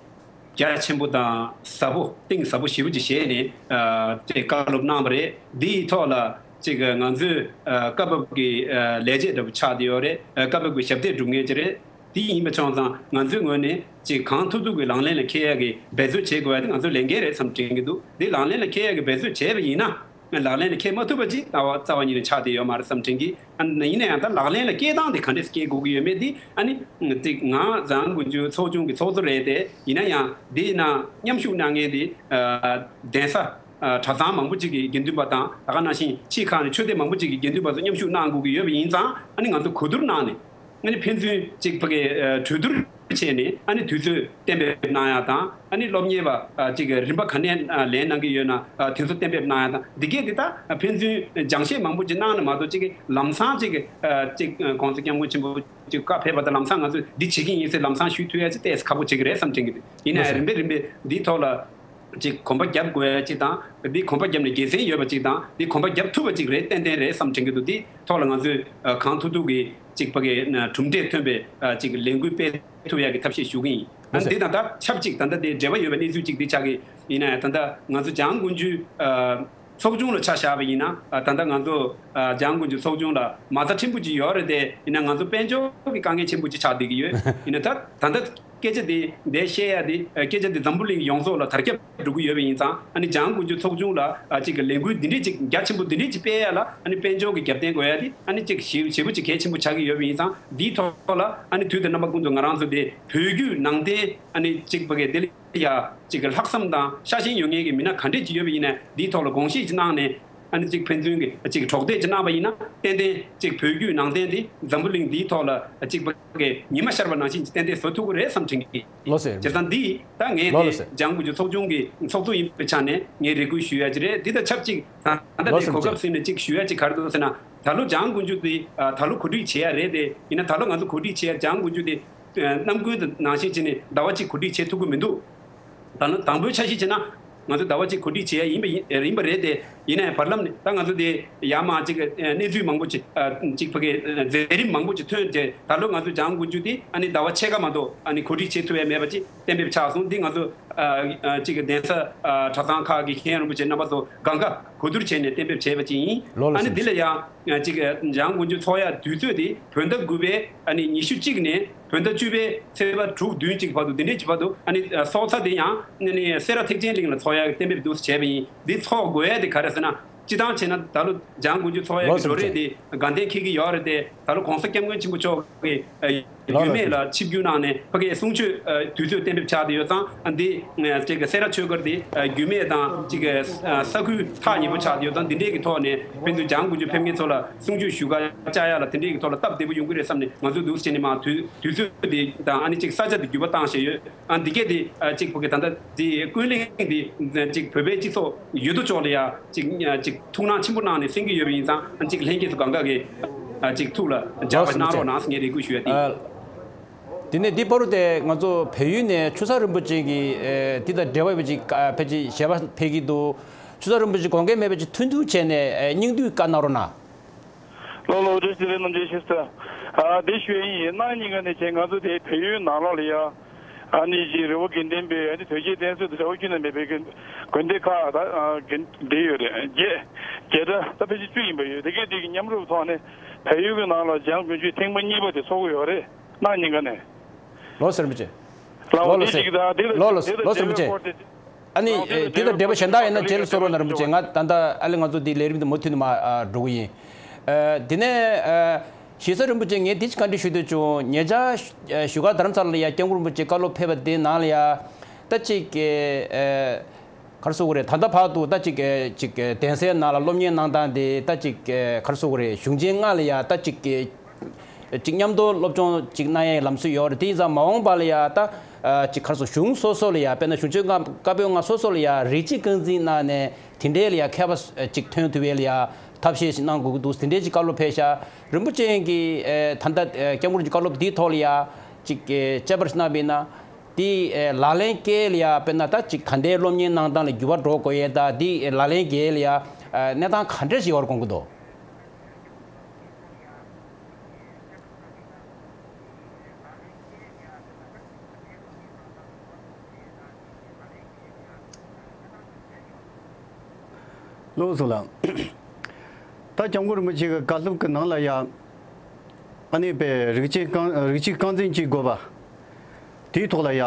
རྒྱ་ཆེན་པོ་དང་ཟབ་པོ་གཏིང་ཟབ་པོ་ཞེ་པོ་ཅིག་བཞེས་ནས་ཨ་དེ་བཀའ་སློབ་གནང་བ་རེད། འདིའི་ཐོག་ལ་ཅིག་ང་ཚོའི་ཨ་སྐབས་བབ་ཀྱི་ཨ་ལས་བྱེད་འདྲ་པོ་ཆགས་བསྡད་ཡོད་རེད། ཨ་སྐབས་བབ་ཀྱི་ཞབས་སྟེགས་སྒྲུབ་མཁན་ཅིག་རེད། དེ་ཡིན་པ་བྱུང་ཙང་ང་ཚོའི་ངོས་ནས་ཅིག་གང་ཐུབ་ཐུབ་ཀྱིས་ལག་ལེན་ལ་འཁེལ་ཡག་གི་འབད་རྩོལ་བྱེད་དགོས་ཡག་དེ་ང་ཚོའི་ལས་འགན་རེད་བསམ་དྲན་གྱི་འདུག་འདི་ལག་ལེན་ལ་འཁེལ་ཡག་གི་འབད་རྩོལ་བྱས་པ་ཡིན་ན། ལག་ལེན་ལ་འཁེལ་མ་ཐུབ་པ་ཅིག་རྩ་བ་རྩ་བ་ཉིད་ནས་ཆགས་བསྡད་ཡོད་མ་རེད་བསམ་དྲན་གྱི། ཨ་ནི་ཡིན་ན་ཡང་ད་ལག་ལེན་ལ་སྐྱེལ་སྟངས་དེ་ག་འདྲས་སྐྱེལ་དགོས་ཀྱི་ཡོད་མེད་དེ་ཨ་ནི་ཅིག་ང་འཛམ་གླིང་དགོན་ཆུ་ཚོགས་ཆུང་གི་ཚོགས་གཙོ་རེད་དེ། ཡིན་ན་ཡང་འདི་ན་མཉམ་ཞུགས་གནང་མཁན་དེ་ཨ་གདན་ས་ཨ་གྲྭ་ཚང་མང་པོ་ཅིག་གི་དགེ་འདུན་པ་དང་ད་ག་ནང་བཞིན་ཕྱི་ཁག་ནས་ཆོས་སྡེ་མང་པོ་ཅིག་གི་དགེ་འདུན་པ་ཚོ་མཉམ་ཞུགས་གནང་དགོས་ཀྱི་ཡོད་པ་ཡིན་ཙང་ཨ་ནི་ང་ཚོ་གོ་བསྡུར་གནང་ནས། ཨ་ནི་ཕན་ཚུན་གཅིག་ཕ་གི་ཨ་གྲོས་བསྡུར་བྱས་ནས་ཨ་ནི་དུས་ཚོད་གཏན་འབེབས་གནང་ཡག་དང་། ཨ་ནི་སློབ་གཉེར་བ་ཨ་གཅིག་གི་རིམ་པ་ག་ནས་ཨ་ལེན་གནང་གི་ཡོད་ན་ཨ་དེ་ཚོ་གཏན་འབེབས་གནང་ཡག་དང་། འདི་གས་འདི་ད་ཕན་ཚུན་སྦྱང་བཤད་མང་པོ་ཅིག་གནང་ནས་མ་གཏོགས་གཅིག་གི་ལམ་སང་གཅིག་གི་ཨ་གཅིག་༸གོང་ས་༸སྐྱབས་མགོན་ཆེན་པོ་གཅིག་བཀའ་ཕེབས་པ་དང་ལམ་སང་ང་ཚོས་འདི་བྱེད་ཀྱི་ཡིན་ཟེར་ལམ་སང་ཞུ་ཐུབ་ཡག་ཅིག་ཏོག་ཙམ་ཁག་པོ་ཅིག་རེད་བསམ་དྲན་གྱི་འདུག་ཡིན་ནའི་རིམ་པས་རིམ་པས་འདིའི་ཐོག་ལ། ཅིག་གོམ་པ་རྒྱབ་དགོས་ཡ་ཅིག་དང་། འདི་གོམ་པ་རྒྱབ་ནས་དགེ་མཚན་ཡོད་པ་ཅིག་དང་། འདི་གོམ་པ་རྒྱབ་ཐུབ་པ་ཅིག་རེད། ཏན་ཏན་རེད་བསམ་དྲན་གྱི་འདུག་འདི་ཐོག་ལ་ང་ཚོས་ཨ་གང་ཐུབ་ཐུབ་ཀྱིས་ཅིག་ཕ་གི་ཨ་གྲུབ་འབྲས་ཐོན་པའི་ཨ་ཅིག་ལས་འགུལ་སྤེལ་ཐུབ་ཡ་གི་ཐབས་ཤེས་ཞུ་གི་ཡིན། ཨ་ལགས་སོ། འདི་དང་ད་ཆབས་ཅིག་ད་ལྟ་དེ་འབྲེལ་བ་ཡོད་པའི་གནས་ཚུལ་ཅིག་འདི་ཆགས་ཀྱི་ཡིན་ན་ཡང་། ད་ལྟ་ང་ཚོ་འཇང་དགུན་ཆུའི་ཨ་ཚོགས་ཆུང་ལ་ཆ་བཞག་པ་ཡིན་ན། ཨ་ད་ལྟ་ང་ཚོ་ཨ་འཇང་དགུན་ཆུ་ཚོགས་ཆུང་ལ་མ་རྩ་ཕྲན་བུ་ཅིག་ཡོད་རེད་དེ། ཡིན་ན་ང་ཚོ་དཔལ་འབྱོར་གྱི་དཀའ་ངལ་ཆེན་པོ་ཅིག་ཆགས་བསྡད་ཀྱི་ཡོད། ཡིན་ན་ད་ད་ལྟ། སྐད་ཆ་དེ་འདིར་བཤད་ཡ་དེ་ཨ་སྐད་ཆ་དེ་འཛམ་བུ་གླིང་ཡོངས་རྫོགས་ལ་དར་ཁྱབ་འགྲོ་གི་ཡོད་པ་ཡིན་ཙང་། ཨ་ནི་འཇང་དགུན་ཆུ་ཚོགས་ཆུང་ལ་ཨ་ཅིག་གི་ལས་འགུལ་འདི་འདྲས་ཅིག་རྒྱ་ཆེན་པོ་འདི་འདྲས་ཅིག་སྤེལ་ཡ་ལ་ཨ་ནི་དཔལ་འབྱོར་གྱི་རྒྱབ་རྟེན་དགོས་ཡ་དེ་ཨ་ནི་ཅིག་ཞེ་ཞེ་པོ་ཅིག་གལ་ཆེན་པོ་ཆགས་ཀྱི་ཡོད་པ་ཡིན་ཙང་། འདིའི་ཐོག་ལ་ཨ་ནི་དུས་དང་རྣམ་པ་ཀུན་ཏུ་ང་རང་ཚོ་དེ་བོད་བརྒྱུད་ནང་བསྟན་ཨ་ནི་ཅིག་ཕ་གི་དེ་ལ་ཡ་ཅིག་གི་ལྷག་བསམ་དང་ཤ་ཞེན་ཡོད་མཁན་གྱི་མི་སྣ་ག་འདྲས་ཅིག་ཡོད་པ་ཡིན་ན་འདིའི་ཐོག་ལ་དགོངས་བཞེས་ཅིག་གནང་ནས། ཨ་ནི་གཅིག་ཕན་ཚུན་གྱི་གཅིག་གྲོགས་འདེགས་ཅིག་གནང་བ་ཡིན་ན་ཏན་ཏན་གཅིག་བོད་བརྒྱུད་ནང་བསྟན་འདི་འཛམ་བུ་གླིང་འདིའི་ཐོག་ལ་གཅིག་པ་གི་ཉི་མ་ཤར་བ་ནང་བཞིན་གྱི་ཏན་ཏན་བཟོ་ཐུབ་ཀྱི་རེད་བསམ་དྲན་གྱི། ལགས་སོ། བྱས་ཙང་འདི་ད་ངས་ལགས་ལགས་དེ་སོ། འཇང་དགུན་ཆུ་ཚོགས་ཆུང་གི་ཚོགས་གཙོ་ཡིན་པའི་ཆ་ནས་ངས་རེ་སྐུལ་ཞུ་ཡ་ཅིག་རེད། འདི་ད་ཆབས་ཅིག་ད་ལྟ་ལགས་འདི་སོ་གོ་མི་སྐབས་ཟིན་ནས་ཅིག་ཞུ་ཡ་ཅིག་ག་རེ་འདུག་ཟེར་ན། ད་ལོ་འཇང་དགུན་ཆུ་འདི་ད་ལོ་གོ་སྒྲིག་བྱེད་ཡ་རེད་དེ། ཡིན་ན་ད་ལོ་ང་ཚོ་གོ་སྒྲིག་བྱེད་ཡ་འཇང་དགུན་ཆུ་འདི། གནམ་དགུན་དང་ནང་བཞིན་བྱས་ནས་ཟླ་བ་གཅིག་གོ་སྒྲིག་བྱེད་ཐུབ་ཀྱི་མི་འདུག་ད་ནི་དང་པོའི་འཆར་གཞི་བྱས་ན་ང་ཚོ་ཟླ་བ་གཅིག་གོ་སྒྲིག་བྱེད་ཡ་ཡིན་པ་ཡིན་ཡིན་པ་རེད་དེ། ཡིན་ནའི་བར་ལམ་ནས་ད་ང་ཚོ་དེ་ཡར་མར་ཅིག་གནས་ཚུལ་མང་པོ་ཅིག་ཅིག་ཕ་གི་མཛད་རིམ་མང་པོ་ཅིག་ཐོན་རྗེས་ད་ལོ་ང་ཚོ་འཇང་དགུན་ཆུ་དེ་ཨ་ནི་ཟླ་བ་ཕྱེད་ཀ་མ་གཏོགས་ཨ་ནི་གོ་སྒྲིག་བྱེད་ཐུབ་ཡ་མེད་པ་ཅིག་གཏན་འབེབས་ཆགས་སོང་། འདི་ང་ཚོ་ཅིག་གདན་ས་གྲྭ་ཚང་ཁག་གི་མཁན་རིན་པོ་ཆེ་རྣམ་པ་ཚོ་གང་ག་གོ་བསྡུར་བྱས་ནས་གཏན་འབེབས་བྱས་པ་ཅིག་ཡིན། ལགས་ལགས་ཨ་ནི་འདི་ལ་ཡང་ཅིག་འཇང་དགུན་ཆུ་ཚོགས་ཡ་དུས་ཚོད་དེ་བོད་ཟླ་དགུ་པའི་ཨ་ནི་ཉི་ཤུ་གཅིག་ནས་བོད་ཟླ་བཅུ་པའི་ཚེས་པ་དྲུག་བདུན་གཅིག་བར་དུ་འདི་འདྲས་ཀྱི་བར་དུ་ཨ་ནི་ཚོགས་ས་དེ་ཡང་ཨ་ནི་སེ་ར་ཐེག་ཆེན་གླིང་ལ་ཚོགས་ཡ་གཏན་འབེབས་འདུག་བྱས་པ་ཡིན། འདི་ཚོགས་དགོས་ཡ་དེ་ག་རེ་ཟེར་ན། སྤྱི་བཏང་བྱས་ན་ད་ལོ་འཇང་དགུན་ཆུ་ཚོགས་ཡ་གི་ལགས་འགྲོ་སོ་རེས་དེ་དགའ་ལྡན་འཁེལ་གྱི་ཡོད་རེད་དེ། ད་ལོ་གོང་ས་སྐྱབས་མགོན་ཆེན་པོ་མཆོག་གི་རྒྱུད་སྨད་ལ་ཆིབས་བསྒྱུར་གནང་ནས་ཕ་གིའི་གསུང་ཆོས་དུས་ཚོད་གཏན་འབེབས་ཆགས་བསྡད་ཡོད་ཙང་། འདི་ཅིག་གི་སེ་ར་ཆོས་སྒར་དེ་རྒྱུད་སྨད་དང་ཅིག་གི་ས་ཁུལ་ཐག་ཉེ་པོ་ཆགས་བསྡད་ཡོད་ཙང་། འདི་འདྲས་ཀྱི་ཐོག་ནས་ཕན་ཚུན་འཇང་དགུན་ཆུ་ཕེབས་མཁན་ཚོ་ལ་གསུང་ཆོས་ཞུ་ག་བཅར་ཡ་ལ་དེ་འདྲས་ཀྱི་ཐོག་ལ་སྟབས་བདེ་པོ་ཡོང་གི་རེད་བསམ་ནས་ང་ཚོས་འདུག་སེ་བྱས་ནས་མར་དུས་དུས་ཚོད་དེ་དང་ཨ་ནི་ཅིག་ས་ཆ་དེ་འགྱུར་བ་བཏང་བཞིན་ཡོད། ཨ་འདི་གས་དེ་ཨ་གཅིག་ཕ་གི་ད་ལྟ་དེ་ཀུན་གླེང་དེ་གཅིག་བོད་པའི་སྤྱི་ཚོགས་ཡོད་དོ་ཅོག་ལ་ཡ་གཅིག་གཅིག་ཐུགས་སྣང་ཆེན་པོ་གནང་ནས་གསན་གྱི་ཡོད་པ་ཡིན་ཙང་། ཨ་གཅིག་ལྷན་རྒྱས་ཚོ་གང་ག་གིས་ཨ་གཅིག་ཐུགས་ལ་འཇགས་པ་གནང་རོགས་གནང་ཟེར་ངས་རེ་སྐུལ་ཞུ་ཡ་དེ། ཨ་དེ་ནས་འདི་བར་དུ་དེ་ང་ཚོ་བལ་ཡུལ་ནས་ཆོས་གྲགས་རིན་པོ་ཆེ་གི་ཨེ་འདི་དང་འབྲེལ་བ་ཡོད་པ་ཅིག་ཨ་ཕལ་ཆེར་ཞལ་པར་ཕེབས་ཀྱི་འདུག་ཆོས་གྲགས་རིན་པོ་ཆེ་དགོངས་འགལ་མེད་པ་ཅིག་ཐུགས་མཐུན་བྱས་ནས་ཨེ་སྙིང་བསྡུས་བཀའ་གནང་རོགས་གནང་། ལགས་ལགས། བཀྲ་ཤིས་བདེ་ལེགས། རྣམ་རྒྱལ་ཞུ་ས། ཨ་དེ་ཞུ་ཡ་ཡིན། གནངས་ཉིན་ཀ་ནས་བྱས་ང་ཚོ་དེ་བལ་ཡུལ་ནང་ལོགས་ལ་ཡ། ཨ་ནི་ཅིག་རི་བོ་དགེ་ལྡན་པའི་ཨ་ནི་དོལ་རྒྱལ་བསྟེན་གསོལ་དང་གྲྭ་པ་ཁྱོན་ནས་མེད་པའི་དགོན་དགོན་སྡེ་ཁག་ད་ཨ་དགོན་སྡེ་ཡོད་རེད། བརྒྱད་བརྒྱད་གྲྭ་ད་ཕལ་ཆེར་བཅུ་ཡིན་པ་ཡོད། དེ་གས་དེ་གི་མཉམ་རུབ་ཐོག་ནས་བལ་ཡུལ་གྱི་ནང་ལ་འཇང་དགུན་ཆུ་ཐེངས་མ་གཉིས་པ་དེ་ཚོགས་ཀྱི་ཡོད་རེད། གནངས་ཉིན་ཀ་ནས། ལགས་སོ་རིན་པོ་ཆེ། ལགས་འོ། ལགས་དེ་ལགས་སོ། ཞིག་དང་དེ་ལ་ལགས་ལགས་སོ། དེ་ལ་ལགས་སོ་རིན་པོ་ཆེ། འབྲེལ་བའི་སྐོར་དེ། ཨ་ནི་ཨ་དེ་དང་འབྲེལ་བ་གཞན་དག་ཡིན་ན་རྗེས་ལ་གསུང་རོགས་གནང་རིན་པོ་ཆེ། ང་ད་ལྟ་ཨ་ལེ་ང་ཚོ་འདི་ལས་རིམ་འདི་མུ་མཐུད་ནས་མར་འགྲོ་གི་ཡིན། དེ་ནས་ཞེ་ས་རིན་པོ་ཆེ་ངས་འདི་ཅིག་བཀའ་འདྲི་ཞུ་འདོད་བྱུང་། ཉེ་ཆར་བཞུགས་སྒར་རྡ་རམ་ས་ལ་ལ་ཡ་སྐྱབས་མགོན་རིན་པོ་ཆེ་བཀའ་སློབ་ཕེབས་པ་དེ་ནང་ལ་ཡ་ད་ཅིག་ག་རེ་ཟེར་དགོས་རེད། ད་ལྟ་བར་དུ་ད་ཅིག་ཅིག་གདན་སའི་ནང་ལ་སློབ་གཉེར་གནང་སྟངས་དེ་ད་ཅིག་ག་རེ་ཟེར་དགོས་རེད། གཞུང་ཆེན་ལྔ་ལ་ཡ་ད་ཅིག་ཅིག་མཉམ་དུ་སློབ་སྦྱོང་ཅིག་གནང་ཡའི་ལམ་སྲོལ་ཡོད་རེད། དེ་ཡིན་ཙང་མ་འོངས་པ་ལ་ཡ་ད་ཅིག་ག་རེ་ཟེར། གཞུང་སོ་སོ་ལ་ཡ་དཔེར་ན་གཞུང་ཆེན་ལྔ་བཀའ་པོད་ལྔ་སོ་སོ་ལ་ཡ་རིགས་གཅིག་རྐང་འཛིན་གནང་ནས་དེ་འདྲའི་ལ་ཡ་མཁས་པ་ཅིག་ཐོན་ཐུབ་པའི་ལ་ཡ་ཐབས་ཤེས་ཤིག་གནང་དགོས་ཀྱི་འདུག། དེ་འདྲའི་ཅིག་བཀའ་སློབ་ཕེབས་ཤག། རིན་པོ་ཆེ་གིས་ད་ལྟ་སྐྱབས་མགོན་རིན་པོ་ཆེ་བཀའ་སློབ་འདིའི་ཐོག་ལ་ཡ་ཅིག་དཔྱད་པ་ཞིག་གནང་བ་ཡིན་ན། དེ་ལག་ལེན་བཀལ་ལ་ཡ་དཔེར་ན་ད་ཅིག་ད་ལྟའི་སློབ་གཉེར་གནང་སྟངས་ལ་འགྱུར་བ་འགྲོ་དགོས་ཡས་ད་དེ་ལག་ལེན་འགེལ་ལ་ཡ་གནས་སྟངས་ག་འདྲ་ཞིག་ཡོད་པར་དགོངས་ཀྱི་འདུག། ལགས་སོ་ལགས། ད་སྐྱབས་མགོན་རིན་པོ་ཆེ་གི་བཀའ་སློབ་ཀྱི་ནང་ལ་ཡ། ཨ་ནི་པའི་རིགས་གཅིག་རྐང་རིགས་གཅིག་རྐང་འཛིན་བྱེད་དགོས་པ། དེའི་ཐོག་ལ་ཡ།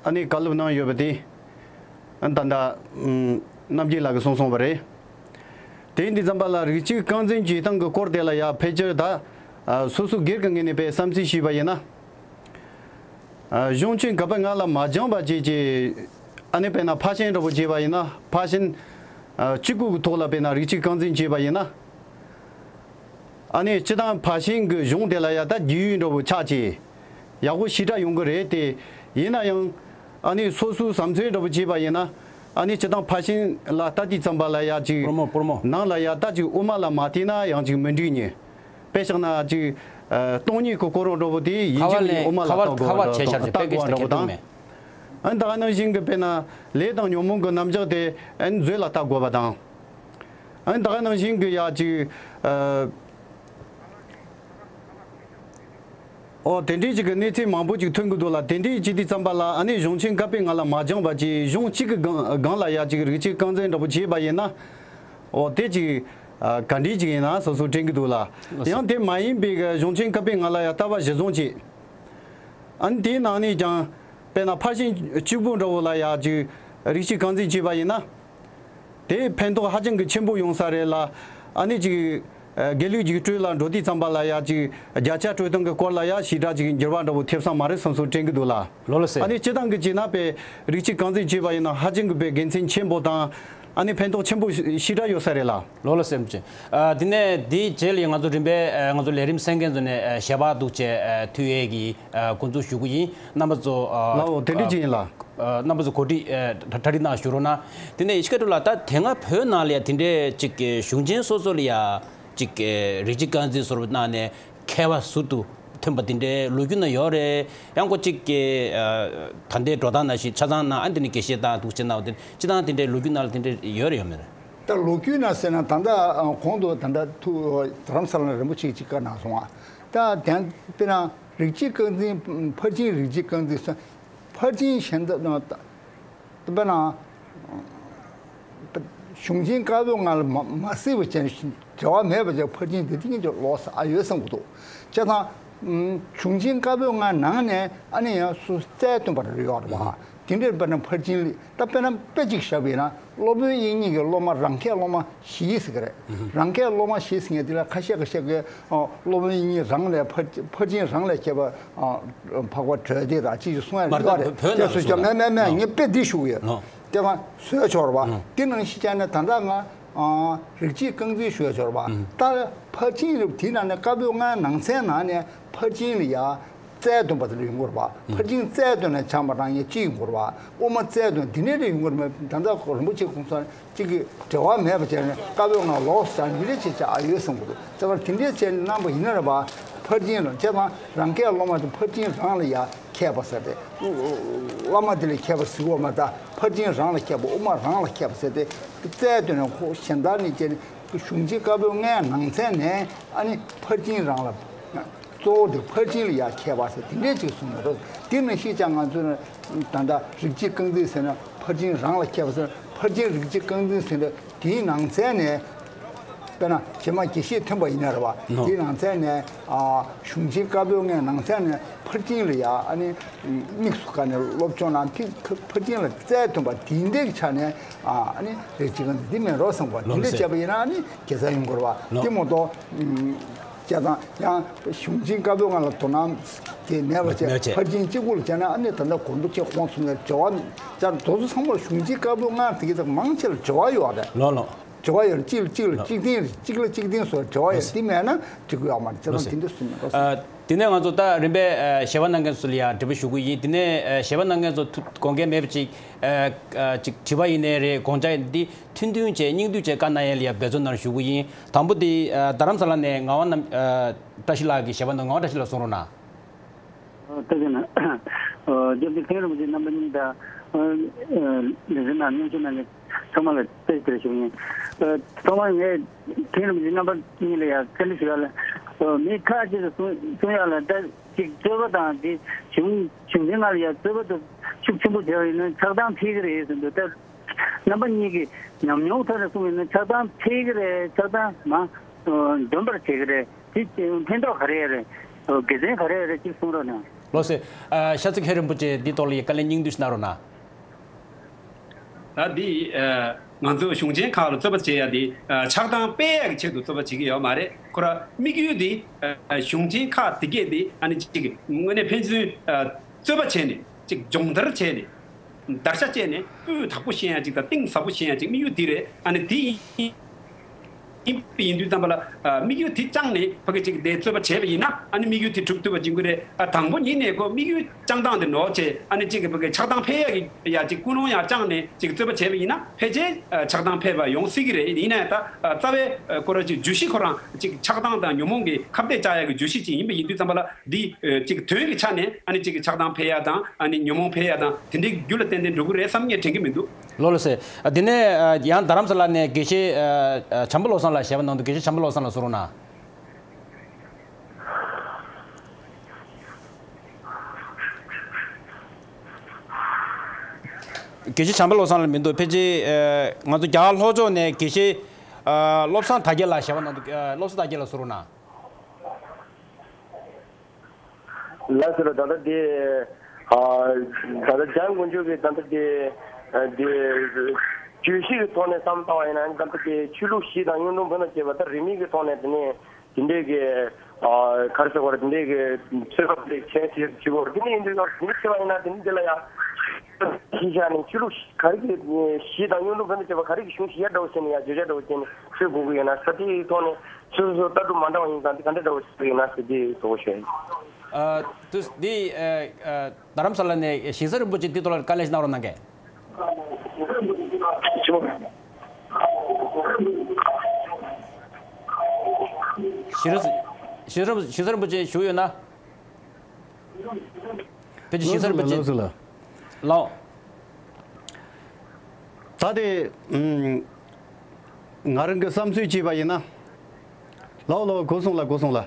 ཨ་ནི་བཀའ་སློབ་གནང་ཡོད་པ་དེ། ཨ་ད་ལྟ་ཨམ་རྣམ་རྒྱལ་ལགས་ཀྱིས་གསུངས་སོང་བ་རེད། དེ་ཡིན་དུས་ཙམ་པ་ལ་རིགས་གཅིག་རྐང་འཛིན་བྱེད་སྟངས་ཀྱི་སྐོར་དེ་ལ་ཡ་ཕལ་ཆེར་ད། ཨ་སོ་སོ་སྒེར་གྱི་ངོས་ནས་པའི་བསམ་ཚུལ་ཞུས་པ་ཡིན་ན། ཨ་གཞུང་ཆེན་བཀའ་པོད་ལྔ་ལ་མ་སྦྱངས་པ་བཅས་ཀྱི་ཨ་ནི་དཔེར་ན་ཕར་ཕྱིན་འདྲ་པོ་བྱས་པ་ཡིན་ན། ཕར་ཕྱིན་ཨ་སྤྱི་སྒོ་གི་ཐོག་ལ་དཔེར་ན་རིགས་གཅིག་རྐང་འཛིན་བྱས་པ་ཡིན་ན། ཨ་ནི་སྤྱི་བཏང་ཕར་ཕྱིན་གྱི་གཞུང་དེ་ལ་ཡ་ད་རྒྱུས་ཡོད་འདྲ་པོ་ཆགས་ཀྱི་ཡག་པོ་ཞེ་དྲག་ཡོང་གི་རེད་དེ། ཡིན་ན་ཡང་ཨ་ནི་སོ་སོའི་བསམ་ཚུལ་འདྲ་པོ་བྱས་པ་ཡིན་ན། ཨ་ནི་སྤྱི་བཏང་ཕར་ཕྱིན་ལ་ལྟ་དུས་ཙམ་པ་ལ་ཡ་ཅིག་སྤོར་མོ་སྤོར་མོ་ནང་ལ་ཡ་ད་ཅིག་དབུ་མ་ལ་མ་བལྟས་ན་ཡང་ཅིག་མི་འགྲིག་ནི། དཔེ་བཞག་ན་ཅིག་ཨ་སྟོང་ཉིད་ཀྱི་སྐོར་རང་འདྲ་པོ་དེ་ཡིན་ཁ་བ་གཅིག་ནས་ལས་དབུ་མ་ལ་ཁ་བ་ལྟ་དགོས་ཁ་བ་པ་འདྲ་ཆེ་ཆར་གྱི་ལྟ་དགོས་པ་འདྲ་པོ་དང་། ཨ་ནི་ད་ག་ནང་བཞིན་གྱི་དཔེར་ན་ལས་དང་ཉོན་མོངས་ཀྱི་རྣམ་གཞག་དེ་ཨ་ནི་མཛོད་ལ་ལྟ་དགོས་པ་དང་། ཨ་ནི་ད་ག་ནང་བཞིན་གྱི་ཡ་ཅིག་ཨ། ཨོ་དེ་འདྲའི་ཅིག་གི་གནས་ཚུལ་མང་པོ་ཅིག་ཐོན་གྱི་འདུག་ལ། དེ་འདྲའི་ཅིག་དུས་ཙམ་པ་ལ་ཨ་ནི་གཞུང་ཆེན་བཀའ་པོད་ལྔ་ལ་མ་སྦྱངས་པ་ཅིག་གཞུང་གཅིག་གི་སྒང་སྒང་ལ་ཡ་ཅིག་རིགས་གཅིག་རྐང་འཛིན་འདྲ་པོ་བྱས་པ་ཡིན་ན། ཨོ་དེ་ཅིག་ཨ་ག་འདྲའི་ཅིག་ཡིན་ན་སོ་སོ་དྲན་གྱི་འདུག་ལ། ཡང་དེ་མ་ཡིན་པའི་གི་གཞུང་ཆེན་བཀའ་པོད་ལྔ་ལ་ཡ་ལྟ་བ་གཞི་བཟུང་བྱས། ཨ་ནི་དེའི་ནང་ནས་ཀྱང་དཔེར་ན་ཕར་ཕྱིན་གཅིག་པུ་འདྲ་པོ་ལ་ཡ་ཅིག་རིགས་གཅིག་རྐང་འཛིན་བྱས་པ་ཡིན་ན། དེ་ཕན་ཐོགས་ཧ་ཅང་གི་ཆེན་པོ་ཡོང་ས་རེད་ལ། ཨ་ནི་ཅིག་ཨ་དགེ་ལུགས་ཀྱི་སྤྲོས་ལ་འགྲོ་དུས་ཙམ་པ་ལ་ཡ་ཅིག་བརྒྱ་ཆ་སྤྲོས་སྟངས་ཀྱི་སྐོར་ལ་ཡ་ཞེ་དྲག་ཅིག་འགྱུར་བ་འདྲ་པོ་ཐེབས་ས་མ་རེད་བསམ་སོ་དྲན་གྱི་འདུག་ལ། ལོ་ལ་ཟེར། ཨ་ནི་སྤྱི་བཏང་གི་བྱས་ན་པའི་རིགས་གཅིག་རྐང་འཛིན་བྱས་པ་ཡིན་ན་ཧ་ཅང་གི་པའི་དགེ་མཚན་ཆེན་པོ་དང་། ཨ་ནི་ཕན་ཐོགས་ཆེན་པོ་ཞེ་དྲག་ཡོད་ས་རེད་ལ། ལོ་ལ་སེམས་ཅན། ཨ་དེ་ནས་དེའི་རྗེས་ལ་ང་ཚོ་རིམ་པས་ཨ་ང་ཚོ་ལས་རིམ་གསན་མཁན་ཚོ་ནས་ཨ་ཞལ་པར་འདུག་བྱས་ཨ་མཐུད་ཡས་ཀྱི་ཨ་འགོ་འཛུགས་ཞུ་གི་ཡིན། རྣམ་པ་ཚོ་ཨ་ལའོ་དེ་འདྲ་ཅིག་ཡིན་ལ། ཨ་རྣམ་པ་ཚོ་གོ་སྒྲིག་ཨ་གྲ་གྲ་སྒྲིག་གནང་ཞུ་རོགས་གནང་། དེ་ནས་ཡེ་ཤེས་མཁས་གྲུབ་ལགས། ད་དེ་སྔ་བོད་ནང་ལ་ཡ་དེ་འདྲའི་ཅིག་གཞུང་ཆེན་སོ་སོ་ལ་ཡ་ཅིག་རིགས་གཅིག་རྐང་འཛིན་བཟོ་འདྲ་གནང་ནས་མཁས་པ་ཟུར་དུ་ཐོན་པ་དེ་འདྲའི་ལོ་རྒྱུས་ནང་ཡོད་རེད། ཡང་ཁོ་གཅིག་གི་ཨ་ད་ལྟའི་འགྲོ་སྟངས་ནང་བཞིན་ཆ་ཚང་ནང་ཨ་འདི་ནས་དགེ་བཤེས་དང་འདུག་བྱས་གནང་བ་དེ་སྤྱི་བཏང་དེ་འདྲའི་ལོ་རྒྱུས་ནང་ལ་དེ་འདྲའི་ཡོད་རེད་ཡོད་མེད་རེད། ད་ལོ་རྒྱུས་ནང་ཟེར་ན་ད་ལྟ་ཨ་གོང་དུ་ད་ལྟ་ཐུགས་རྡ་རམ་ས་ལ་རིན་པོ་ཆེ་གཅིག་བཀའ་གནང་སོང་ང་། ད་དེང་དཔེར་ན་རིགས་གཅིག་རྐང་འཛིན་ཕར་ཕྱིན་རིགས་གཅིག་རྐང་འཛིན་སོགས་ཕར་ཕྱིན་གཞན་དག་ད་དཔེར་ན་གཞུང་ཆེན་བཀའ་པོད་ལྔ་ལ་མ་མ་གཟིགས་པ་ཅན་འབྲེལ་བ་མེད་པ་ཅན་ཕར་ཕྱིན་དེ་དེ་གཉིས་ཀྱི་ལོགས་སུ་ཨ་ཡོད་བསམ་གྱི་འདུག། བྱས་ཙང་གཞུང་ཆེན་བཀའ་པོད་ལྔ་ནང་ནས་ཨ་ནི་ཡང་སུ་རྩལ་སྟོན་པ་རེ་ཡོད་རེད་བ། དེ་འདྲའི་དཔེར་ན་ཕར་ཕྱིན་ལས་ད་དཔེར་ན་དཔེ་གཅིག་བཞག་པ་ཡིན་ན། སློབ་དཔོན་དབྱིག་གཉེན་གྱི་སློབ་མ་རང་མཁས་སློབ་མ་བཞི་ཟེར་གྱི་རེད། རང་མཁས་སློབ་མ་བཞི་ཟེར་མཁན་དེ་ལ་ཁ་ཤས་ཁ་ཤས་ཀྱིས་ཨ་སློབ་དཔོན་དབྱིག་གཉེན་རང་ལས་ཕར་ཕར་ཕྱིན་རང་ལས་མཁས་པ་ཨ་འཕགས་པ་གྲོལ་སྡེ་དང་ཅིག་གསུང་ཡ་མ་རེད། ཡོད་རེད། བོད་དེ་ནང་སུ་ལ་མེད་མེད་མེད། ཨ་ངས་དཔེ་འདི་ཞུ་གི་ཡོད། ཨ་དེ་ཙང་བཟོས་ཆོག་རེད་བ། ཨ་དེ་ནང་བཞིན་བྱས་ནས་ད་ལྟ་ང་ཨ་རིགས་གཅིག་རྐང་འཛིན་ཞུ་ཡ་ཆོག་རེད་བ། ཨ་ད་ཕར་ཕྱིན་རེད། དེའི་ནང་ནས་བཀའ་པོད་ལྔའི་ནང་ཚན་ནང་ནས་ཕར་ཕྱིན་ལ་ཡ་རྩལ་སྟོན་པ་དེ་འདྲ་ཡོང་གི་རེད་བ། ཕར་ཕྱིན་རྩལ་སྟོན་ནས་སྦྱངས་པ་རང་ཡིན་གཅིག་ཡོང་གི་རེད་བ། དབུ་མ་རྩལ་སྟོན་དེ་འདྲ་རེ་ཡོང་གི་རེད་མ། ད་ལྟ་རིན་པོ་ཆེ་གསུངས་ས་གཅིག་གི་འབྲེལ་བ་མེད་པ་བྱས་ནས་བཀའ་པོད་ལྔ་ལོགས་སུ་བྱས་ནས་འདི་འདྲ་བྱས་བྱས་ཨ་ཡོད་བསམ་གྱི་འདུག། བྱས་ཙང་དེ་འདྲ་བྱས་ནས་གནང་པ་ཡིན་ན་རེད་བ། ཕར་ཕྱིན་ལ་བྱས་ཙང་རང་མཁས་སློབ་མ་དེ་ཕར་ཕྱིན་རང་ལ་ཡ་མཁས་པ་ཟེར་ཏེ། བླ་མ་དེ་ལ་མཁས་པ་ཟེར་བ་མ་གཏོགས་ཕར་ཕྱིན་རང་ལ་མཁས་པ་དབུ་མ་རང་ལ་མཁས་པ་ཟེར་ཏེ། རྩལ་སྟོན་ནས་ཁོ་གཞན་དག་ནས་བྱས་ནས་གཞུང་ཆེན་བཀའ་པོད་ལྔའི་ནང་ཚན་ནས་ཨ་ནི་ཕར་ཕྱིན་རང་ལ། གཙོ་བོ་དེ་ཕར་ཕྱིན་ལ་ཡ་མཁས་པ་ཟེར་དེ་འདྲས་ཅིག་གསུངས་མ་གཏོགས། དེ་ནང་བཞིན་ཀྱང་ང་ཚོས་ད་ལྟ་རིགས་གཅིག་རྐང་འཛིན་ཟེར་ན་ཕར་ཕྱིན་རང་ལ་མཁས་པ་ཟེར། ཕར་ཕྱིན་རིགས་གཅིག་རྐང་འཛིན་ཟེར་ན་དེའི་ནང་ཚན་ནས་ དཔེར་ན་རྗེས་མ་དགེ་བཤེས་ཐོན་པ་ཡིན་ན་རེད་བ། ནོ། དེའི་ནང་ཚན་ནས་ཨ་གཞུང་ཆེན་བཀའ་པོད་ལྔའི་ནང་ཚན་ནས་ཕར་ཕྱིན་ལ་ཡ་ཨ་ནི་དམིགས་སུ་བཀར་ནས་སློབ་སྦྱོང་གནང་། ཕི་ཕར་ཕྱིན་ལ་རྩལ་ཐོན་པ་དེ་འདྲའི་ཆ་ནས་ཨ་ནི་རེ་ཅིག་འདི་མེད་རོགས་བསམ་པ་དེ་ལོ་འདྲ་སེ། བྱས་པ་ཡིན་ན་ཨ་ནི་དགེ་རྩ་ཡོང་དགོས་རེད་བ། ལོ། དེ་མ་གཏོགས་བྱས་ཙང་ཡང་གཞུང་ཆེན་བཀའ་པོད་ལྔ་ལ་དོ་སྣང་དེ་མེད་པ་བྱས། མེད་བྱས། ཕར་ཕྱིན་གཅིག་པུ་ལ་བྱས་ན་ཨ་ནི་ད་ལྟ་གོང་དུ་ཁྱེད་ཁོང་གསུངས་ནས་འབྲེལ་བ་བྱས། དེ་ཚོ་ཚང་མར་གཞུང་ཆེན་བཀའ་པོད་ལྔ་དེ་གི་དང་མང་ཆེ་ལ་འབྲེལ་བ་ཡོད་རེད། ལོ་ལོ། འབྲེལ་བ་ཡོད་རེད། གཅིག་ལ་གཅིག་ལ་གཅིག་བརྟེན། གཅིག་ལ་གཅིག་བརྟེན་སོགས་འབྲེལ་བ་ཡོད། དེ་མེད་ན་འགྲིག་གི་ཡོད་མ་རེད། བྱས་ཙང་དེ་འདྲ་གསུངས་ནས། ཨ། དེ་ནས་ང་ཚོ་ད་རིམ་པས་ཨ་ཞལ་པར་གནང་མཁན་ཚོ་ལ་ཡང་འབྲེལ་བ་ཞུ་གི་ཡིན། དེ་ནས་ཨ་ཞལ་པར་གནང་མཁན་ཚོ་ཐུགས་དགོངས་འགལ་མེད་པ་ཅིག་ཨ་ཨ་ཅིག་དྲི་བ་ཡིན་ནའི་རེད། དགོངས་འཆར་འདི་ཐུང་ཐུང་བྱས་སྙིང་བསྡུས་བྱས་བཀའ་གནང་ཡས་ལ་ཡང་འབད་བརྩོན་གནང་རོགས་ཞུ་གི་ཡིན། དང་པོ་དེ་ཨ་རྡ་རམ་ས་ལ་ནས་ངག་དབང་རྣམ་ཨ་བཀྲ་ཤིས་ལགས་ཀྱི་ཞལ་པར་འདུག་ངག་དབང་བཀྲ་ཤིས་ལགས་གསུང་རོགས་གནང་། ཨ། ཐུགས་རྗེ་གནང་། ཨ། སྐྱབས་རྗེ་མཁན་རིན་པོ་ཆེ་རྣམ་པ་གཉིས་དང་། ཨ། ཨ། ལས་རིམ་ནང་མཉམ་ཞུགས་གནང་མཁན་ཚང་མ་ལ་བཀྲ་ཤིས་བདེ་ལེགས་ཞུ་གི་ཡིན། ཨ། ཐོག་མར་ངས་མཁན་རིན་པོ་ཆེ་རྣམ་པ་གཉིས་ལ་ཡང་བཀའ་འདྲི་ཞུ་ཡ་ལ། ཨ། མི་ཁ་ཅིག་གིས་གསུང་གསུང་ཡ་ལ། ད་ཅིག་རྩོད་པ་དང་དེ་གཞུང་གཞུང་ཆེན་ལྔ་ལ་ཡང་རྩོད་པ་དང་ཤུགས་ཆེན་པོ་བྱས་པ་ཡིན་ན་ཆགས་སྡང་འཕེལ་གི་རེད་ཟེར་འདུག་ད་རྣམ་པ་གཉིས་ཀྱི་ཉམས་མྱོང་ཐོག་ནས་གསུངས་ཡིན་ན་ཆགས་སྡང་འཕེལ་གི་རེད། ཆགས་སྡང་མ་འདོན་པར་བྱེད་ཀྱི་རེད། དེ་ཕན་ཐོགས་ག་རེ་རེད། དགེ་མཚན་ག་རེ་རེད། ཅིག་གསུང་རོགས་གནང་། ལགས་སོ། ཨ། ཤཱ་ཙི་མཁན་རིན་པོ་ཆེ་འདིའི་ཐོག་ལ་བཀའ་ལན་སྙིང་བསྡུས་ཤིག་གནང་རོགས་གནང་། ད་འདི་ཨ་ང་ཚོ་གཞུང་ཆེན་ཁག་ལ་རྩོད་པ་བྱེད་ཡ་འདི་ཨ་ཆགས་སྡང་སྤེལ་ཡ་གི་ཆེད་དུ་རྩོད་པ་བྱེད་ཀྱི་ཡོད་མ་རེད། ཁོ་ར་དམིགས་ཡུལ་འདི་ཨ་གཞུང་ཆེན་ཁག་འདི་གས་འདི་ཨ་ནི་ཅིག་དངོས་གནས་ཕན་ཚུན་ཨ་རྩོད་པ་བྱས་ནས་ཅིག་སྦྱོང་བརྡར་བྱས་ནས། བརྡར་ཤ་བཅད་ནས་སྤུས་དག་པོ་ཤེས་ཡ་ཅིག་དང་གཏིང་ཟབ་པོ་ཤེས་ཡ་ཅིག་དམིགས་ཡུལ་དེ་རེད། ཨ་ནི་དེ་ཡིན་ཡིན་ཡིན་དུས་ཙམ་པ་ལ་ཨ་དམིགས་ཡུལ་དེ་བཅངས་ནས་ཕ་གི་ཅིག་དེ་རྩོད་པ་བྱས་པ་ཡིན་ན་ཨ་ནི་དམིགས་ཡུལ་དེ་གྲུབ་ཐུབ་པ་ཅིག་དགོས་རེད། ཨ་དང་པོ་ཉིད་ནས་ཁོ་དམིགས་ཡུལ་བཅངས་སྟངས་དེ་ནོར་བྱས། ཨ་ནི་ཅིག་གི་ཕ་གི་ཆགས་སྡང་འཕེལ་ཡ་གི་ཡ་ཅིག་ཀུན་སློང་ཡ་བཅངས་ནས་ཅིག་རྩོད་པ་བྱས་པ་ཡིན་ན་ཕལ་ཆེར་ཨ་ཆགས་སྡང་འཕེལ་བ་ཡོང་སྲིད་ཀྱི་རེད། ཡིན་ན་ཡང་ད་ཨ་རྩ་བའི་ཨ་ཁོ་རང་ཅིག་བརྗོད་གཞི་ཁོ་རང་ཅིག་ཆགས་སྡང་དང་ཉོན་མོངས་ཀྱི་ཁ་གཏད་བཅག་ཡ་གི་བརྗོད་གཞི་ཅིག་ཡིན་པ་ཡིན་དུས་ཙམ་པ་ལ། འདི་ཨ་ཅིག་དོན་གྱི་ཆ་ནས་ཨ་ནི་ཅིག་ཆགས་སྡང་འཕེལ་ཡ་དང་ཨ་ནི་ཉོན་མོངས་འཕེལ་ཡ་དང་དེ་འདྲའི་རྒྱུ་ལ་བརྟེན་ཏེ་འགྲོ་གི་རེད་བསམ་ངས་དྲན་གྱི་མི་འདུག་ལགས་ལགས་སེ། ཨ་དེ་ནས་ཨ་ཡང་རྡ་རམ་ས་ལ་ནས་དགེ་བཤེས་ཨ་ཨ་བྱམས་པ་བློ་བཟང་ལགས་ཞལ་པར་གནང་འདུག་དགེ་བཤེས་བྱམས་པ་བློ་བཟང་ལགས་གསུང་རོགས་གནང་། དགེ་བཤེས་བྱམས་པ་བློ་བཟང་ལགས་མི་འདུག་ཕལ་ཆེར་ཨ་ང་ཚོ་རྒྱ་གར་ལྷོ་ཕྱོགས་ནས་དགེ་བཤེས་ཨ་བློ་བཟང་དར་རྒྱས་ལགས་ཞལ་པར་གནང་འདུག་ཨ་བློ་བཟང་དར་རྒྱས་ལགས་གསུང་རོགས་གནང་། ལགས་སོ། ལགས། ད་ལྟ་དེ་ཨ་ད་ལྟ་འཇམ་དབྱངས་དཀོན་མཆོག་གིས་ད་ལྟ་དེ་ཨ་དེ་བརྗོད་གཞི་གི་ཐོག་ནས་བསམ་བློ་བཏང་བ་ཡིན་ན། ད་ལྟ་དེ་ཆོས་ལུགས་བཞི་དང་གཡུང་དྲུང་བོན་དང་བཅས་པ་ད་རིས་མེད་ཀྱི་ཐོག་ནས་དེ་ནས་དེ་འདྲས་ཀྱི་ཨ་ག་རེ་ཟེར་དགོས་རེད། དེ་འདྲས་ཀྱི་ཚོད་བསྒྲགས་དེ་བྱས་བྱས་བྱེད་དགོས་རེད། དེ་ནས་ཡིན་དུས་ཡང་དེ་འདྲ་བྱས་པ་ཡིན་ན་དེ་ནི་འདི་ལ་ཡང་གཞི་བཞག་ནས་ཆོས་ལུགས་ག་རེ་གི་བཞི་དང་གཡུང་དྲུང་བོན་དང་བཅས་པ་ག་རེ་གི་གཞུང་བཞི་ཡ་འདྲ་བོ་བྱས་ནས་ཡང་བརྗོད་བྱ་འདྲ་བོ་བྱས་ནས་ཚོད་དགོས་ཀྱི་ཡོད་ན་ས་དེའི་ཐོག་ནས། སོ་སོ་ལྟ་གྲུབ་མ་འདྲ་བ་ཡིན་ཙང་དེ་ག་འདྲ་འདྲ་བོ་ཞིག་ཡིན་ན་ཟེར་དེ་དོགས་པ་ཞིག་ཨ་དུས་འདི་ཨ་ཨ་རྡ་རམ་ས་ལ་ནས་ཞིང་ས་རིན་པོ་ཆེ་འདི་ཐོག་ལ་བཀའ་ལན་ཞིག་གནང་རོགས་གནང་གས། ཞིང་ས་ཞིང་ས་རིན་པོ་ཆེ་བཞུགས་ཡོད་ན། ཕལ་ཆེར་ཞིང་ས་རིན་པོ་ཆེ། ལགས་སོ་ལགས། ལགས། ད་དེ་ཨུམ་ང་རང་གི་བསམ་ཚུལ་བྱས་པ་ཡིན་ན། ལགས་ལགས། གོ་སོང་ལགས། གོ་སོང་ལགས།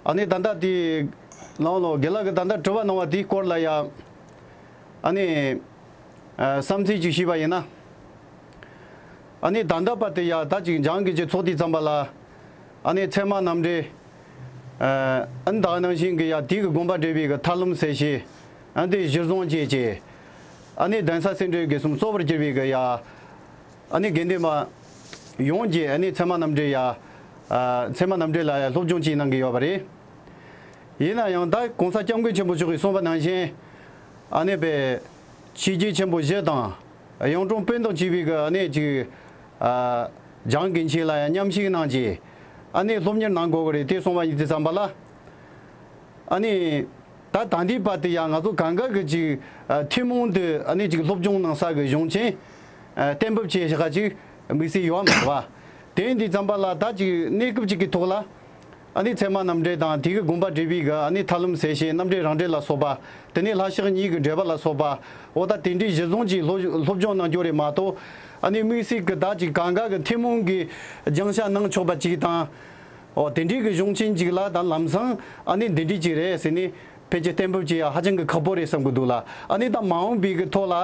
ཨ་ནི་ད་ལྟ་དེ་ལགས་ལགས། རྒན་ལགས་ཀྱིས་ད་ལྟ་དྲི་བ་གནང་བ་དེའི་སྐོར་ལ་ཡ་ཨ་ནི་ཨ་བསམ་ཚུལ་ཅིག་ཞུས་པ་ཡིན་ན། ཨ་ནི་ད་ལྟ་བར་དུ་ཡ་ད་ཅིག་འཇང་གི་སྤྱི་ཚོགས་དེ་ཙམ་པ་ལ་ཨ་ནི་ཚད་མ་རྣམ་འགྲེལ། ཨ་ཨ་ནི་ད་ག་ནང་བཞིན་གྱི་ཡ་དེ་གི་དགོངས་པ་འགྲེལ་བའི་གི་ཐབས་ལམ་གསལ་བྱེད། ཨ་ནི་དེ་གཞིར་བཟུང་བྱས་བྱས། ཨ་ནི་གདན་ས་སེ་འབྲས་དགེ་གསུམ་གཙོ་བོར་གྱུར་པའི་གི་ཡ། ཨ་ནི་དགེ་འདུན་པ་ཡོངས་ཀྱིས་ཨ་ནི་ཚད་མ་རྣམ་འགྲེལ་ཡ། ཨ་ཚད་མ་རྣམ་འགྲེལ་ལ་ཡ་སློབ་སྦྱོང་བྱེད་གནང་གི་ཡོད་པ་རེད། ཡིན་ན་ཡང་ད་༸གོང་ས་༸སྐྱབས་མགོན་ཆེན་པོ་མཆོག་གིས་གསུངས་པ་ནང་བཞིན། ཨ་ནི་པའི་ཆོས་བརྒྱུད་ཆེན་པོ་བཞི་དང་། གཡུང་དྲུང་བོན་དང་བཅས་པའི་གི་ཨ་ནི་ཅིག་ཨ་འཇང་དགེ་ཆེ་ལ་ཡང་མཉམ་ཞུགས་གནང་རྗེས། ཨ་ནི་སློབ་གཉེར་གནང་དགོས་ཀྱི་རེད། དེ་གསུངས་པ་ཡིན་དུས་ཙམ་པ་ལ། ཨ་ནི་ད་ད་ལྟའི་བར་དུ་ཡང་ང་ཚོ་གང་ག་གི་ཅིག་ཨ་ཐུན་མོང་དུ་ཨ་ནི་ཅིག་སློབ་སྦྱོང་གནང་ས་གི་གཞུང་ཆེན་ཨ་གཏན་འབེབས་བྱས་ཞིག་ག་ཅིག་དམིགས་བསལ་ཡོད་མ་རེད་བ། དེ་ཡིན་དུས་ཙམ་པ་ལ་ད་ཅིག་གནས་སྐབས་ཅིག་གི་ཐོག་ལ། ཨ་ནི་ཚད་མ་རྣམ་འགྲེལ་དང་དེ་གི་དགོངས་པ་འགྲེལ་བའི་གི་ཨ་ནི་ཐབས་ལམ་གསལ་བྱེད་རྣམ་འགྲེལ་རང་འགྲེལ་ལ་སོགས་པ། དེ་ནས་ལྷ་ཕྱག་གཉིས་ཀྱི་འགྲེལ་པ་ལ་སོགས་པ། འོ་ད་དེ་འདྲའི་གཞི་བཟུང་གྱིས་སློབ་སློབ་སྦྱོང་གནང་རྒྱུ་རེད་མ་གཏོགས། ཨ་ནི་དམིགས་བསལ་གྱི་ད་ཅིག་གང་ག་གི་ཐུན་མོང་གི་སྦྱང་བྱ་གནང་ཆོག་པ་ཅིག་དང་། འོ་དེ་འདྲའི་གི་གཞུང་ཆེན་ཅིག་ལ་ད་ལམ་སང་ཨ་ནི་འདི་འདྲའི་ཅིག་རེད་ཟེར་ནས་ཕལ་ཆེར་གཏན་འབེབས་བྱེད་ཡ་ཧ་ཅང་གི་ཁག་པོ་རེད་བསམ་གི་འདུག་ལ། ཨ་ནི་ད་མ་འོངས་པའི་གི་ཐོག་ལ་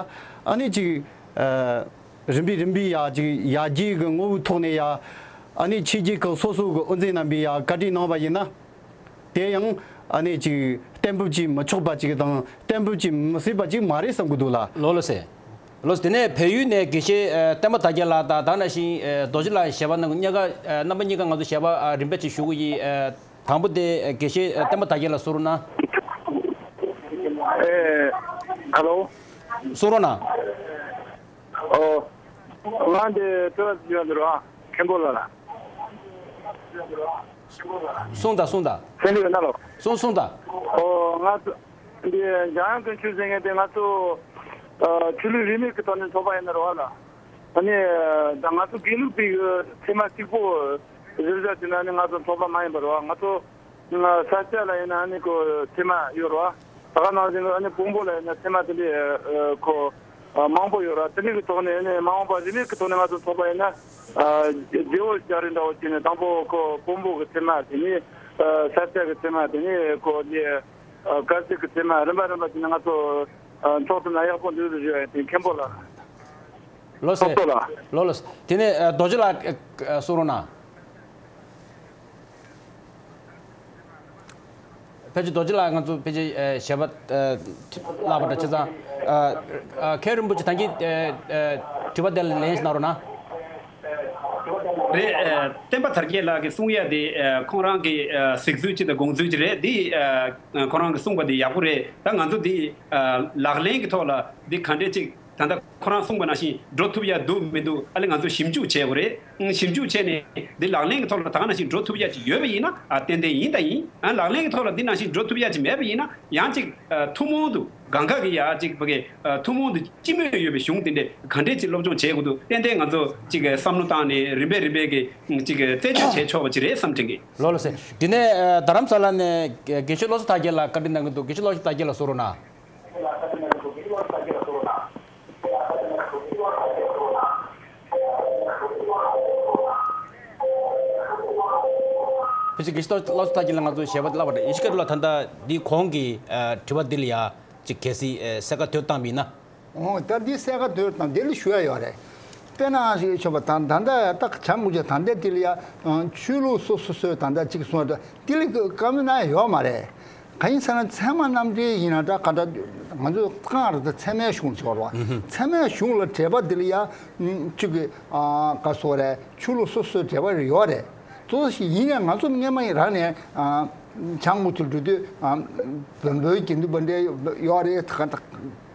ཨ་ནི་ཅིག་ཨ་རིམ་པས་རིམ་པས་ཡ་ཅིག་ཡར་རྒྱས་གི་ངོ་བོའི་ཐོག་ནས་ཡ། ཨ་ནི་ཕྱི་རྒྱལ་གྱི་སོ་སོ་གི་དབུ་འཛིན་རྣམ་པས་ཡང་བཀའ་འདྲི་གནང་བ་ཡིན་ན། དེ་ཡང་ཨ་ནི་ཅིག་གཏན་འབེབས་བྱེད་མི་ཆོག་པ་ཅིག་དང་གཏན་འབེབས་བྱེད་མི་སྲིད་པ་ཅིག་མ་རེད་བསམ་གྱི་འདུག་ལ། ལགས་ལགས་སེ། ལགས་སེ། དེ་ནས་བལ་ཡུལ་ནས་དགེ་བཤེས་ཨ་བསྟན་པ་དར་རྒྱས་ལགས་དང་དེ་ནང་བཞིན་ཨ་རྡོ་རྗེ་ལགས་ཞལ་པར་གནང་གི་གཉིས་ཀ་ཨ་རྣམ་པ་གཉིས་ཀ་ང་ཚོ་ཞལ་པར་ཨ་རིམ་པས་ཅིག་ཞུ་གི་ཡིན། ཨ་དང་པོ་དེ་ཨ་དགེ་བཤེས་ཨ་བསྟན་པ་དར་རྒྱས་ལགས་གསུང་རོགས་གནང་། ཨེ། ཧ་ལོ། གསུང་རོགས་གནང་། ཨོ། ང་འདི་དྲི་བ་ཞིག་ཡོད་འདུག་ར། མཁན་པོ་ལགས་ལ། གསུངས་དང་གསུངས་དང་། སེང་གེ་ཡོད་ན་ལོ། གསུངས་གསུངས་དང་། ཨོ། ང་ཚོ་འདི་འཇམ་དབྱངས་དཀོན་མཆོག་ཟེར་མཁན་དེ་ང་ཚོ་ཨ་ཆོས་ལུགས་རིས་མེད་ཀྱི་ཐོག་ནས་ཚོགས་པ་ཡིན་ན་ར་བ་ལ། ཨ་ནི་ད་ང་ཚོ་དགེ་ལུགས་པའི་ཚད་མ་གཅིག་པོ་གཟིགས་ས་དེ་ན་ནི་ང་ཚོ་ཚོགས་པ་མ་ཡིན་པ་ར་བ། ང་ཚོ་ས་སྐྱ་ལ་ཡིན་ན་ནི་ཁོ་ཚད་མ་ཡོད་རེད་བ། ད་ག་ནང་བཞིན་ཨ་ནི་བོན་པོ་ལ་ཡིན་ན་ཚད་མ་དེ་འདྲའི་ཁོ་མང་པོ་ཡོད་རེད། དེ་འདྲའི་གི་ཐོག་ནས་ཨ་ནི་མ་འོངས་པ་རིས་མེད་ཀྱི་ཐོག་ནས་ང་ཚོ་ཚོགས་པ་ཡིན་ན་རྒྱལ་པོ་རྒྱ་རི་འདྲ་བོ་བྱས་ནས་དང་པོ་ཁོ་བོན་པོ་གི་ཚད་མ། དེ་ནས་ས་སྐྱ་གི་ཚད་མ། དེ་ནས་ཁོ་ལི་དཀར་ཟས་ཀྱི་ཚད་མ། རིམ་པ་རིམ་པ་བྱས་ནས་ང་ཚོ་འཚོགས་ཐུབ་ན་ཡག་པོ་འདུག་ཟེར་ཞུ་ཡ་ཡིན། དེ་མཁན་པོ་ལ། ལགས་སེ། ལགས་སོ་ལགས། ལགས་ལགས། དེ་ནས་ཨ་རྡོ་རྗེ་ལགས་ཨ་གསུང་རོགས་གནང་། ཕལ་ཆེར་རྡོ་རྗེ་ལགས་ང་ཚོ་ཕལ་ཆེར་ཨ་ཞལ་པར་ཨ་བཀླགས་པ་འདྲ་བྱས་ཙང་། ཨ་ཨ་མཁན་རིན་པོ་ཆེ་ད་གིན་ཨ་ཨ་དྲི་བ་དེ་ལ་ལན་ཞིག་གནང་རོགས་གནང་། རེད། ཨ་བསྟན་པ་དར་རྒྱས་ལགས་ཀྱིས་གསུང་ཡ་དེ་ཨ་ཁོང་རང་གི་ཨ་གཟིགས་ཚུལ་ཅིག་དང་དགོངས་ཚུལ་ཅིག་རེད། འདི་ཨ་ཁོང་རང་གིས་གསུངས་པ་དེ་ཡག་པོ་རེད། ད་ང་ཚོ་འདི་ཨ་ལག་ལེན་གྱི་ཐོག་ལ་འདི་ག་འདྲས་ཅིག་ད་ལྟ་ཁོ་རང་གསུངས་པ་ནང་བཞིན་འགྲོ་ཐུབ་ཡ་འདུག་མི་འདུག་ཨ་ལས་ང་ཚོས་ཞིབ་འཇུག་བྱས་དགོས་རེད། ཨང་། ཞིབ་འཇུག་བྱས་ནས་འདི་ལག་ལེན་གྱི་ཐོག་ལ་ད་ག་ནང་བཞིན་འགྲོ་ཐུབ་ཡ་ཅིག་ཡོད་པ་ཡིན་ན་ཨ་ཏན་ཏན་ཡིན་ད་ཡིན། ཨ་ལག་ལེན་གྱི་ཐོག་ལ་འདི་ནང་བཞིན་འགྲོ་ཐུབ་ཡ་ཅིག་མེད་པ་ཡིན་ན་ཡང་ཅིག་ཨ་ཐུན་མོང་དུ་གང་ག་གི་ཡ་ཅིག་ཕ་གི་ཨ་ཐུན་མོང་དུ་སྤྱི་མོས་ཡོད་པའི་གཞུང་དེ་འདྲས་ག་འདྲས་ཅིག་སློབ་སྦྱོང་བྱེད་དགོས་འདུག་ཏན་ཏན་ང་ཚོ་ཅིག་བསམ་བློ་བཏང་ནས་རིམ་པས་རིམ་པས་ཀྱི་ཅིག་རྩད་གཅོད་བྱེད་ཆོག་པ་ཅིག་རེད་བསམ་དྲན་གི། ལགས་ལགས་སེ། དེ་ནས་ཨ་རྡ་རམ་ས་ལ་ནས་དགེ་བཤེས་བློ་བཟང་དར་རྒྱས་ལགས་བཀའ་འདྲི་གནང་གི་འདུག་དགེ་བཤེས་བློ་བཟང་དར་རྒྱས་ལགས་གསུང་རོགས་གནང་། ཕལ་ཆེར་དགེ་བཤེས་བློ་བཟང་དར་རྒྱས་ལགས་ང་ཚོ་ཞལ་པར་བཀླགས་པ་རེད། ཡེ་ཤེས་མཁས་གྲུབ་ལགས་ད་ལྟ་འདི་གོང་གི་ཨ་དྲི་བ་འདི་ལ་ཡ་ཅིག་གལ་སྲིད་ཨ་གསལ་ཁ་དོད་བཏང་བ་ཡིན་ན། འོ་ད་འདི་གསལ་ཁ་དོད་བཏང་འདི་ལ་ཞུ་ཡ་ཡོད་རེད། དཔེར་ན་ཞིག་ཆོག་པ་ད་ད་ལྟ་ད་བྱ་དགོས་ཀྱི་ད་ལྟ་འདི་ལ་ཡ་ཆོས་ལུགས་སོ་སོ་སོའི་ད་ལྟ་ཅིག་སོང་ད་འདི་ལ་བཀའ་མོལ་གནང་ཡ་ཡོད་མ་རེད། གང་ཡིན་ཟེར་ན་ཚད་མ་རྣམ་འགྲེལ་ཡིན་ན་འདྲ་ག་འདྲ་ང་ཚོས་རྐང་རེ་ད་ཚད་མའི་གཞུང་ཆོག་རེད་བ། ཚད་མའི་གཞུང་ལ་འགྲེལ་པ་འདི་ལ་ཡ་ཅིག་གི་ག་སོ་རེད། ཆོས་ལུགས་སོ་སོའི་འགྲེལ་པ་རེ་ཡོད་རེད། དེ་ཚོ་ཞིག་ཡིན་ནའི་ང་ཚོ་སྔས་མ་ཡིན་རང་ནས་བྱང་གོ་དུ་འགྲོ་དུས་བོན་པོའི་དགེ་འདུན་པ་འདྲ་ཡོད་རེད། ད་ག་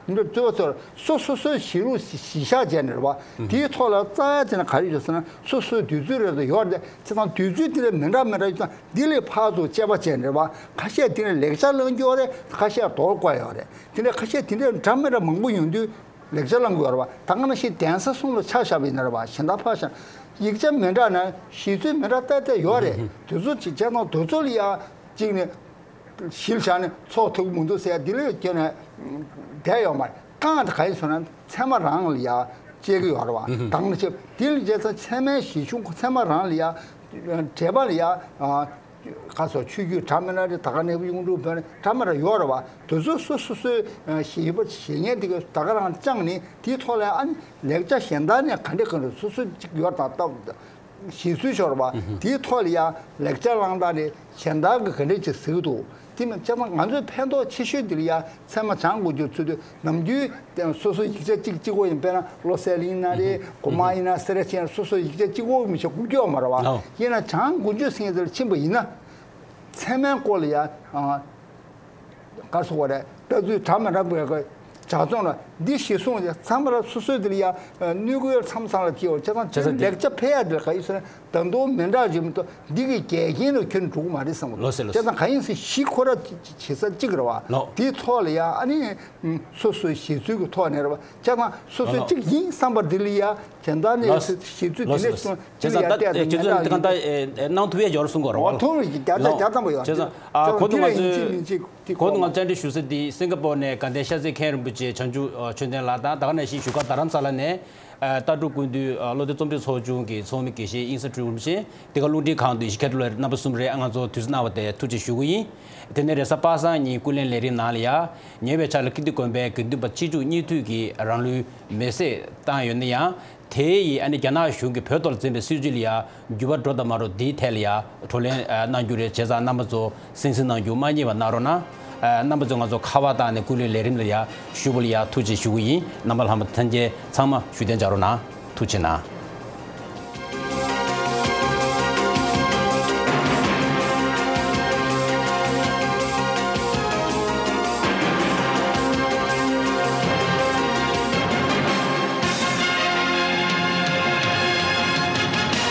འདི་གཙོ་བོ་ཚོར་སོ་སོ་སོའི་གཞི་ལུགས་གཞི་བཞག་བྱས་ནས་རེད་བ། དེའི་ཐོག་ལ་རྩ་བ་བྱས་ན་ག་རེ་ཡོད་ཟེར་ན་སོ་སོའི་དུས་ཚོད་རེ་ཟེར་ཡོད་རེད། བྱས་ཙང་དུས་ཚོད་དེ་ལས་མི་འདྲ་མི་འདྲ་ཡོད་ཙང་འདི་ལས་ཕར་ཚུར་དཔྱད་པ་བྱས་ནས་རེད་བ། ཁ་ཤས་དེ་ནས་ལེགས་ཆ་བླང་རྒྱུ་ཡོད་རེད། ཁ་ཤས་དོགས་བཀོད་ཡོད་རེད། དེ་ནས་ཁ་ཤས་དེ་འདྲའི་འདྲ་མི་འདྲ་མང་པོ་ཡོང་དུས། ལེགས་ཆ་བླང་དགོས་རེད་བ། ད་ག་ནང་བཞིན་གདན་ས་གསུམ་ལ་ཆ་བཞག་པ་ཡིན་ན་རེད་བ། གཞན་དག་ཕར་བཞག་ཡིག་ཆ་མི་འདྲ་ན་གཞི་རྩོད་མི་འདྲ་ཏག་ཏག་ཡོད་རེད། དེ་ཚོ་ཅིག་བྱས་ཙང་དེ་ཚོ་ལ་ཡ་གཅིག་ནས་གཞི་ལ་བཞག་ནས་ཚོགས་ཐུབ་ཀྱི་མི་འདུག་ཟེར་ཡ་འདི་ལ་ཁྱོན་ནས་བསྡད་ཡོད་མ་རེད། རྐང་དེ་ག་ཡིན་ཟེར་ན་ཚད་མ་རང་ལ་ཡ་དཔྱད་ཀྱི་ཡོད་རེད་བ། ད་ག་ནང་བཞིན་འདི་ལ་བྱས་ཙང་ཚད་མའི་གཞི་གཞུང་ཚད་མ་རང་ལ་ཡ་འགྲེལ་པ་ལ་ཡ། ཁ་སོགས་ཆོས་བརྒྱུད་འདྲ་མི་འདྲ་རེད། ད་ག་ནས་གཡུང་དྲུང་བོན་འདྲ་མི་འདྲ་ཡོད་རེད་བ། དེ་ཚོ་སོ་སོ་སོའི་ཞེས་པ་ཞེ་ངན་དེ་ག་ད་ག་རང་བཅངས་ནས་དེའི་ཐོག་ལ་ཨ་ནི་ལེགས་ཆ་གཞན་དག་ནས་ག་འདྲས་ག་འདྲས་སོ་སོ་གཅིག་ཡོད་དང་སྟབས་ཞེས་ཚུལ་ཤོར་བ། དེའི་ཐོག་ལ་ཡང་ལེགས་ཆ་བླང་སྟངས་རེད། གཞན་དག་གི་ག་འདྲས་ཅིག་གཟིགས་འདུག་དེ་མིན་བྱས་ཙང་ང་ཚོའི་ཕན་ཐོགས་ཆེ་ཤོས་དེ་ལ་ཡང་ཚད་མ་སྦྱང་དགོས་རྒྱུར་ཚུད་དུས་ནམ་རྒྱུན་སོ་སོ་ཡིག་ཆ་གཅིག་གཅིག་པོ་ཡིན། དཔེར་ན་བློ་གསལ་ཡིན་ན་རེད། གོང་མ་ཡིན་ན་སེ་ར་ཆེན་སོ་སོ་ཡིག་ཆ་གཅིག་པོ་མི་ཤེས་དགོས་ཀྱི་ཡོད་མ་རེད་བ། ཡིན་ན་སྦྱང་དགོས་རྒྱུ་ཟེར་མཁན་དེ་ལ་ཕྱིན་པ་ཡིན་ན། ཚད་མའི་སྐོར་ལ་ཡང་ག་རེ་ཟེར་དགོས་རེད། ལྟ་ཚུལ་འདྲ་མི་འདྲ་བའི་གི་ལྗགས་རྩོམ་ལ་འདི་ཞེས་གསུངས་ཏེ་ཚང་མ་ལ་སོ་སོའི་དེ་ལ་ཡང་གནོད་ཀྱི་ཡོད། མཚམས་མཚམས་ལ་སྐྱེ་བ་བྱས་ཙང་དེ་ལེགས་ཆ་འཕེལ་ཡ་དེ་ལ་ག་ཡིན་ཟེར་ན། ད་དུང་མི་འདྲ་བཞིན་དུ་འདི་གི་འགལ་རྐྱེན་ལ་ཁྱོན་འགྲོ་གི་མ་རེད་བསམ་གི་འདུག་བྱས་ཙང་གང་ཡིན་ཟེར་གཞི་ཁོ་ར་ཇི་ས་གཅིག་རེད་བ། དེའི་ཐོག་ལ་ཡ་ཨ་ནི་སོ་སོའི་བཞེད་ཚུལ་གྱི་ཐོག་ནས་རེད་བ། བྱས་ཙང་སོ་སོ་གཅིག་ཡིན་བསམ་པ་འདི་ལ་ཡ་གཞན་དག་ནས་བཞེད་ཚུལ་འདི་ནས་བྱུང་འདི་ལ་ཡ་བལྟས་ཏེ་མི་འདྲ་ཡིན། གནང་ཐུབ་ཡ་ཡོད་རེད་གསུང་གི་རེད་བ། ཐུབ་རེད། བརྒྱ་ཆ་བརྒྱ་ཐམ་པ་ཡོད། བྱས་ཙང་གོང་དུ་ང་ཚོས། གོང་དུ་ང་བཅར་འདྲི་ཞུ་ས་འདི་སིང་ག་པོར་ནས་དགའ་ལྡན་ཤར་རྩེ་མཁན་རིན་པོ་ཆེ་བྱང་ཆུབ་ཆོས་ལྡན་ལགས་དང་ད་ག་ནང་བཞིན་བཞུགས་སྒར་རྡ་རམ་ས་ལ་ནས་ལྟ་གྲུབ་ཀུན་འདུས་བློ་གཏད་རྩོམ་སྒྲིག་ཚོགས་ཆུང་གི་ཚོགས་མི་དགེ་བཤེས་དབྱིངས་གསལ་སྤྲུལ་རིན་པོ་ཆེ་འདི་ག་རླུང་འཕྲིན་ཁང་དུ་ཡེ་ཤེས་མཁས་གྲུབ་ལགས་རྣམ་པ་གསུམ་རེད། ང་ཚོ་དུས་ཚོད་གནང་བ་དེ་ཐུགས་རྗེ་ཞུ་གི་ཡིན། དེ་ནས་རེས་གཟའ་པ་སངས་ཉིན་སྐུ་ལས་ལས་རིམ་ནང་ལ་ཡ་ཉེ་བའི་ཆར་ལ་ཀིརྟི་དགོན་པའི་དགེ་འདུན་པ་སྤྱི་འཇུག་གཉིས་མཐུད་ཀྱིས་རང་ལུས་མེར་སྲེག་བཏང་ཡོད་ན་ཡང་། དེ་ཡིས་ཨ་ནི་རྒྱ་ནག་གཞུང་གིས་བོད་ཐོག་ལ་འཛིན་པའི་སྲིད་བྱུས་ལ་ཡང་འགྱུར་བ་འགྲོ་དང་མ་འགྲོ་འདིའི་ཐད་ལ་ཡང་བགྲོ་གླེང་ཨ་གནང་རྒྱུ་རེད། བྱས་ཙང་རྣམ་པ་ཚོ་གསན་གཟིགས་གནང་རྒྱུ་མ་བསྙེལ་བ་གནང་རོགས་གནང་། ཨ་རྣམ་པ་ཚོས་ང་ཚོ་ཁ་པར་བཏང་ནས་སྐུ་ལས་ལས་རིམ་ལ་ཡང་ཞུ་བ་ལ་ཡང་ཐུགས་རྗེ་ཞུ་གི་ཡིན། རྣམ་པ་ལྷན་རྒྱས་ཚང་མ་བཞུགས་གདན་འཇགས་རོགས་གནང་། ཐུགས་རྗེ་གནང་།